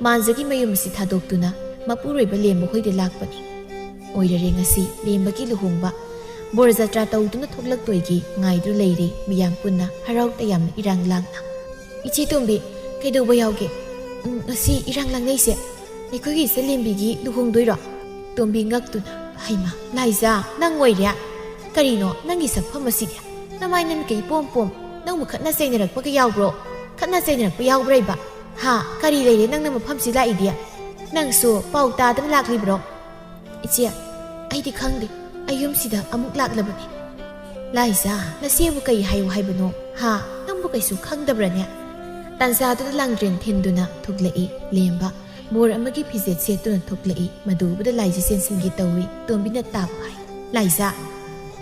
ꯃꯥꯟꯖꯒꯤ ꯃꯌꯨꯝ ꯑꯁꯤ ꯊꯥꯗꯣꯛꯇꯨꯅ ꯃꯄꯨꯔꯣꯏꯕ ꯂꯦꯝꯕ ꯍꯣꯏꯗ ꯂꯥꯛꯄꯅꯤ꯫ ꯑꯣꯏꯔꯔꯦ ꯉꯁꯤ ꯂꯦꯝꯕꯒꯤ ꯂꯨꯍꯣꯡꯕ꯫ ꯕꯣꯔ ꯖꯇ꯭ꯔꯥ ꯇꯧꯗꯨꯅ ꯊꯣꯛꯂꯛꯇꯣꯏꯒꯤ ꯉꯥꯏꯗꯨꯅ ꯂꯩꯔꯦ ꯃꯤꯌꯥꯝ ꯄꯨꯟꯅ ꯍꯔꯥꯎ ꯇꯌꯥꯝꯅ ꯏꯔꯥꯡ ꯂꯥꯡꯅ꯫ "ꯏꯆꯦ ꯇꯣꯝꯕꯤ, ꯀꯩꯗꯧꯕ ꯌꯥꯎꯒꯦ? ꯎꯝ, ꯉꯁꯤ ꯏꯔꯥꯡ ꯂꯥꯡꯅꯩꯁꯦ ꯑꯩꯈꯣꯏꯒꯤ ꯏꯆꯜꯂꯦꯝꯕꯤꯒꯤ ꯂꯨꯍꯣꯡꯗꯣꯏꯔꯣ?" ꯇꯣꯝꯕꯤ ꯉꯛꯇꯨꯅ, "ꯍꯩꯃꯥ, ꯂꯥꯏꯖ, ꯅꯪ ꯑꯣꯏꯔꯦ? ꯀꯔꯤꯅꯣ ꯅꯪꯒꯤ ꯁꯛꯐꯝ ꯑꯁꯤꯗꯤ? ꯅꯃꯥꯏ ꯅꯃꯤꯠꯀ ꯏꯄꯣꯝ ꯄꯣꯝ, ꯅꯪꯕꯨ ꯈꯠꯅ ꯆꯩꯅꯔꯛꯄꯒ ꯌꯥꯎꯕ꯭ꯔꯣ? ꯈꯠꯅ ꯆꯩꯅꯔꯛꯄ ꯌꯥꯎꯕ꯭ꯔꯩꯕ? ꯍꯥ? ꯀꯔꯤ ꯂꯩꯔꯦ ꯅꯪꯅ ꯃꯐꯝꯁꯤ ꯂꯥꯛꯏꯗꯤ? ꯅꯪꯁꯨ ꯄꯥꯎ ꯇꯥꯗꯅ ꯂꯥꯛꯂꯤꯕ꯭ꯔꯣ?" "ꯏꯆꯦ, ꯑꯩꯗꯤ ꯈꯪꯗꯦ꯫ ꯑꯩ ꯌꯨꯝꯁꯤꯗ ꯑꯃꯨꯛ ꯂꯥꯛꯂꯕꯅꯤ꯫" "ꯂꯥꯏꯖ, ꯅꯆꯦꯕꯨ ꯀꯩ ꯍꯥꯏꯌꯨ ꯍꯥꯏꯕꯅꯣ? ꯍꯥ? ꯅꯪꯕꯨ ꯀꯩꯁꯨ ꯈꯪꯗꯕ꯭ꯔꯅꯦ?" ꯇꯥꯟꯖꯥꯗꯨꯗ ꯂꯥꯡꯗ꯭ꯔꯦꯟ ꯊꯤꯟꯗꯨꯅ ꯊꯣꯛꯂꯛꯏ ꯂꯦꯝꯕ꯫ ꯕꯣꯔ ꯑꯃꯒꯤ ꯐꯤꯖꯦꯠ ꯁꯦꯠꯇꯨꯅ ꯊꯣꯛꯂꯛꯏ꯫ ꯃꯗꯨ ꯎꯕꯗ ꯂꯥꯏꯖ ꯆꯦꯟꯁꯤꯟꯒꯦ ꯇꯧꯏ꯫ ꯇꯣꯝꯕꯤꯅ ꯇꯥꯞ ꯍꯥꯏ, "ꯂꯥꯏꯖ,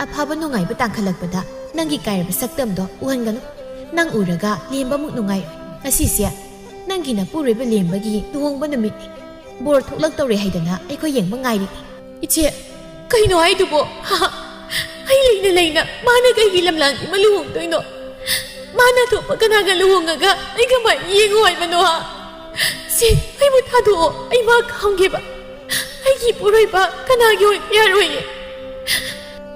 ꯑꯐꯕ ꯅꯨꯡꯉꯥꯏꯕ ꯇꯥꯡꯈꯠꯂꯛꯄꯗ ꯅꯪꯒꯤ ꯀꯥꯏꯔꯕ ꯁꯛꯇꯝꯗꯣ ꯎꯍꯟꯒꯅꯨ꯫ ꯅꯪ ꯎꯔꯒ ꯂꯦꯝꯕꯃꯨꯛ ꯅꯨꯡꯉꯥꯏꯔꯣꯏ꯫ ꯉꯁꯤꯁꯦ ꯅꯪꯒꯤ ꯅꯄꯨꯔꯣꯏꯕ ꯂꯦꯝꯕꯒꯤ ꯂꯨꯍꯣꯡꯕ ꯅꯨꯃꯤꯠꯅꯤ꯫ ꯕꯣꯔ ꯊꯣꯛꯂꯛꯇꯧꯔꯦ ꯍꯥꯏꯗꯅ ꯑꯩꯈꯣꯏ ꯌꯦꯡꯕ ꯉꯥꯏꯔꯤꯅꯤ꯫" "ꯏꯆꯦ, ꯀꯩꯅꯣ ꯍꯥꯏꯗꯨꯕꯣ? ꯍꯥ? ꯑꯩ ꯂꯩꯅ ꯂꯩꯅ ꯃꯥꯅ ꯀꯩꯒꯤ ꯂꯝꯂꯥꯟꯕꯤ ꯑꯃ ꯂꯨꯍꯣꯡꯗꯣꯏꯅꯣ? ꯃꯥꯅ ꯑꯇꯣꯞꯄ ꯀꯅꯥꯒ ꯂꯨꯍꯣꯡꯉꯒ ꯑꯩ ꯀꯃꯥꯏꯅ ꯌꯦꯡꯉꯨ ꯍꯥꯏꯕꯅꯣ, ꯍꯥ? ꯁꯦ, ꯑꯩꯕꯨ ꯊꯥꯗꯣꯛꯑꯣ, ꯑꯩ ꯃꯥ ꯈꯥꯝꯒꯦꯕ꯫ ꯑꯩꯒꯤ ꯏꯄꯨꯔꯣꯏꯕ ꯀꯅꯥꯒꯤ ꯑꯣꯏꯕ ꯌꯥꯔꯣꯏꯌꯦ꯫"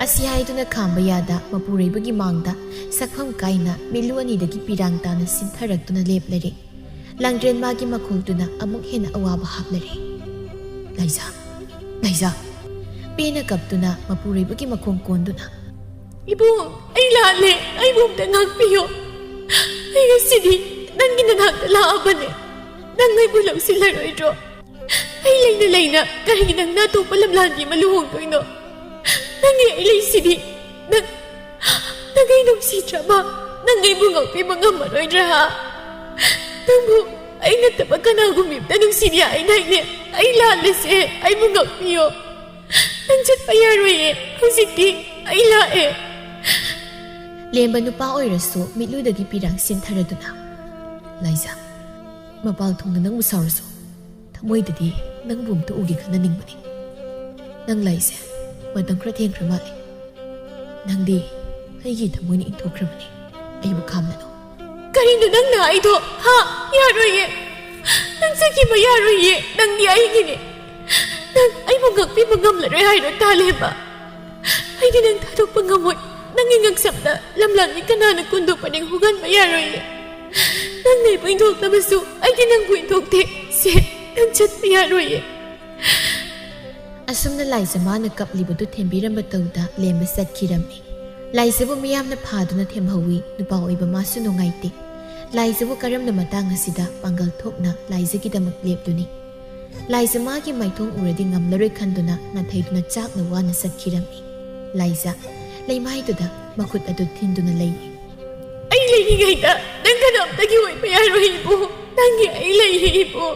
ꯑꯁꯤ ꯍꯥꯏꯗꯨꯅ ꯈꯥꯝꯕ ꯌꯥꯗ ꯃꯄꯨꯔꯣꯏꯕꯒꯤ ꯃꯥꯡꯗ ꯁꯛꯐꯝ ꯀꯥꯏꯅ ꯃꯤꯠꯂꯨ ꯑꯅꯤꯗꯒꯤ ꯄꯤꯔꯥꯡ ꯇꯥꯅ ꯁꯤꯟꯊꯔꯛꯇꯨꯅ ꯂꯦꯞꯂꯔꯦ꯫ ꯂꯥꯡꯗ꯭ꯔꯦꯟ ꯃꯥꯒꯤ ꯃꯈꯣꯜꯗꯨꯅ ꯑꯃꯨꯛ ꯍꯦꯟꯅ ꯑꯋꯥꯕ ꯍꯥꯞꯂꯔꯦ꯫ "ꯂꯥꯏꯖ, ꯂꯥꯏꯖ!" ꯄꯦꯅ ꯀꯞꯇꯨꯅ ꯃꯄꯨꯔꯣꯏꯕꯒꯤ ꯃꯈꯣꯡ ꯀꯣꯟꯗꯨꯅ, "ꯏꯕꯨꯡ, ꯑꯩ ꯂꯥꯜꯂꯦ, ꯑꯩꯕꯨ ꯑꯝꯇ ꯉꯥꯛꯄꯤꯌꯨ꯫ ꯑꯩ ꯉꯁꯤꯗꯤ ꯅꯪꯒꯤ ꯅꯅꯥꯛꯇ ꯂꯥꯛꯑꯕꯅꯦ꯫ ꯅꯪ ꯑꯩꯕꯨ ꯂꯧꯁꯤꯜꯂꯔꯣꯏꯗ꯭ꯔꯣ? ꯑꯩ ꯂꯩꯅ ꯂꯩꯅ ꯀꯔꯤꯒꯤ ꯅꯪꯅ ꯑꯇꯣꯞꯄ ꯂꯝꯂꯥꯟꯕꯤ ꯑꯃ ꯂꯨꯍꯣꯡꯗꯣꯏꯅꯣ? ꯅꯪꯒꯤ ꯑꯩ ꯂꯩꯁꯤꯗꯤ꯫ ꯅꯪ, ꯅꯪ ꯑꯩ ꯅꯨꯡꯁꯤꯗ꯭ꯔꯕ? ꯅꯪ ꯑꯩꯕꯨ ꯉꯥꯛꯄꯤꯕ ꯉꯝꯃꯔꯣꯏꯗ꯭ꯔꯥ, ꯍꯥ? ꯅꯪꯕꯨ ꯑꯩ ꯅꯠꯇꯕ ꯀꯅꯥꯒꯨꯝꯕꯤ ꯑꯝꯇ ꯅꯨꯡꯁꯤꯗꯦ ꯍꯥꯏꯗꯥꯏꯅꯦ? ꯑꯩ ꯂꯥꯜꯂꯦꯁꯦ, ꯑꯩꯕꯨ ꯉꯥꯛꯄꯤꯌꯣ꯫ ꯅꯪ ꯆꯠꯄ ꯌꯥꯔꯣꯏꯌꯦ, ꯍꯧꯖꯤꯛꯇꯤ ꯑꯩ ꯂꯥꯛꯑꯦ꯫" ꯂꯦꯝꯕ ꯅꯨꯄꯥ ꯑꯣꯏꯔꯁꯨ ꯃꯤꯠꯂꯨꯗꯒꯤ ꯄꯤꯔꯥꯡ ꯁꯤꯟꯊꯔꯗꯨꯅ, "ꯂꯥꯏꯖ, ꯃꯄꯥꯜ ꯊꯣꯡꯅ ꯅꯪꯕꯨ ꯁꯥꯎꯔꯁꯨ ꯊꯃꯣꯏꯗꯗꯤ ꯅꯪꯕꯨ ꯑꯝꯇ ꯎꯒꯦ ꯈꯟꯅꯅꯤꯡꯕꯅꯤ꯫ ꯅꯪ ꯂꯥꯛꯏꯁꯦ ꯃꯇꯝ ꯈꯔ ꯊꯦꯡꯈ꯭ꯔ ꯃꯥꯜꯂꯦ꯫ ꯅꯪꯗꯤ ꯑꯩꯒꯤ ꯊꯃꯣꯏꯅ ꯏꯪꯊꯣꯛꯈ꯭ꯔꯕꯅꯤ꯫ ꯑꯩꯕꯨ ꯈꯥꯝꯂꯅꯨ꯫" "ꯀꯔꯤꯅꯣ ꯅꯪꯅ ꯍꯥꯏꯗꯣ? ꯍꯥ? ꯌꯥꯔꯣꯏꯌꯦ꯫ ꯅꯪ ꯆꯠꯈꯤꯕ ꯌꯥꯔꯣꯏꯌꯦ꯫ ꯅꯪꯗꯤ ꯑꯩꯒꯤꯅꯦ꯫ ꯅꯪ ꯑꯩꯕꯨ ꯉꯥꯛꯄꯤꯕ ꯉꯝꯂꯔꯣꯏ ꯍꯥꯏꯔꯣ, ꯇꯥꯂꯦꯝꯕ? ꯑꯩꯗꯤ ꯅꯪ ꯊꯥꯗꯣꯛꯄ ꯉꯝꯃꯣꯏ꯫ ꯅꯪꯒꯤ ꯉꯛꯁꯝꯗ ꯂꯝꯂꯥꯟꯕꯤ ꯀꯅꯥꯅ ꯀꯨꯟꯗꯣꯛꯄꯅꯤ ꯍꯨꯒꯟꯕ ꯌꯥꯔꯣꯏꯌꯦ꯫ ꯅꯪꯅ ꯑꯩꯕꯨ ꯏꯟꯊꯣꯛꯇꯕꯁꯨ ꯑꯩꯗꯤ ꯅꯪꯕꯨ ꯏꯟꯊꯣꯛꯇꯦ꯫ ꯁꯦ, ꯅꯪ ꯆꯠꯄ ꯌꯥꯔꯣꯏꯌꯦ꯫" ꯑꯁꯨꯝꯅ ꯂꯥꯏꯖ ꯃꯥꯅ ꯀꯞꯂꯤꯕꯗꯨ ꯊꯦꯝꯕꯤꯔꯝꯕ ꯇꯧꯗ ꯂꯦꯝꯕ ꯆꯠꯈꯤꯔꯝꯃꯤ꯫ ꯂꯥꯏꯖꯕꯨ ꯃꯤꯌꯥꯝꯅ ꯐꯥꯗꯨꯅ ꯊꯦꯝꯍꯧꯏ꯫ ꯅꯨꯄꯥ ꯑꯣꯏꯕ ꯃꯥꯁꯨ ꯅꯨꯡꯉꯥꯏꯇꯦ꯫ ꯂꯥꯏꯖꯕꯨ ꯀꯔꯝꯅ ꯃꯇꯥꯡ ꯑꯁꯤꯗ ꯄꯥꯡꯒꯜ ꯊꯣꯛꯅ ꯂꯥꯏꯖꯒꯤꯗꯃꯛ ꯂꯦꯞꯂꯨꯅꯤ? ꯂꯥꯏꯖ ꯃꯥꯒꯤ ꯃꯥꯏꯊꯣꯡ ꯎꯔꯗꯤ ꯉꯝꯂꯔꯣꯏ ꯈꯟꯗꯨꯅ ꯅꯥꯊꯩꯗꯨꯅ ꯆꯥꯛꯅ ꯋꯥꯅ ꯆꯠꯈꯤꯔꯝꯃꯤ꯫ ꯂꯥꯏꯖ ꯂꯩꯃꯥꯏꯗꯨꯗ ꯃꯈꯨꯠ ꯑꯗꯨ ꯊꯤꯟꯗꯨꯅ ꯂꯩ꯫ ꯑꯩ ꯂꯩꯔꯤꯉꯩꯗ ꯅꯪ ꯀꯅꯥꯝꯇꯒꯤ ꯑꯣꯏꯕ ꯌꯥꯔꯣꯏ ꯏꯕꯨ꯫ ꯅꯪꯒꯤ ꯑꯩ ꯂꯩꯔꯤ ꯏꯕꯨ꯫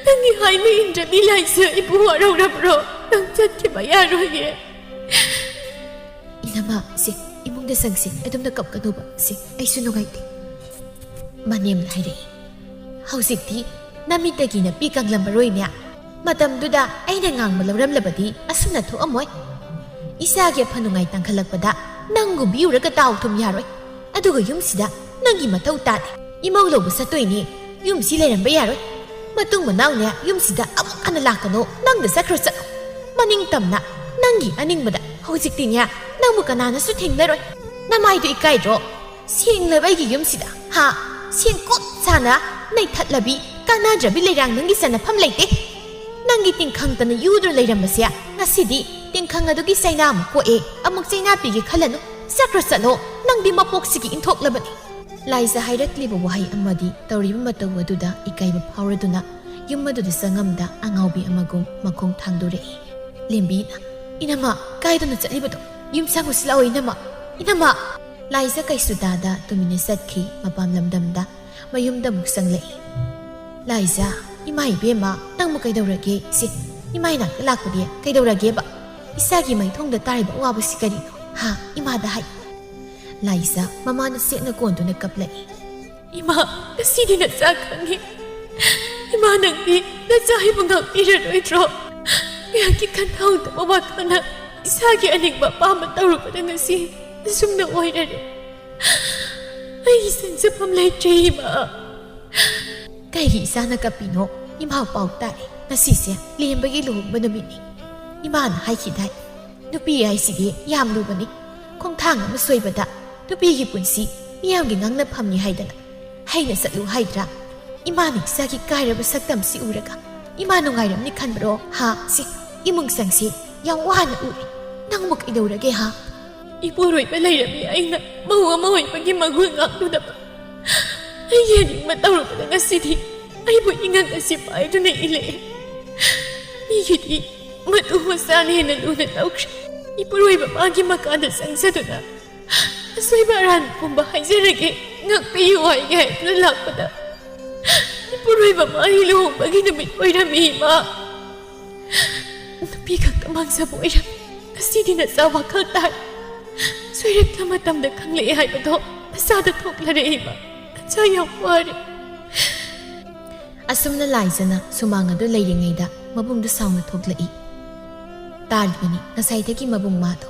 ꯅꯪꯒꯤ ꯍꯥꯏꯕ ꯏꯟꯗ꯭ꯔꯗꯤ ꯂꯥꯏꯖ ꯏꯕꯨ ꯋꯥꯔꯧꯔꯕ꯭ꯔꯣ? ꯅꯪ ꯆꯠꯈꯤꯕ ꯌꯥꯔꯣꯏꯌꯦ꯫ ꯏꯅꯝꯃ, ꯁꯦ, ꯏꯃꯨꯡꯗ ꯆꯪꯁꯦ꯫ ꯑꯗꯨꯝꯅ ꯀꯞꯀꯅꯣꯕ꯫ ꯁꯦ, ꯑꯩꯁꯨ ꯅꯨꯡꯉꯥꯏꯇꯦ꯫ ꯃꯅꯦꯝꯅ ꯍꯥꯏꯔꯛꯏ, ꯍꯧꯖꯤꯛꯇꯤ ꯅꯃꯤꯠꯇꯒꯤ ꯅꯥꯄꯤ ꯀꯪꯂꯝꯃꯔꯣꯏꯅꯦ꯫ ꯃꯇꯝꯗꯨꯗ ꯑꯩꯅ ꯉꯥꯡꯕ ꯂꯧꯔꯝꯂꯕꯗꯤ ꯑꯁꯨꯝꯅ ꯊꯣꯛꯑꯝꯃꯣꯏ꯫ ꯏꯆꯥꯒꯤ ꯑꯐ ꯅꯨꯡꯉꯥꯏ ꯇꯥꯡꯈꯠꯂꯛꯄꯗ ꯅꯪꯕꯨ ꯕꯤꯎꯔꯒ ꯇꯥꯎ ꯊꯨꯝ ꯌꯥꯔꯣꯏ꯫ ꯑꯗꯨꯒ ꯌꯨꯝꯁꯤꯗ ꯅꯪꯒꯤ ꯃꯊꯧ ꯇꯥꯗꯦ꯫ ꯏꯃꯧ ꯂꯧꯕ ꯆꯠꯇꯣꯏꯅꯦ꯫ ꯌꯨꯝꯁꯤ ꯂꯩꯔꯝꯕ ꯌꯥꯔꯣꯏ꯫ ꯃꯇꯨꯡ ꯃꯅꯥꯎꯅꯦ ꯌꯨꯝꯁꯤꯗ ꯑꯃꯨꯛ ꯍꯟꯅ ꯂꯥꯛꯀꯅꯣ꯫ ꯅꯪꯗ ꯆꯠꯈ꯭ꯔꯣ ꯆꯠꯂꯣ꯫ ꯃꯅꯤꯡ ꯇꯝꯅ ꯅꯪꯒꯤ ꯑꯅꯤꯡꯕꯗ꯫ ꯍꯧꯖꯤꯛꯇꯤꯅꯦ ꯅꯪꯕꯨ ꯀꯅꯥꯅꯁꯨ ꯊꯤꯡꯂꯔꯣꯏ꯫ ꯅꯃꯥꯏꯗꯣ ꯏꯀꯥꯏꯗ꯭ꯔꯣ? ꯁꯦꯡꯂꯕ ꯑꯩꯒꯤ ꯌꯨꯝꯁꯤꯗ, ꯍꯥ? ꯁꯦꯡꯀꯨꯞ ꯁꯥꯅ ꯅꯩꯊꯠꯂꯕꯤ, ꯀꯥꯟꯅꯗ꯭ꯔꯕꯤ ꯂꯩꯔꯥꯡ ꯅꯪꯒꯤ ꯆꯟꯅꯐꯝ ꯂꯩꯇꯦ꯫ ꯅꯪꯒꯤ ꯇꯤꯡꯈꯪꯇꯅ ꯌꯨꯗꯨꯅ ꯂꯩꯔꯝꯕꯁꯦ ꯉꯁꯤꯗꯤ ꯇꯤꯡꯈꯪ ꯑꯗꯨꯒꯤ ꯆꯩꯅꯥ ꯑꯃ ꯀꯣꯛꯑꯦ, ꯑꯃꯨꯛ ꯆꯩꯅꯥ ꯄꯤꯒꯦ ꯈꯜꯂꯅꯨ꯫ ꯆꯠꯈ꯭ꯔꯣ ꯆꯠꯂꯣ, ꯅꯪꯗꯤ ꯃꯄꯣꯛꯁꯤꯒꯤ ꯏꯟꯊꯣꯛꯂꯕꯅꯤ꯫ ꯂꯥꯏꯖ ꯍꯥꯏꯔꯛꯂꯤꯕ ꯋꯥꯍꯩ ꯑꯃꯗꯤ ꯇꯧꯔꯤꯕ ꯃꯇꯧ ꯑꯗꯨꯗ ꯏꯀꯥꯏꯕ ꯐꯥꯎꯔꯗꯨꯅ ꯌꯨꯝ ꯑꯗꯨꯗ ꯆꯪꯉꯝꯗ ꯑꯉꯥꯎꯕꯤ ꯑꯃꯒꯨꯝ ꯃꯈꯣꯡ ꯊꯥꯡꯗꯣꯔꯛꯏ꯫ ꯂꯦꯝꯕꯤꯅ, "ꯏꯅꯝꯃ, ꯀꯥꯏꯗꯅꯣ ꯆꯠꯂꯤꯕꯗꯣ? ꯌꯨꯝ ꯆꯪꯉꯨꯁꯤ ꯂꯥꯛꯑꯣ ꯏꯅꯝꯃ, ꯏꯅꯝꯃ!" ꯂꯥꯏꯖ ꯀꯩꯁꯨ ꯇꯥꯗ ꯇꯨꯃꯤꯟꯅ ꯆꯠꯈꯤ꯫ ꯃꯄꯥꯝ ꯂꯝꯗꯝꯗ ꯃꯌꯨꯝꯗ ꯑꯃꯨꯛ ꯆꯪꯂꯛꯏ꯫ "ꯂꯥꯏꯖ, ꯏꯃꯥ ꯏꯕꯦꯝꯃ, ꯅꯪꯕꯨ ꯀꯩꯗꯧꯔꯒꯦ? ꯁꯤ ꯏꯃꯥ ꯏꯅꯥꯛꯇ ꯂꯥꯛꯄꯗꯤ ꯀꯩꯗꯧꯔꯒꯦꯕ? ꯏꯆꯥꯒꯤ ꯃꯥꯏꯊꯣꯡꯗ ꯇꯥꯔꯤꯕ ꯑꯋꯥꯕꯁꯤ ꯀꯔꯤꯅꯣ? ꯍꯥ? ꯏꯃꯥꯗ ꯍꯥꯏ꯫" ꯂꯥꯏꯖ ꯃꯃꯥꯅ ꯁꯦꯠꯅ ꯀꯣꯟꯗꯨꯅ ꯀꯞꯂꯛꯏ꯫ "ꯏꯃꯥ, ꯉꯁꯤꯗꯤ ꯅꯆꯥ ꯈꯪꯉꯤ꯫ ꯏꯃꯥ, ꯅꯪꯗꯤ ꯅꯆꯥ ꯑꯩꯕꯨ ꯉꯥꯛꯄꯤꯔꯔꯣꯏꯗ꯭ꯔꯣ? ꯉꯥꯏꯍꯥꯛꯀꯤ ꯈꯟꯊꯍꯧꯗꯕ ꯋꯥꯈꯜꯅ ꯏꯁꯥꯒꯤ ꯑꯅꯤꯡꯕ ꯑꯄꯥꯝꯕ ꯇꯧꯔꯨꯕꯗ ꯉꯁꯤ ꯑꯁꯨꯝꯅ ꯑꯣꯏꯔꯔꯦ꯫ ꯑꯩꯒꯤ ꯆꯪꯖꯐꯝ ꯂꯩꯇ꯭ꯔꯦ ꯏꯃꯥ꯫" "ꯀꯩꯒꯤ ꯏꯆꯥꯅ ꯀꯞꯄꯤꯅꯣ? ꯏꯃꯥ ꯄꯥꯎ ꯇꯥꯔꯦ꯫ ꯉꯁꯤꯁꯦ ꯂꯦꯝꯕꯒꯤ ꯂꯨꯍꯣꯡꯕ ꯅꯨꯃꯤꯠꯅꯤ꯫ ꯏꯃꯥꯅ ꯍꯥꯏꯈꯤꯗꯥꯏ? ꯅꯨꯄꯤ ꯍꯥꯏꯁꯤꯗꯤ ꯌꯥꯝ ꯂꯨꯕꯅꯤ꯫ ꯈꯣꯡꯊꯥꯡ ꯑꯃ ꯁꯣꯏꯕꯗ ꯅꯨꯄꯤꯒꯤ ꯄꯨꯟꯁꯤ ꯃꯤꯌꯥꯝꯒꯤ ꯉꯥꯡꯅꯐꯝꯅꯤ ꯍꯥꯏꯗꯅ꯫ ꯍꯩꯅ ꯆꯠꯂꯨ ꯍꯥꯏꯗ꯭ꯔꯥ? ꯏꯃꯥꯅ ꯏꯆꯥꯒꯤ ꯀꯥꯏꯔꯕ ꯁꯛꯇꯝꯁꯤ ꯎꯔꯒ ꯏꯃꯥ ꯅꯨꯡꯉꯥꯏꯔꯝꯅꯤ ꯈꯟꯕ꯭ꯔꯣ? ꯍꯥ? ꯁꯤ ꯏꯃꯨꯡ ꯆꯪꯁꯤ ꯌꯥꯝ ꯋꯥꯅ ꯎꯔꯦ꯫ ꯅꯪꯕꯨ ꯀꯩꯗꯧꯔꯒꯦ, ꯍꯥ?" "ꯏꯄꯨꯔꯣꯏꯕ ꯂꯩꯔꯝꯃꯤ ꯑꯩꯅ ꯃꯧ ꯑꯃ ꯑꯣꯏꯕꯒꯤ ꯃꯒꯨꯟ ꯉꯥꯛꯂꯨꯗꯕ꯫ ꯑꯩꯒꯤ ꯑꯅꯤꯡꯕ ꯇꯧꯔꯨꯕꯗ ꯉꯁꯤꯗꯤ ꯑꯩꯕꯨ ꯏꯉꯛ ꯑꯁꯤ ꯄꯥꯏꯗꯨꯅ ꯏꯜꯂꯛꯑꯦ꯫ ꯃꯤꯒꯤꯗꯤ ꯃꯇꯨ ꯃꯆꯥꯅ ꯍꯦꯟꯅ ꯂꯨꯅ ꯇꯧꯈ꯭ꯔꯦ꯫ ꯏꯄꯨꯔꯣꯏꯕ ꯃꯥꯒꯤ ꯃꯀꯥꯗ ꯆꯪꯖꯗꯨꯅ ꯑꯁꯣꯏꯕ ꯑꯔꯥꯟꯕ ꯄꯨꯝꯕ ꯍꯥꯏꯖꯔꯒꯦ, ꯉꯥꯛꯄꯤꯌꯨ ꯍꯥꯏꯒꯦ ꯍꯥꯏꯗꯨꯅ ꯂꯥꯛꯄꯗ, ꯏꯄꯨꯔꯣꯏꯕ ꯃꯥꯒꯤ ꯂꯨꯍꯣꯡꯕꯒꯤ ꯅꯨꯃꯤꯠ ꯑꯣꯏꯔꯝꯃꯤ, ꯏꯃꯥ꯫ ꯅꯨꯄꯤ ꯈꯛꯇ ꯃꯥꯡꯖꯕ ꯑꯣꯏꯔꯝꯃꯤ꯫ ꯉꯁꯤꯗꯤ ꯅꯆꯥ ꯋꯥꯈꯜ ꯇꯥꯏ꯫ ꯁꯣꯏꯔꯛꯂ ꯃꯇꯝꯗ ꯈꯪꯂꯛꯑꯦ ꯍꯥꯏꯕꯗꯣ ꯅꯆꯥꯗ ꯊꯣꯛꯂꯔꯦ, ꯏꯃꯥ꯫ ꯅꯆꯥ ꯌꯥꯝ ꯋꯥꯔꯦ꯫ ꯑꯁꯨꯝꯅ ꯂꯥꯏꯖꯅ ꯁꯨꯃꯥꯡ ꯑꯗꯨ ꯂꯩꯔꯤꯉꯩꯗ ꯃꯕꯨꯡꯗꯨ ꯁꯥꯎꯅ ꯊꯣꯛꯂꯛꯏ꯫ ꯇꯥꯔꯤꯕꯅꯤ ꯉꯁꯥꯏꯗꯒꯤ ꯃꯕꯨꯡ ꯃꯥꯗꯣ꯫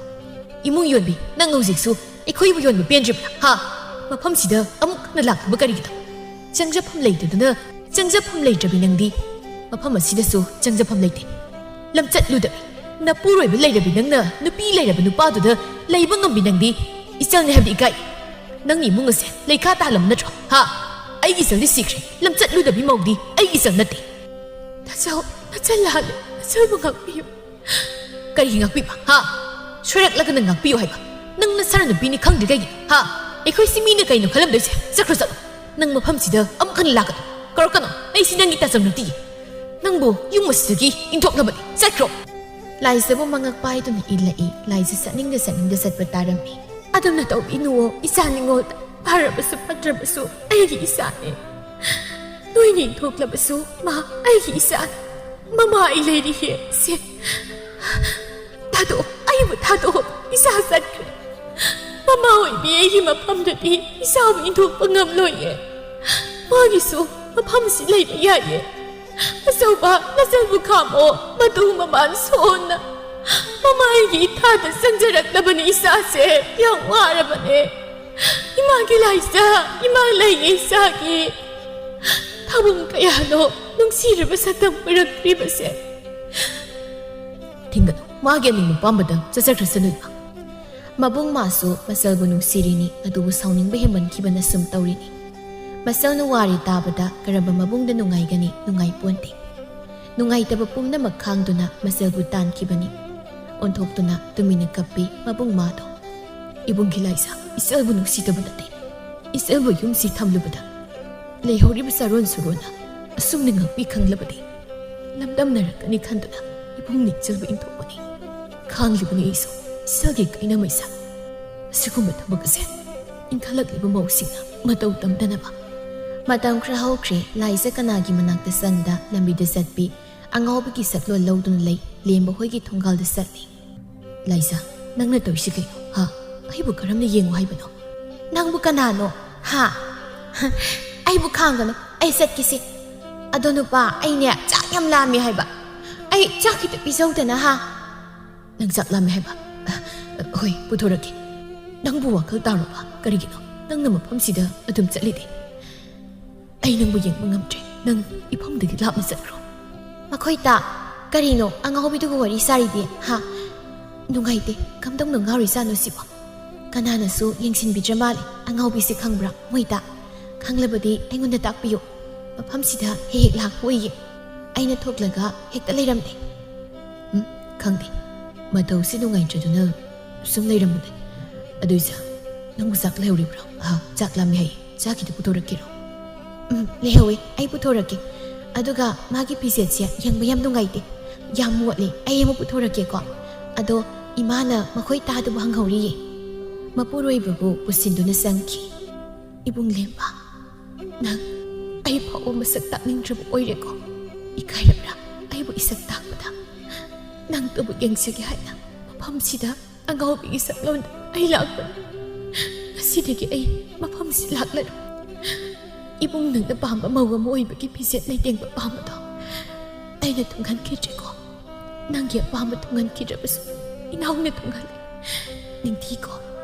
"ꯏꯃꯨꯡ ꯌꯣꯟꯕꯤ, ꯅꯪ ꯍꯧꯖꯤꯛꯁꯨ ꯑꯩꯈꯣꯏꯕꯨ ꯌꯣꯟꯕ ꯄꯦꯟꯗ꯭ꯔꯤꯕ꯭ꯔꯥ? ꯍꯥ? ꯃꯐꯝꯁꯤꯗ ꯑꯃꯨꯛ ꯍꯟꯅ ꯂꯥꯛꯂꯤꯕ ꯀꯔꯤꯒꯤꯅꯣ? ꯆꯪꯖꯐꯝ ꯂꯩꯇꯗꯨꯅ, ꯆꯪꯖꯐꯝ ꯂꯩꯇ꯭ꯔꯕꯤ ꯅꯪꯗꯤ꯫ ꯃꯐꯝ ꯑꯁꯤꯗꯁꯨ ꯆꯪꯖꯐꯝ ꯂꯩꯇꯦ꯫ ꯂꯝꯆꯠꯂꯨꯗꯕꯤ, ꯅꯄꯨꯔꯣꯏꯕ ꯂꯩꯔꯕꯤ ꯅꯪꯅ ꯅꯨꯄꯤ ꯂꯩꯔꯕ ꯅꯨꯄꯥꯗꯨꯗ ꯂꯩꯕ ꯉꯝꯕꯤ ꯅꯪꯗꯤ꯫ ꯏꯆꯜꯅꯤ ꯍꯥꯏꯕꯗꯤ ꯏꯀꯥꯏ꯫ ꯅꯪꯒꯤ ꯏꯃꯨꯡ ꯑꯁꯦ ꯂꯩꯈꯥ ꯇꯥꯍꯜꯂꯝꯕ ꯅꯠꯇ꯭ꯔꯣ? ꯍꯥ? ꯑꯩꯒꯤ ꯏꯆꯜꯗꯤ ꯁꯤꯈ꯭ꯔꯦ꯫ ꯂꯝꯆꯠꯂꯨꯗꯕꯤ ꯃꯧꯗꯤ ꯑꯩꯒꯤ ꯏꯆꯜ ꯅꯠꯇꯦ꯫" "ꯅꯆꯥꯎ, ꯅꯆꯜ ꯂꯥꯜꯂꯦ꯫ ꯅꯆꯜꯕꯨ ꯉꯥꯛꯄꯤꯌꯨ꯫" "ꯀꯔꯤꯒꯤ ꯉꯥꯛꯄꯤꯕ? ꯍꯥ? ꯁꯣꯏꯔꯛꯂꯒꯅ ꯉꯥꯛꯄꯤꯌꯨ ꯍꯥꯏꯕ? ꯅꯪ ꯅꯁꯥꯅ ꯅꯨꯄꯤꯅꯤ ꯈꯪꯗ꯭ꯔꯤ ꯀꯩꯒꯤꯅꯣ? ꯍꯥ? ꯑꯩꯈꯣꯏꯁꯤ ꯃꯤꯅ ꯀꯩꯅꯣ ꯈꯜꯂꯝꯗꯣꯏꯁꯦ? ꯆꯠꯈ꯭ꯔꯣ, ꯆꯠꯂꯣ꯫ ꯅꯪ ꯃꯐꯝꯁꯤꯗ ꯑꯃꯨꯛ ꯍꯟꯅ ꯂꯥꯛꯀꯅꯨ꯫ ꯀꯧꯔꯛꯀꯅꯨ꯫ ꯑꯩꯁꯤ ꯅꯪꯒꯤ ꯇꯥꯆꯧ ꯅꯠꯇꯤꯌꯦ꯫ ꯅꯪꯕꯨ ꯌꯨꯝ ꯑꯁꯤꯗꯒꯤ ꯏꯟꯊꯣꯛꯅꯕꯅꯤ꯫ ꯆꯠꯈ꯭ꯔꯣ꯫" ꯂꯥꯏꯖꯕꯨ ꯃꯉꯛ ꯄꯥꯏꯗꯨꯅ ꯏꯜꯂꯛꯏ꯫ ꯂꯥꯏꯖ ꯆꯠꯅꯤꯡꯗ ꯆꯠꯅꯤꯡꯗ ꯆꯠꯄ ꯇꯥꯔꯝꯃꯤ꯫ "ꯑꯗꯨꯝꯅ ꯇꯧꯕꯤꯅꯨꯋꯣ, ꯏꯆꯥ ꯅꯤꯉꯣꯜ꯫ ꯐꯔꯕꯁꯨ ꯐꯠꯇ꯭ꯔꯕꯁꯨ ꯑꯩꯒꯤ ꯏꯆꯥꯅꯤ꯫ ꯅꯣꯏꯅ ꯏꯟꯊꯣꯛꯂꯕꯁꯨ ꯃꯥ ꯑꯩꯒꯤ ꯏꯆꯥꯅꯤ꯫ ꯃꯃꯥ ꯑꯩ ꯂꯩꯔꯤꯌꯦ꯫ ꯁꯦ, ꯊꯥꯗꯣꯛꯑꯣ, ꯑꯩꯕꯨ ꯊꯥꯗꯣꯛꯑꯣ꯫ ꯏꯆꯥ ꯆꯠꯈ꯭ꯔꯦ꯫ ꯃꯃꯥ ꯑꯣꯏꯕꯤ ꯑꯩꯒꯤ ꯃꯐꯝꯗꯗꯤ ꯏꯆꯥꯕꯨ ꯏꯟꯊꯣꯛꯄ ꯉꯝꯂꯣꯏꯌꯦ꯫ ꯃꯥꯒꯤꯁꯨ ꯃꯐꯝꯁꯤ ꯂꯩꯕ ꯌꯥꯏꯌꯦ꯫ ꯑꯆꯧꯕ, ꯅꯆꯟꯕꯨ ꯈꯥꯝꯃꯣ꯫ ꯃꯇꯨ ꯃꯃꯥꯟ ꯁꯣꯟꯅ ꯃꯃꯥ ꯑꯩꯒꯤ ꯏꯊꯥꯗ ꯆꯪꯖꯔꯛꯂꯕꯅꯤ꯫ ꯏꯆꯥꯁꯦ ꯌꯥꯝ ꯋꯥꯔꯕꯅꯦ꯫ ꯏꯃꯥꯒꯤ ꯂꯥꯏꯖ, ꯏꯃꯥ ꯂꯩꯌꯦ ꯏꯆꯥꯒꯤ꯫ ꯊꯥꯕꯨꯡ ꯀꯌꯥꯅꯣ ꯅꯨꯡꯁꯤꯔꯕ ꯁꯛꯇꯝ ꯄꯨꯔꯛꯇ꯭ꯔꯤꯕꯁꯦ꯫" "ꯊꯤꯡꯒꯅꯨ, ꯃꯥꯒꯤ ꯑꯅꯤꯡꯕ ꯑꯄꯥꯝꯕꯗ ꯆꯠꯆꯈ꯭ꯔꯁꯅꯨ, ꯏꯃꯥ꯫" ꯃꯕꯨꯡ ꯃꯥꯁꯨ ꯃꯆꯜꯕꯨ ꯅꯨꯡꯁꯤꯔꯤꯅꯤ, ꯑꯗꯨꯕꯨ ꯁꯥꯎꯅꯤꯡꯕ ꯍꯦꯟꯃꯟꯈꯤꯕꯅ ꯁꯨꯝ ꯇꯧꯔꯤꯅꯤ꯫ ꯃꯆꯜꯅ ꯋꯥꯔꯤ ꯇꯥꯕꯗ ꯀꯔꯝꯕ ꯃꯕꯨꯡꯗ ꯅꯨꯡꯉꯥꯏꯒꯅꯤ? ꯅꯨꯡꯉꯥꯏꯄꯣꯟꯇꯦ꯫ ꯅꯨꯡꯉꯥꯏꯇꯕ ꯄꯨꯝꯅꯃꯛ ꯈꯥꯡꯗꯨꯅ ꯃꯆꯜꯕꯨ ꯇꯥꯟꯈꯤꯕꯅꯤ꯫ ꯑꯣꯟꯊꯣꯛꯇꯨꯅ ꯇꯨꯃꯤꯟꯅ ꯀꯞꯄꯤ ꯃꯕꯨꯡ ꯃꯥꯗꯣ꯫ "ꯏꯕꯨꯡꯒꯤ ꯂꯥꯏꯖ, ꯏꯆꯜꯕꯨ ꯅꯨꯡꯁꯤꯗꯕ ꯅꯠꯇꯦ꯫ ꯏꯆꯜꯕꯨ ꯌꯨꯝꯁꯤ ꯊꯝꯂꯨꯕꯗ ꯂꯩꯍꯧꯔꯤꯕ ꯆꯥꯔꯣꯟ ꯁꯨꯔꯣꯟꯅ ꯑꯁꯨꯝꯅ ꯉꯥꯛꯄꯤ ꯈꯪꯂꯕꯗꯤ ꯂꯝꯗꯝꯅꯔꯛꯀꯅꯤ ꯈꯟꯗꯨꯅ ꯏꯕꯨꯡ ꯅꯤꯡꯆꯜꯕꯨ ꯏꯟꯊꯣꯛꯄꯅꯤ꯫ ꯈꯥꯡꯂꯤꯕꯅꯤ ꯑꯩꯁꯨ ꯏꯆꯜꯒꯤ ꯀꯩꯅ ꯃꯩꯁꯥ꯫ ꯁꯤꯒꯨꯝꯕ ꯊꯕꯛ ꯑꯁꯦ ꯏꯟꯈꯠꯂꯛꯂꯤꯕ ꯃꯧꯁꯤꯡꯅ ꯃꯇꯧ ꯇꯝꯗꯅꯕ꯫ ꯃꯇꯝ ꯈꯔ ꯍꯧꯈ꯭ꯔꯦ꯫ ꯂꯥꯏꯖ ꯀꯅꯥꯒꯤ ꯃꯅꯥꯛꯇ ꯆꯪꯗ ꯂꯝꯕꯤꯗ ꯆꯠꯄꯤ ꯑꯉꯥꯎꯕꯤꯒꯤ ꯁꯛꯂꯣꯟ ꯂꯧꯗꯨꯅ ꯂꯩ ꯂꯦꯝꯕ ꯍꯣꯏꯒꯤ ꯊꯣꯡꯒꯥꯜꯗ ꯆꯠꯂꯤ꯫ "ꯂꯥꯏꯖ, ꯅꯪꯅ ꯇꯧꯔꯤꯁꯤ ꯀꯩꯅꯣ? ꯍꯥ? ꯑꯩꯕꯨ ꯀꯔꯝꯅ ꯌꯦꯡꯉꯨ ꯍꯥꯏꯕꯅꯣ?" "ꯅꯪꯕꯨ ꯀꯅꯥꯅꯣ? ꯍꯥ? ꯑꯩꯕꯨ ꯈꯥꯡꯒꯅꯨ, ꯑꯩ ꯆꯠꯀꯦꯁꯦ꯫ ꯑꯗꯣ ꯅꯨꯄꯥ, ꯑꯩꯅꯦ ꯆꯥꯛ ꯌꯥꯝ ꯂꯥꯝꯃꯦ ꯍꯥꯏꯕ꯫ ꯑꯩ ꯆꯥꯛ ꯈꯤꯇ ꯄꯤꯖꯧꯗꯅ, ꯍꯥ?" "ꯅꯪ ꯆꯥꯛ ꯂꯥꯝꯃꯦ ꯍꯥꯏꯕ? ꯑ, ꯍꯣꯏ, ꯄꯨꯊꯣꯔꯛꯀꯦ꯫ ꯅꯪꯕꯨ ꯋꯥꯈꯜ ꯇꯥꯔꯕ? ꯀꯔꯤꯒꯤꯅꯣ ꯅꯪꯅ ꯃꯐꯝꯁꯤꯗ ꯑꯗꯨꯝ ꯆꯠꯂꯤꯗꯤ? ꯑꯩ ꯅꯪꯕꯨ ꯌꯦꯡꯕ ꯉꯝꯗ꯭ꯔꯦ꯫ ꯅꯪ ꯏꯐꯝꯗꯒꯤ ꯂꯥꯞꯅ ꯆꯠꯈ꯭ꯔꯣ꯫" "ꯃꯈꯣꯏꯇ, ꯀꯔꯤꯅꯣ ꯑꯉꯥꯎꯕꯤꯗꯨꯒ ꯋꯥꯔꯤ ꯁꯥꯔꯤꯗꯤ? ꯍꯥ? ꯅꯨꯡꯉꯥꯏꯇꯦ, ꯀꯝꯗꯧꯅ ꯉꯥꯎꯔꯤꯖꯥꯠꯅꯣ ꯁꯤꯕꯣ? ꯀꯅꯥꯅꯁꯨ ꯌꯦꯡꯁꯤꯟꯕꯤꯗ꯭ꯔ ꯃꯥꯜꯂꯦ꯫ ꯑꯉꯥꯎꯕꯤꯁꯦ ꯈꯪꯕ꯭ꯔꯥ? ꯃꯣꯏꯇ, ꯈꯪꯂꯕꯗꯤ ꯑꯩꯉꯣꯟꯗ ꯇꯥꯛꯄꯤꯌꯨ꯫ ꯃꯐꯝꯁꯤꯗ ꯍꯦꯛ ꯍꯦꯛ ꯂꯥꯛꯄ ꯎꯏꯌꯦ꯫ ꯑꯩꯅ ꯊꯣꯛꯂꯒ ꯍꯦꯛꯇ ꯂꯩꯔꯝꯗꯦ꯫" "ꯎꯝ, ꯈꯪꯗꯦ꯫ ꯃꯇꯧꯁꯤ ꯅꯨꯡꯉꯥꯏꯇ꯭ꯔꯗꯨꯅ ꯁꯨꯝ ꯂꯩꯔꯝꯕꯅꯦ꯫ ꯑꯗꯨꯏꯁꯨ ꯅꯪꯕꯨ ꯆꯥꯛ ꯂꯩꯍꯧꯔꯤꯕ꯭ꯔꯣ? ꯑꯍ, ꯆꯥꯛ ꯂꯥꯝꯃꯦ ꯍꯥꯏꯌꯦ꯫ ꯆꯥꯛ ꯈꯤꯇ ꯄꯨꯊꯣꯔꯛꯀꯦꯔꯣ?" "ꯎꯝ, ꯂꯩꯍꯧꯋꯦ, ꯑꯩ ꯄꯨꯊꯣꯔꯛꯀꯦ꯫ ꯑꯗꯨꯒ ꯃꯥꯒꯤ ꯐꯤꯖꯦꯠꯁꯦ ꯌꯦꯡꯕ ꯌꯥꯝ ꯅꯨꯡꯉꯥꯏꯇꯦ, ꯌꯥꯝ ꯃꯣꯠꯂꯦ꯫ ꯑꯩ ꯑꯃ ꯄꯨꯊꯣꯔꯛꯀꯦꯀꯣ꯫" ꯑꯗꯣ ꯏꯃꯥꯅ ꯃꯈꯣꯏ ꯇꯥꯗꯕ ꯍꯪꯍꯧꯔꯤꯌꯦ꯫ ꯃꯄꯨꯔꯣꯏꯕꯕꯨ ꯄꯨꯁꯤꯟꯗꯨꯅ ꯆꯪꯈꯤ꯫ "ꯏꯕꯨꯡ ꯂꯦꯝꯕ, ꯅꯪ ꯑꯩ ꯐꯥꯎꯕ ꯃꯁꯛ ꯇꯥꯛꯅꯤꯡꯗ꯭ꯔꯕ ꯑꯣꯏꯔꯦꯀꯣ꯫ ꯏꯀꯥꯏꯔꯕ꯭ꯔꯥ ꯑꯩꯕꯨ ꯏꯁꯛ ꯇꯥꯛꯄꯗ? ꯅꯪꯇꯕꯨ ꯌꯦꯡꯖꯒꯦ ꯍꯥꯏꯅ ꯃꯐꯝꯁꯤꯗ ꯑꯉꯥꯎꯕꯤꯒꯤ ꯁꯛꯂꯣꯟꯗ ꯑꯩ ꯂꯥꯛꯄꯅꯤ꯫ ꯉꯁꯤꯗꯒꯤ ꯑꯩ ꯃꯐꯝꯁꯤ ꯂꯥꯛꯂꯔꯣꯏ꯫ ꯏꯕꯨꯡ, ꯅꯪꯅ ꯄꯥꯝꯕ ꯃꯧ ꯑꯃ ꯑꯣꯏꯕꯒꯤ ꯐꯤꯖꯦꯠ ꯂꯩꯇꯦꯡꯕ ꯄꯥꯝꯕꯗꯣ ꯑꯩꯅ ꯊꯨꯡꯍꯟꯈꯤꯗ꯭ꯔꯦꯀꯣ꯫ ꯅꯪꯒꯤ ꯑꯄꯥꯝꯕ ꯊꯨꯡꯍꯟꯈꯤꯗ꯭ꯔꯕꯁꯨ ꯏꯅꯥꯎꯅ ꯊꯨꯡꯍꯜꯂꯦ꯫ ꯅꯤꯡꯊꯤꯀꯣ,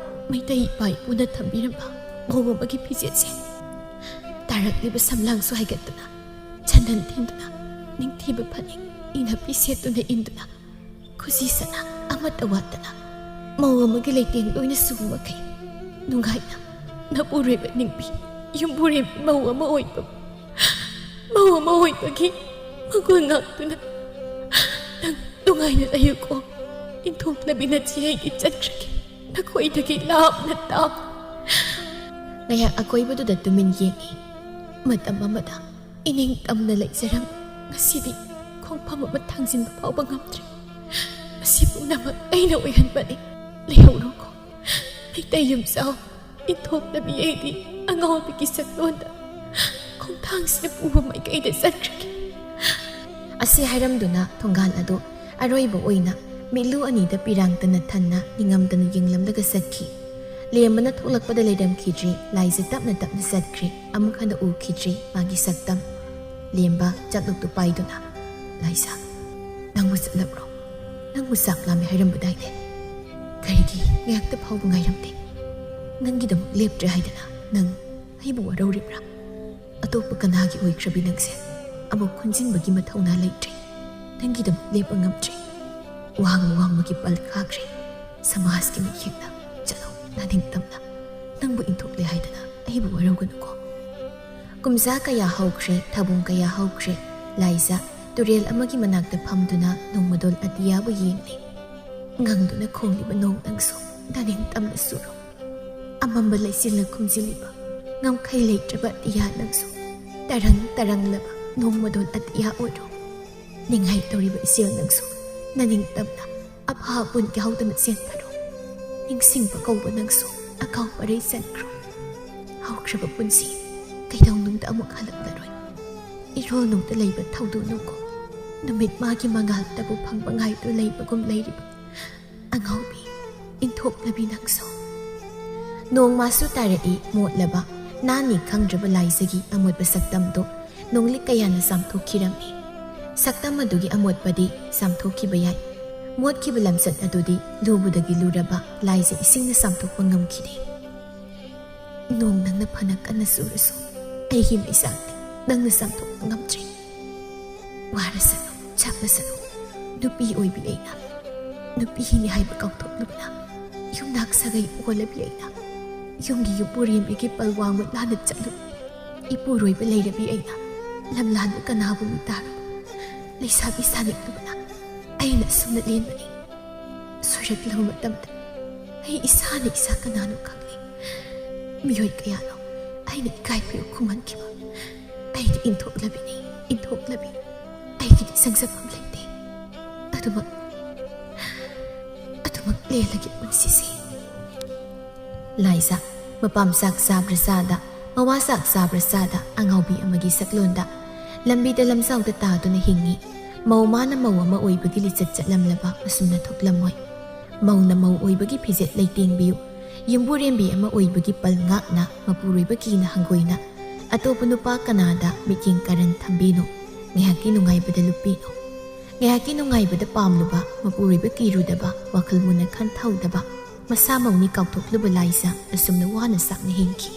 ꯃꯩꯇꯩ ꯏꯄꯥ ꯏꯄꯨꯅ ꯊꯝꯕꯤꯔꯝꯕ ꯃꯧ ꯑꯃꯒꯤ ꯐꯤꯖꯦꯠꯁꯦ ꯇꯥꯔꯛꯂꯤꯕ ꯁꯝꯂꯥꯡꯁꯨ ꯍꯥꯏꯒꯠꯇꯨꯅ, ꯆꯟꯗꯟ ꯊꯤꯟꯗꯨꯅ, ꯅꯤꯡꯊꯤꯕ ꯐꯅꯦꯛ ꯏꯅꯞꯄꯤ ꯁꯦꯠꯇꯨꯅ ꯏꯟꯗꯨꯅ, ꯈꯨꯖꯤ ꯁꯅꯥ ꯑꯃꯠꯇ ꯋꯥꯠꯇꯅ ꯃꯧ ꯑꯃꯒꯤ ꯂꯩꯇꯦꯡ ꯂꯣꯏꯅ ꯁꯨꯕ ꯃꯈꯩ ꯅꯨꯡꯉꯥꯏꯅ ꯅꯄꯨꯔꯣꯏꯕ ꯅꯤꯡꯕꯤ ꯌꯨꯝꯕꯨꯔꯦꯝꯕꯤ ꯃꯧ ꯑꯃ ꯑꯣꯏꯕ, ꯃꯧ ꯑꯃ ꯑꯣꯏꯕꯒꯤ ꯃꯒꯨꯟ ꯉꯥꯛꯇꯨꯅ ꯅꯪ ꯅꯨꯡꯉꯥꯏꯅ ꯂꯩꯌꯨꯀꯣ꯫ ꯏꯟꯊꯣꯛꯂꯕꯤ ꯅꯆꯦ ꯑꯩꯒꯤ ꯆꯠꯈ꯭ꯔꯒꯦ, ꯅꯈꯣꯏꯗꯒꯤ ꯂꯥꯞꯅ ꯇꯥꯞꯅ꯫" ꯉꯥꯏꯍꯥꯛ ꯑꯀꯣꯏꯕꯗꯨꯗ ꯇꯨꯃꯤꯟ ꯌꯦꯡꯉꯤ꯫ ꯃꯇꯝ ꯑꯃꯗ ꯏꯅꯤꯡ ꯇꯝꯅ ꯂꯩꯖꯔꯝꯃꯤ꯫ ꯉꯁꯤꯗꯤ ꯈꯣꯡꯐꯝ ꯑꯃ ꯊꯥꯡꯖꯤꯟꯕ ꯐꯥꯎꯕ ꯉꯝꯗ꯭ꯔꯦ꯫ ꯃꯁꯤ ꯄꯨꯝꯅꯃꯛ ꯑꯩꯅ ꯑꯣꯏꯍꯟꯕꯅꯤ꯫ ꯂꯩꯍꯧꯔꯣꯀꯣ, ꯃꯩꯇꯩ ꯌꯨꯝꯖꯥꯎ ꯏꯟꯊꯣꯛꯅꯕꯤ ꯑꯩꯗꯤ ꯑꯉꯥꯎꯕꯤꯒꯤ ꯁꯛꯂꯣꯟꯗ ꯈꯣꯡꯊꯥꯡꯁꯤꯅ ꯄꯨꯕ ꯃꯥꯏꯀꯩꯗ ꯆꯠꯈ꯭ꯔꯒꯦ꯫ ꯑꯁꯤ ꯍꯥꯏꯔꯝꯗꯨꯅ ꯊꯣꯡꯒꯥꯜ ꯑꯗꯨ ꯑꯔꯣꯏꯕ ꯑꯣꯏꯅ ꯃꯤꯠꯂꯨ ꯑꯅꯤꯗ ꯄꯤꯔꯥꯡꯇꯅ ꯊꯟꯅ ꯅꯤꯡꯉꯝꯗꯅ ꯌꯦꯡꯂꯝꯂꯒ ꯆꯠꯈꯤ꯫ ꯂꯦꯝꯕꯅ ꯊꯣꯛꯂꯛꯄꯗ ꯂꯩꯔꯝꯈꯤꯗ꯭ꯔꯤ꯫ ꯂꯥꯏꯖ ꯇꯞꯅ ꯇꯞꯅ ꯆꯠꯈ꯭ꯔꯦ꯫ ꯑꯃꯨꯛ ꯍꯟꯅ ꯎꯈꯤꯗ꯭ꯔꯤ ꯃꯥꯒꯤ ꯁꯛꯇꯝ꯫ ꯂꯦꯝꯕ ꯆꯥꯛꯂꯨꯛꯇꯨ ꯄꯥꯏꯗꯨꯅ, "ꯂꯥꯏꯖ, ꯅꯪꯕꯨ ꯆꯠꯂꯕ꯭ꯔꯣ? ꯅꯪꯕꯨ ꯆꯥꯛ ꯂꯥꯝꯃꯦ ꯍꯥꯏꯔꯝꯕꯗꯥꯏꯅꯦ? ꯀꯔꯤꯒꯤ ꯉꯥꯏꯍꯥꯛꯇ ꯐꯥꯎꯕ ꯉꯥꯏꯔꯝꯗꯦ? ꯅꯪꯒꯤꯗꯃꯛ ꯂꯦꯞꯇ꯭ꯔꯦ ꯍꯥꯏꯗꯅ ꯅꯪ ꯑꯩꯕꯨ ꯋꯥꯔꯧꯔꯤꯕ꯭ꯔꯥ? ꯑꯇꯣꯞꯄ ꯀꯅꯥꯒꯤ ꯑꯣꯏꯈ꯭ꯔꯕꯤ ꯅꯪꯁꯦ? ꯑꯃꯨꯛ ꯈꯨꯟꯖꯤꯟꯕꯒꯤ ꯃꯊꯧꯅꯥ ꯂꯩꯇ꯭ꯔꯦ꯫ ꯅꯪꯒꯤꯗꯃꯛ ꯂꯦꯞꯄ ꯉꯝꯗ꯭ꯔꯦ꯫ ꯋꯥꯡꯃ ꯋꯥꯡꯃꯒꯤ ꯄꯜ ꯀꯥꯈ꯭ꯔꯦ꯫ ꯁꯃꯥꯖꯀꯤ ꯃꯤꯠꯌꯦꯡꯗ ꯆꯠꯂꯣ, ꯅꯥꯅꯤꯡꯇꯝꯅ꯫ ꯅꯪꯕꯨ ꯏꯟꯊꯣꯛꯂꯦ ꯍꯥꯏꯗꯅ ꯑꯩꯕꯨ ꯋꯥꯔꯧꯒꯅꯨꯀꯣ꯫" ꯀꯨꯝꯖꯥ ꯀꯌꯥ ꯍꯧꯈ꯭ꯔꯦ, ꯊꯥꯕꯨꯡ ꯀꯌꯥ ꯍꯧꯈ꯭ꯔꯦ꯫ ꯂꯥꯏꯖ ꯇꯨꯔꯦꯜ ꯑꯃꯒꯤ ꯃꯅꯥꯛꯇ ꯐꯝꯗꯨꯅ ꯅꯣꯡꯃꯗꯣꯜ ꯑꯇꯤꯌꯥꯕꯨ ꯌꯦꯡꯂꯤ꯫ ꯉꯪꯗꯨꯅ ꯈꯣꯡꯂꯤꯕ ꯅꯣꯡ ꯅꯪꯁꯨ ꯅꯥꯅꯤꯡꯇꯝꯅ ꯆꯨꯔꯣ꯫ ꯑꯃꯝꯕ ꯂꯩꯆꯤꯜꯅ ꯈꯨꯝꯖꯤꯜꯂꯤꯕ ꯉꯝꯈꯩ ꯂꯩꯇ꯭ꯔꯕ ꯑꯇꯤꯌꯥ ꯅꯪꯁꯨ ꯇꯔꯪ ꯇꯔꯪꯂꯕ ꯅꯣꯡꯃꯗꯣꯜ ꯑꯇꯤꯌꯥ ꯑꯣꯏꯔꯣ꯫ ꯅꯤꯡꯉꯥꯏ ꯇꯧꯔꯤꯕ ꯏꯆꯦꯜ ꯅꯪꯁꯨ ꯅꯥꯅꯤꯡꯇꯝꯅ ꯑꯐꯥ ꯑꯄꯨꯟ ꯌꯥꯎꯗꯅ ꯆꯦꯟꯈ꯭ꯔꯣ꯫ ꯅꯤꯡꯁꯤꯡꯕ ꯀꯧꯕ ꯅꯪꯁꯨ ꯑꯀꯥꯎ ꯄꯔꯩ ꯆꯟꯈ꯭ꯔꯣ꯫ ꯍꯧꯈ꯭ꯔꯕ ꯄꯨꯟꯁꯤ ꯀꯩꯗꯧꯅꯨꯡꯗ ꯑꯃꯨꯛ ꯍꯜꯂꯛꯂꯔꯣꯏ꯫ ꯏꯔꯣꯜꯅꯨꯡꯗ ꯂꯩꯕ ꯊꯧꯗꯣꯛꯅꯨꯀꯣ꯫ ꯅꯨꯃꯤꯠ ꯃꯥꯒꯤ ꯃꯉꯥꯜꯇꯕꯨ ꯐꯪꯕ ꯉꯥꯏꯗꯨꯅ ꯂꯩꯕꯒꯨꯝ ꯂꯩꯔꯤꯕ ꯑꯉꯥꯎꯕꯤ, ꯏꯟꯊꯣꯛꯂꯕꯤ ꯅꯪꯁꯨ꯫ ꯅꯣꯡꯃꯁꯨ ꯇꯥꯔꯛꯏ ꯃꯣꯠꯂꯕ, ꯅꯥꯅꯤ ꯈꯪꯗ꯭ꯔꯕ ꯂꯥꯏꯖꯒꯤ ꯑꯃꯣꯠꯄ ꯁꯛꯇꯝꯗꯨ ꯅꯣꯡꯂꯤꯛ ꯀꯌꯥꯅ ꯆꯥꯝꯊꯣꯛꯈꯤꯔꯝꯃꯤ꯫ ꯁꯛꯇꯝ ꯑꯗꯨꯒꯤ ꯑꯃꯣꯠꯄꯗꯤ ꯆꯥꯝꯊꯣꯛꯈꯤꯕ ꯌꯥꯏ, ꯃꯣꯠꯈꯤꯕ ꯂꯝꯆꯠ ꯑꯗꯨꯗꯤ ꯂꯨꯕꯗꯒꯤ ꯂꯨꯔꯕ ꯂꯥꯏꯖ ꯏꯁꯤꯡꯅ ꯆꯥꯝꯊꯣꯛꯄ ꯉꯝꯈꯤꯗꯦ꯫ ꯅꯣꯡ ꯅꯪꯅ ꯐꯅ ꯀꯟꯅ ꯆꯨꯔꯁꯨ, ꯑꯩꯒꯤ ꯃꯩꯆꯥꯛꯇꯤ ꯅꯪꯅ ꯆꯥꯝꯊꯣꯛꯄ ꯉꯝꯗ꯭ꯔꯤ꯫ ꯋꯥꯔꯁꯅꯨ, ꯆꯥꯛꯂꯁꯅꯨ, ꯅꯨꯄꯤ ꯑꯣꯏꯕꯤ ꯑꯩꯅ, ꯅꯨꯄꯤꯅꯤ ꯍꯥꯏꯕ ꯀꯥꯎꯊꯣꯛꯂꯨꯕꯅ ꯌꯨꯝꯅꯥꯛ ꯁꯥꯒꯩ ꯑꯣꯜꯂꯕꯤ ꯑꯩꯅ, ꯌꯨꯝꯒꯤ ꯌꯨꯝꯕꯨꯔꯦꯝꯕꯤꯒꯤ ꯄꯜ ꯋꯥꯡꯃ ꯂꯥꯟꯅ ꯆꯠꯂꯨ꯫ ꯏꯄꯨꯔꯣꯏꯕ ꯂꯩꯔꯕꯤ ꯑꯩꯅ ꯂꯝꯂꯥꯟꯗ ꯀꯅꯥꯕꯨ ꯃꯤꯇꯥꯔꯨ? ꯂꯩꯁꯥꯕꯤ ꯁꯥꯅꯤꯡꯂꯨꯕꯅ ꯑꯩꯅ ꯑꯁꯨꯝꯅ ꯂꯦꯟꯕꯅꯤ꯫ ꯁꯣꯏꯔꯛꯂꯕ ꯃꯇꯝꯗ ꯑꯩ ꯏꯁꯥꯅ ꯏꯁꯥ ꯀꯅꯥꯅꯣ ꯈꯪꯂꯦ꯫ ꯃꯤꯑꯣꯏ ꯀꯌꯥꯅꯣ ꯑꯩꯅ ꯏꯀꯥꯏ ꯐꯤꯔꯨꯛ ꯈꯨꯝꯍꯟꯈꯤꯕ꯫ ꯑꯩꯗꯤ ꯏꯟꯊꯣꯛꯂꯕꯤꯅꯤ, ꯏꯟꯊꯣꯛꯂꯕꯤ꯫ ꯑꯩꯒꯤꯗꯤ ꯆꯪꯖꯐꯝ ꯂꯩꯇꯦ꯫ ꯑꯗꯨꯃꯛ, ꯑꯗꯨꯃꯛ ꯂꯦꯜꯂꯒꯦ ꯄꯨꯟꯁꯤꯁꯦ꯫ ꯂꯥꯏꯖꯥ, ꯃꯄꯥꯝ ꯆꯥꯛ ꯆꯥꯕ꯭ꯔꯥ ꯆꯥꯗ, ꯃꯋꯥ ꯆꯥꯛ ꯆꯥꯕ꯭ꯔꯥ ꯆꯥꯗ, ꯑꯉꯥꯎꯕꯤ ꯑꯃꯒꯤ ꯁꯛꯂꯣꯟꯗ ꯂꯝꯕꯤꯗ ꯂꯝꯖꯥꯎꯗ ꯇꯥꯗꯨꯅ ꯍꯤꯡꯉꯤ꯫ ꯃꯧ ꯃꯥꯅ ꯃꯧ ꯑꯃ ꯑꯣꯏꯕꯒꯤ ꯂꯤꯆꯠ ꯆꯠꯂꯝꯂꯕ ꯑꯁꯨꯝꯅ ꯊꯣꯛꯂꯝꯃꯣꯏ꯫ ꯃꯧꯅ ꯃꯧ ꯑꯣꯏꯕꯒꯤ ꯐꯤꯖꯦꯠ ꯂꯩꯇꯦꯡꯕꯤꯌꯨ꯫ ꯌꯨꯝꯕꯨꯔꯦꯝꯕꯤ ꯑꯃ ꯑꯣꯏꯕꯒꯤ ꯄꯜ ꯉꯥꯛꯅ ꯃꯄꯨꯔꯣꯏꯕ ꯀꯤꯅ ꯍꯪꯒꯣꯏꯅ ꯑꯇꯣꯞꯄ ꯅꯨꯄꯥ ꯀꯅꯥꯗ ꯃꯤꯠꯌꯦꯡ ꯀꯥꯔꯟ ꯊꯝꯕꯤꯅꯨ꯫ ꯉꯥꯏꯍꯥꯛꯀꯤ ꯅꯨꯡꯉꯥꯏꯕꯗ ꯂꯨꯞꯄꯤꯅꯨ꯫ ꯉꯥꯏꯍꯥꯛꯀꯤ ꯅꯨꯡꯉꯥꯏꯕꯗ ꯄꯥꯝꯂꯨꯕ, ꯃꯄꯨꯔꯣꯏꯕ ꯀꯤꯔꯨꯗꯕ, ꯋꯥꯈꯜ ꯃꯨꯟꯅ ꯈꯟꯊꯍꯧꯗꯕ, ꯃꯁꯥ ꯃꯧꯅꯤ ꯀꯥꯎꯊꯣꯛꯂꯨꯕ ꯂꯥꯏꯖꯥ ꯑꯁꯨꯝꯅ ꯋꯥꯅ ꯆꯥꯛꯅ ꯍꯤꯡꯈꯤ꯫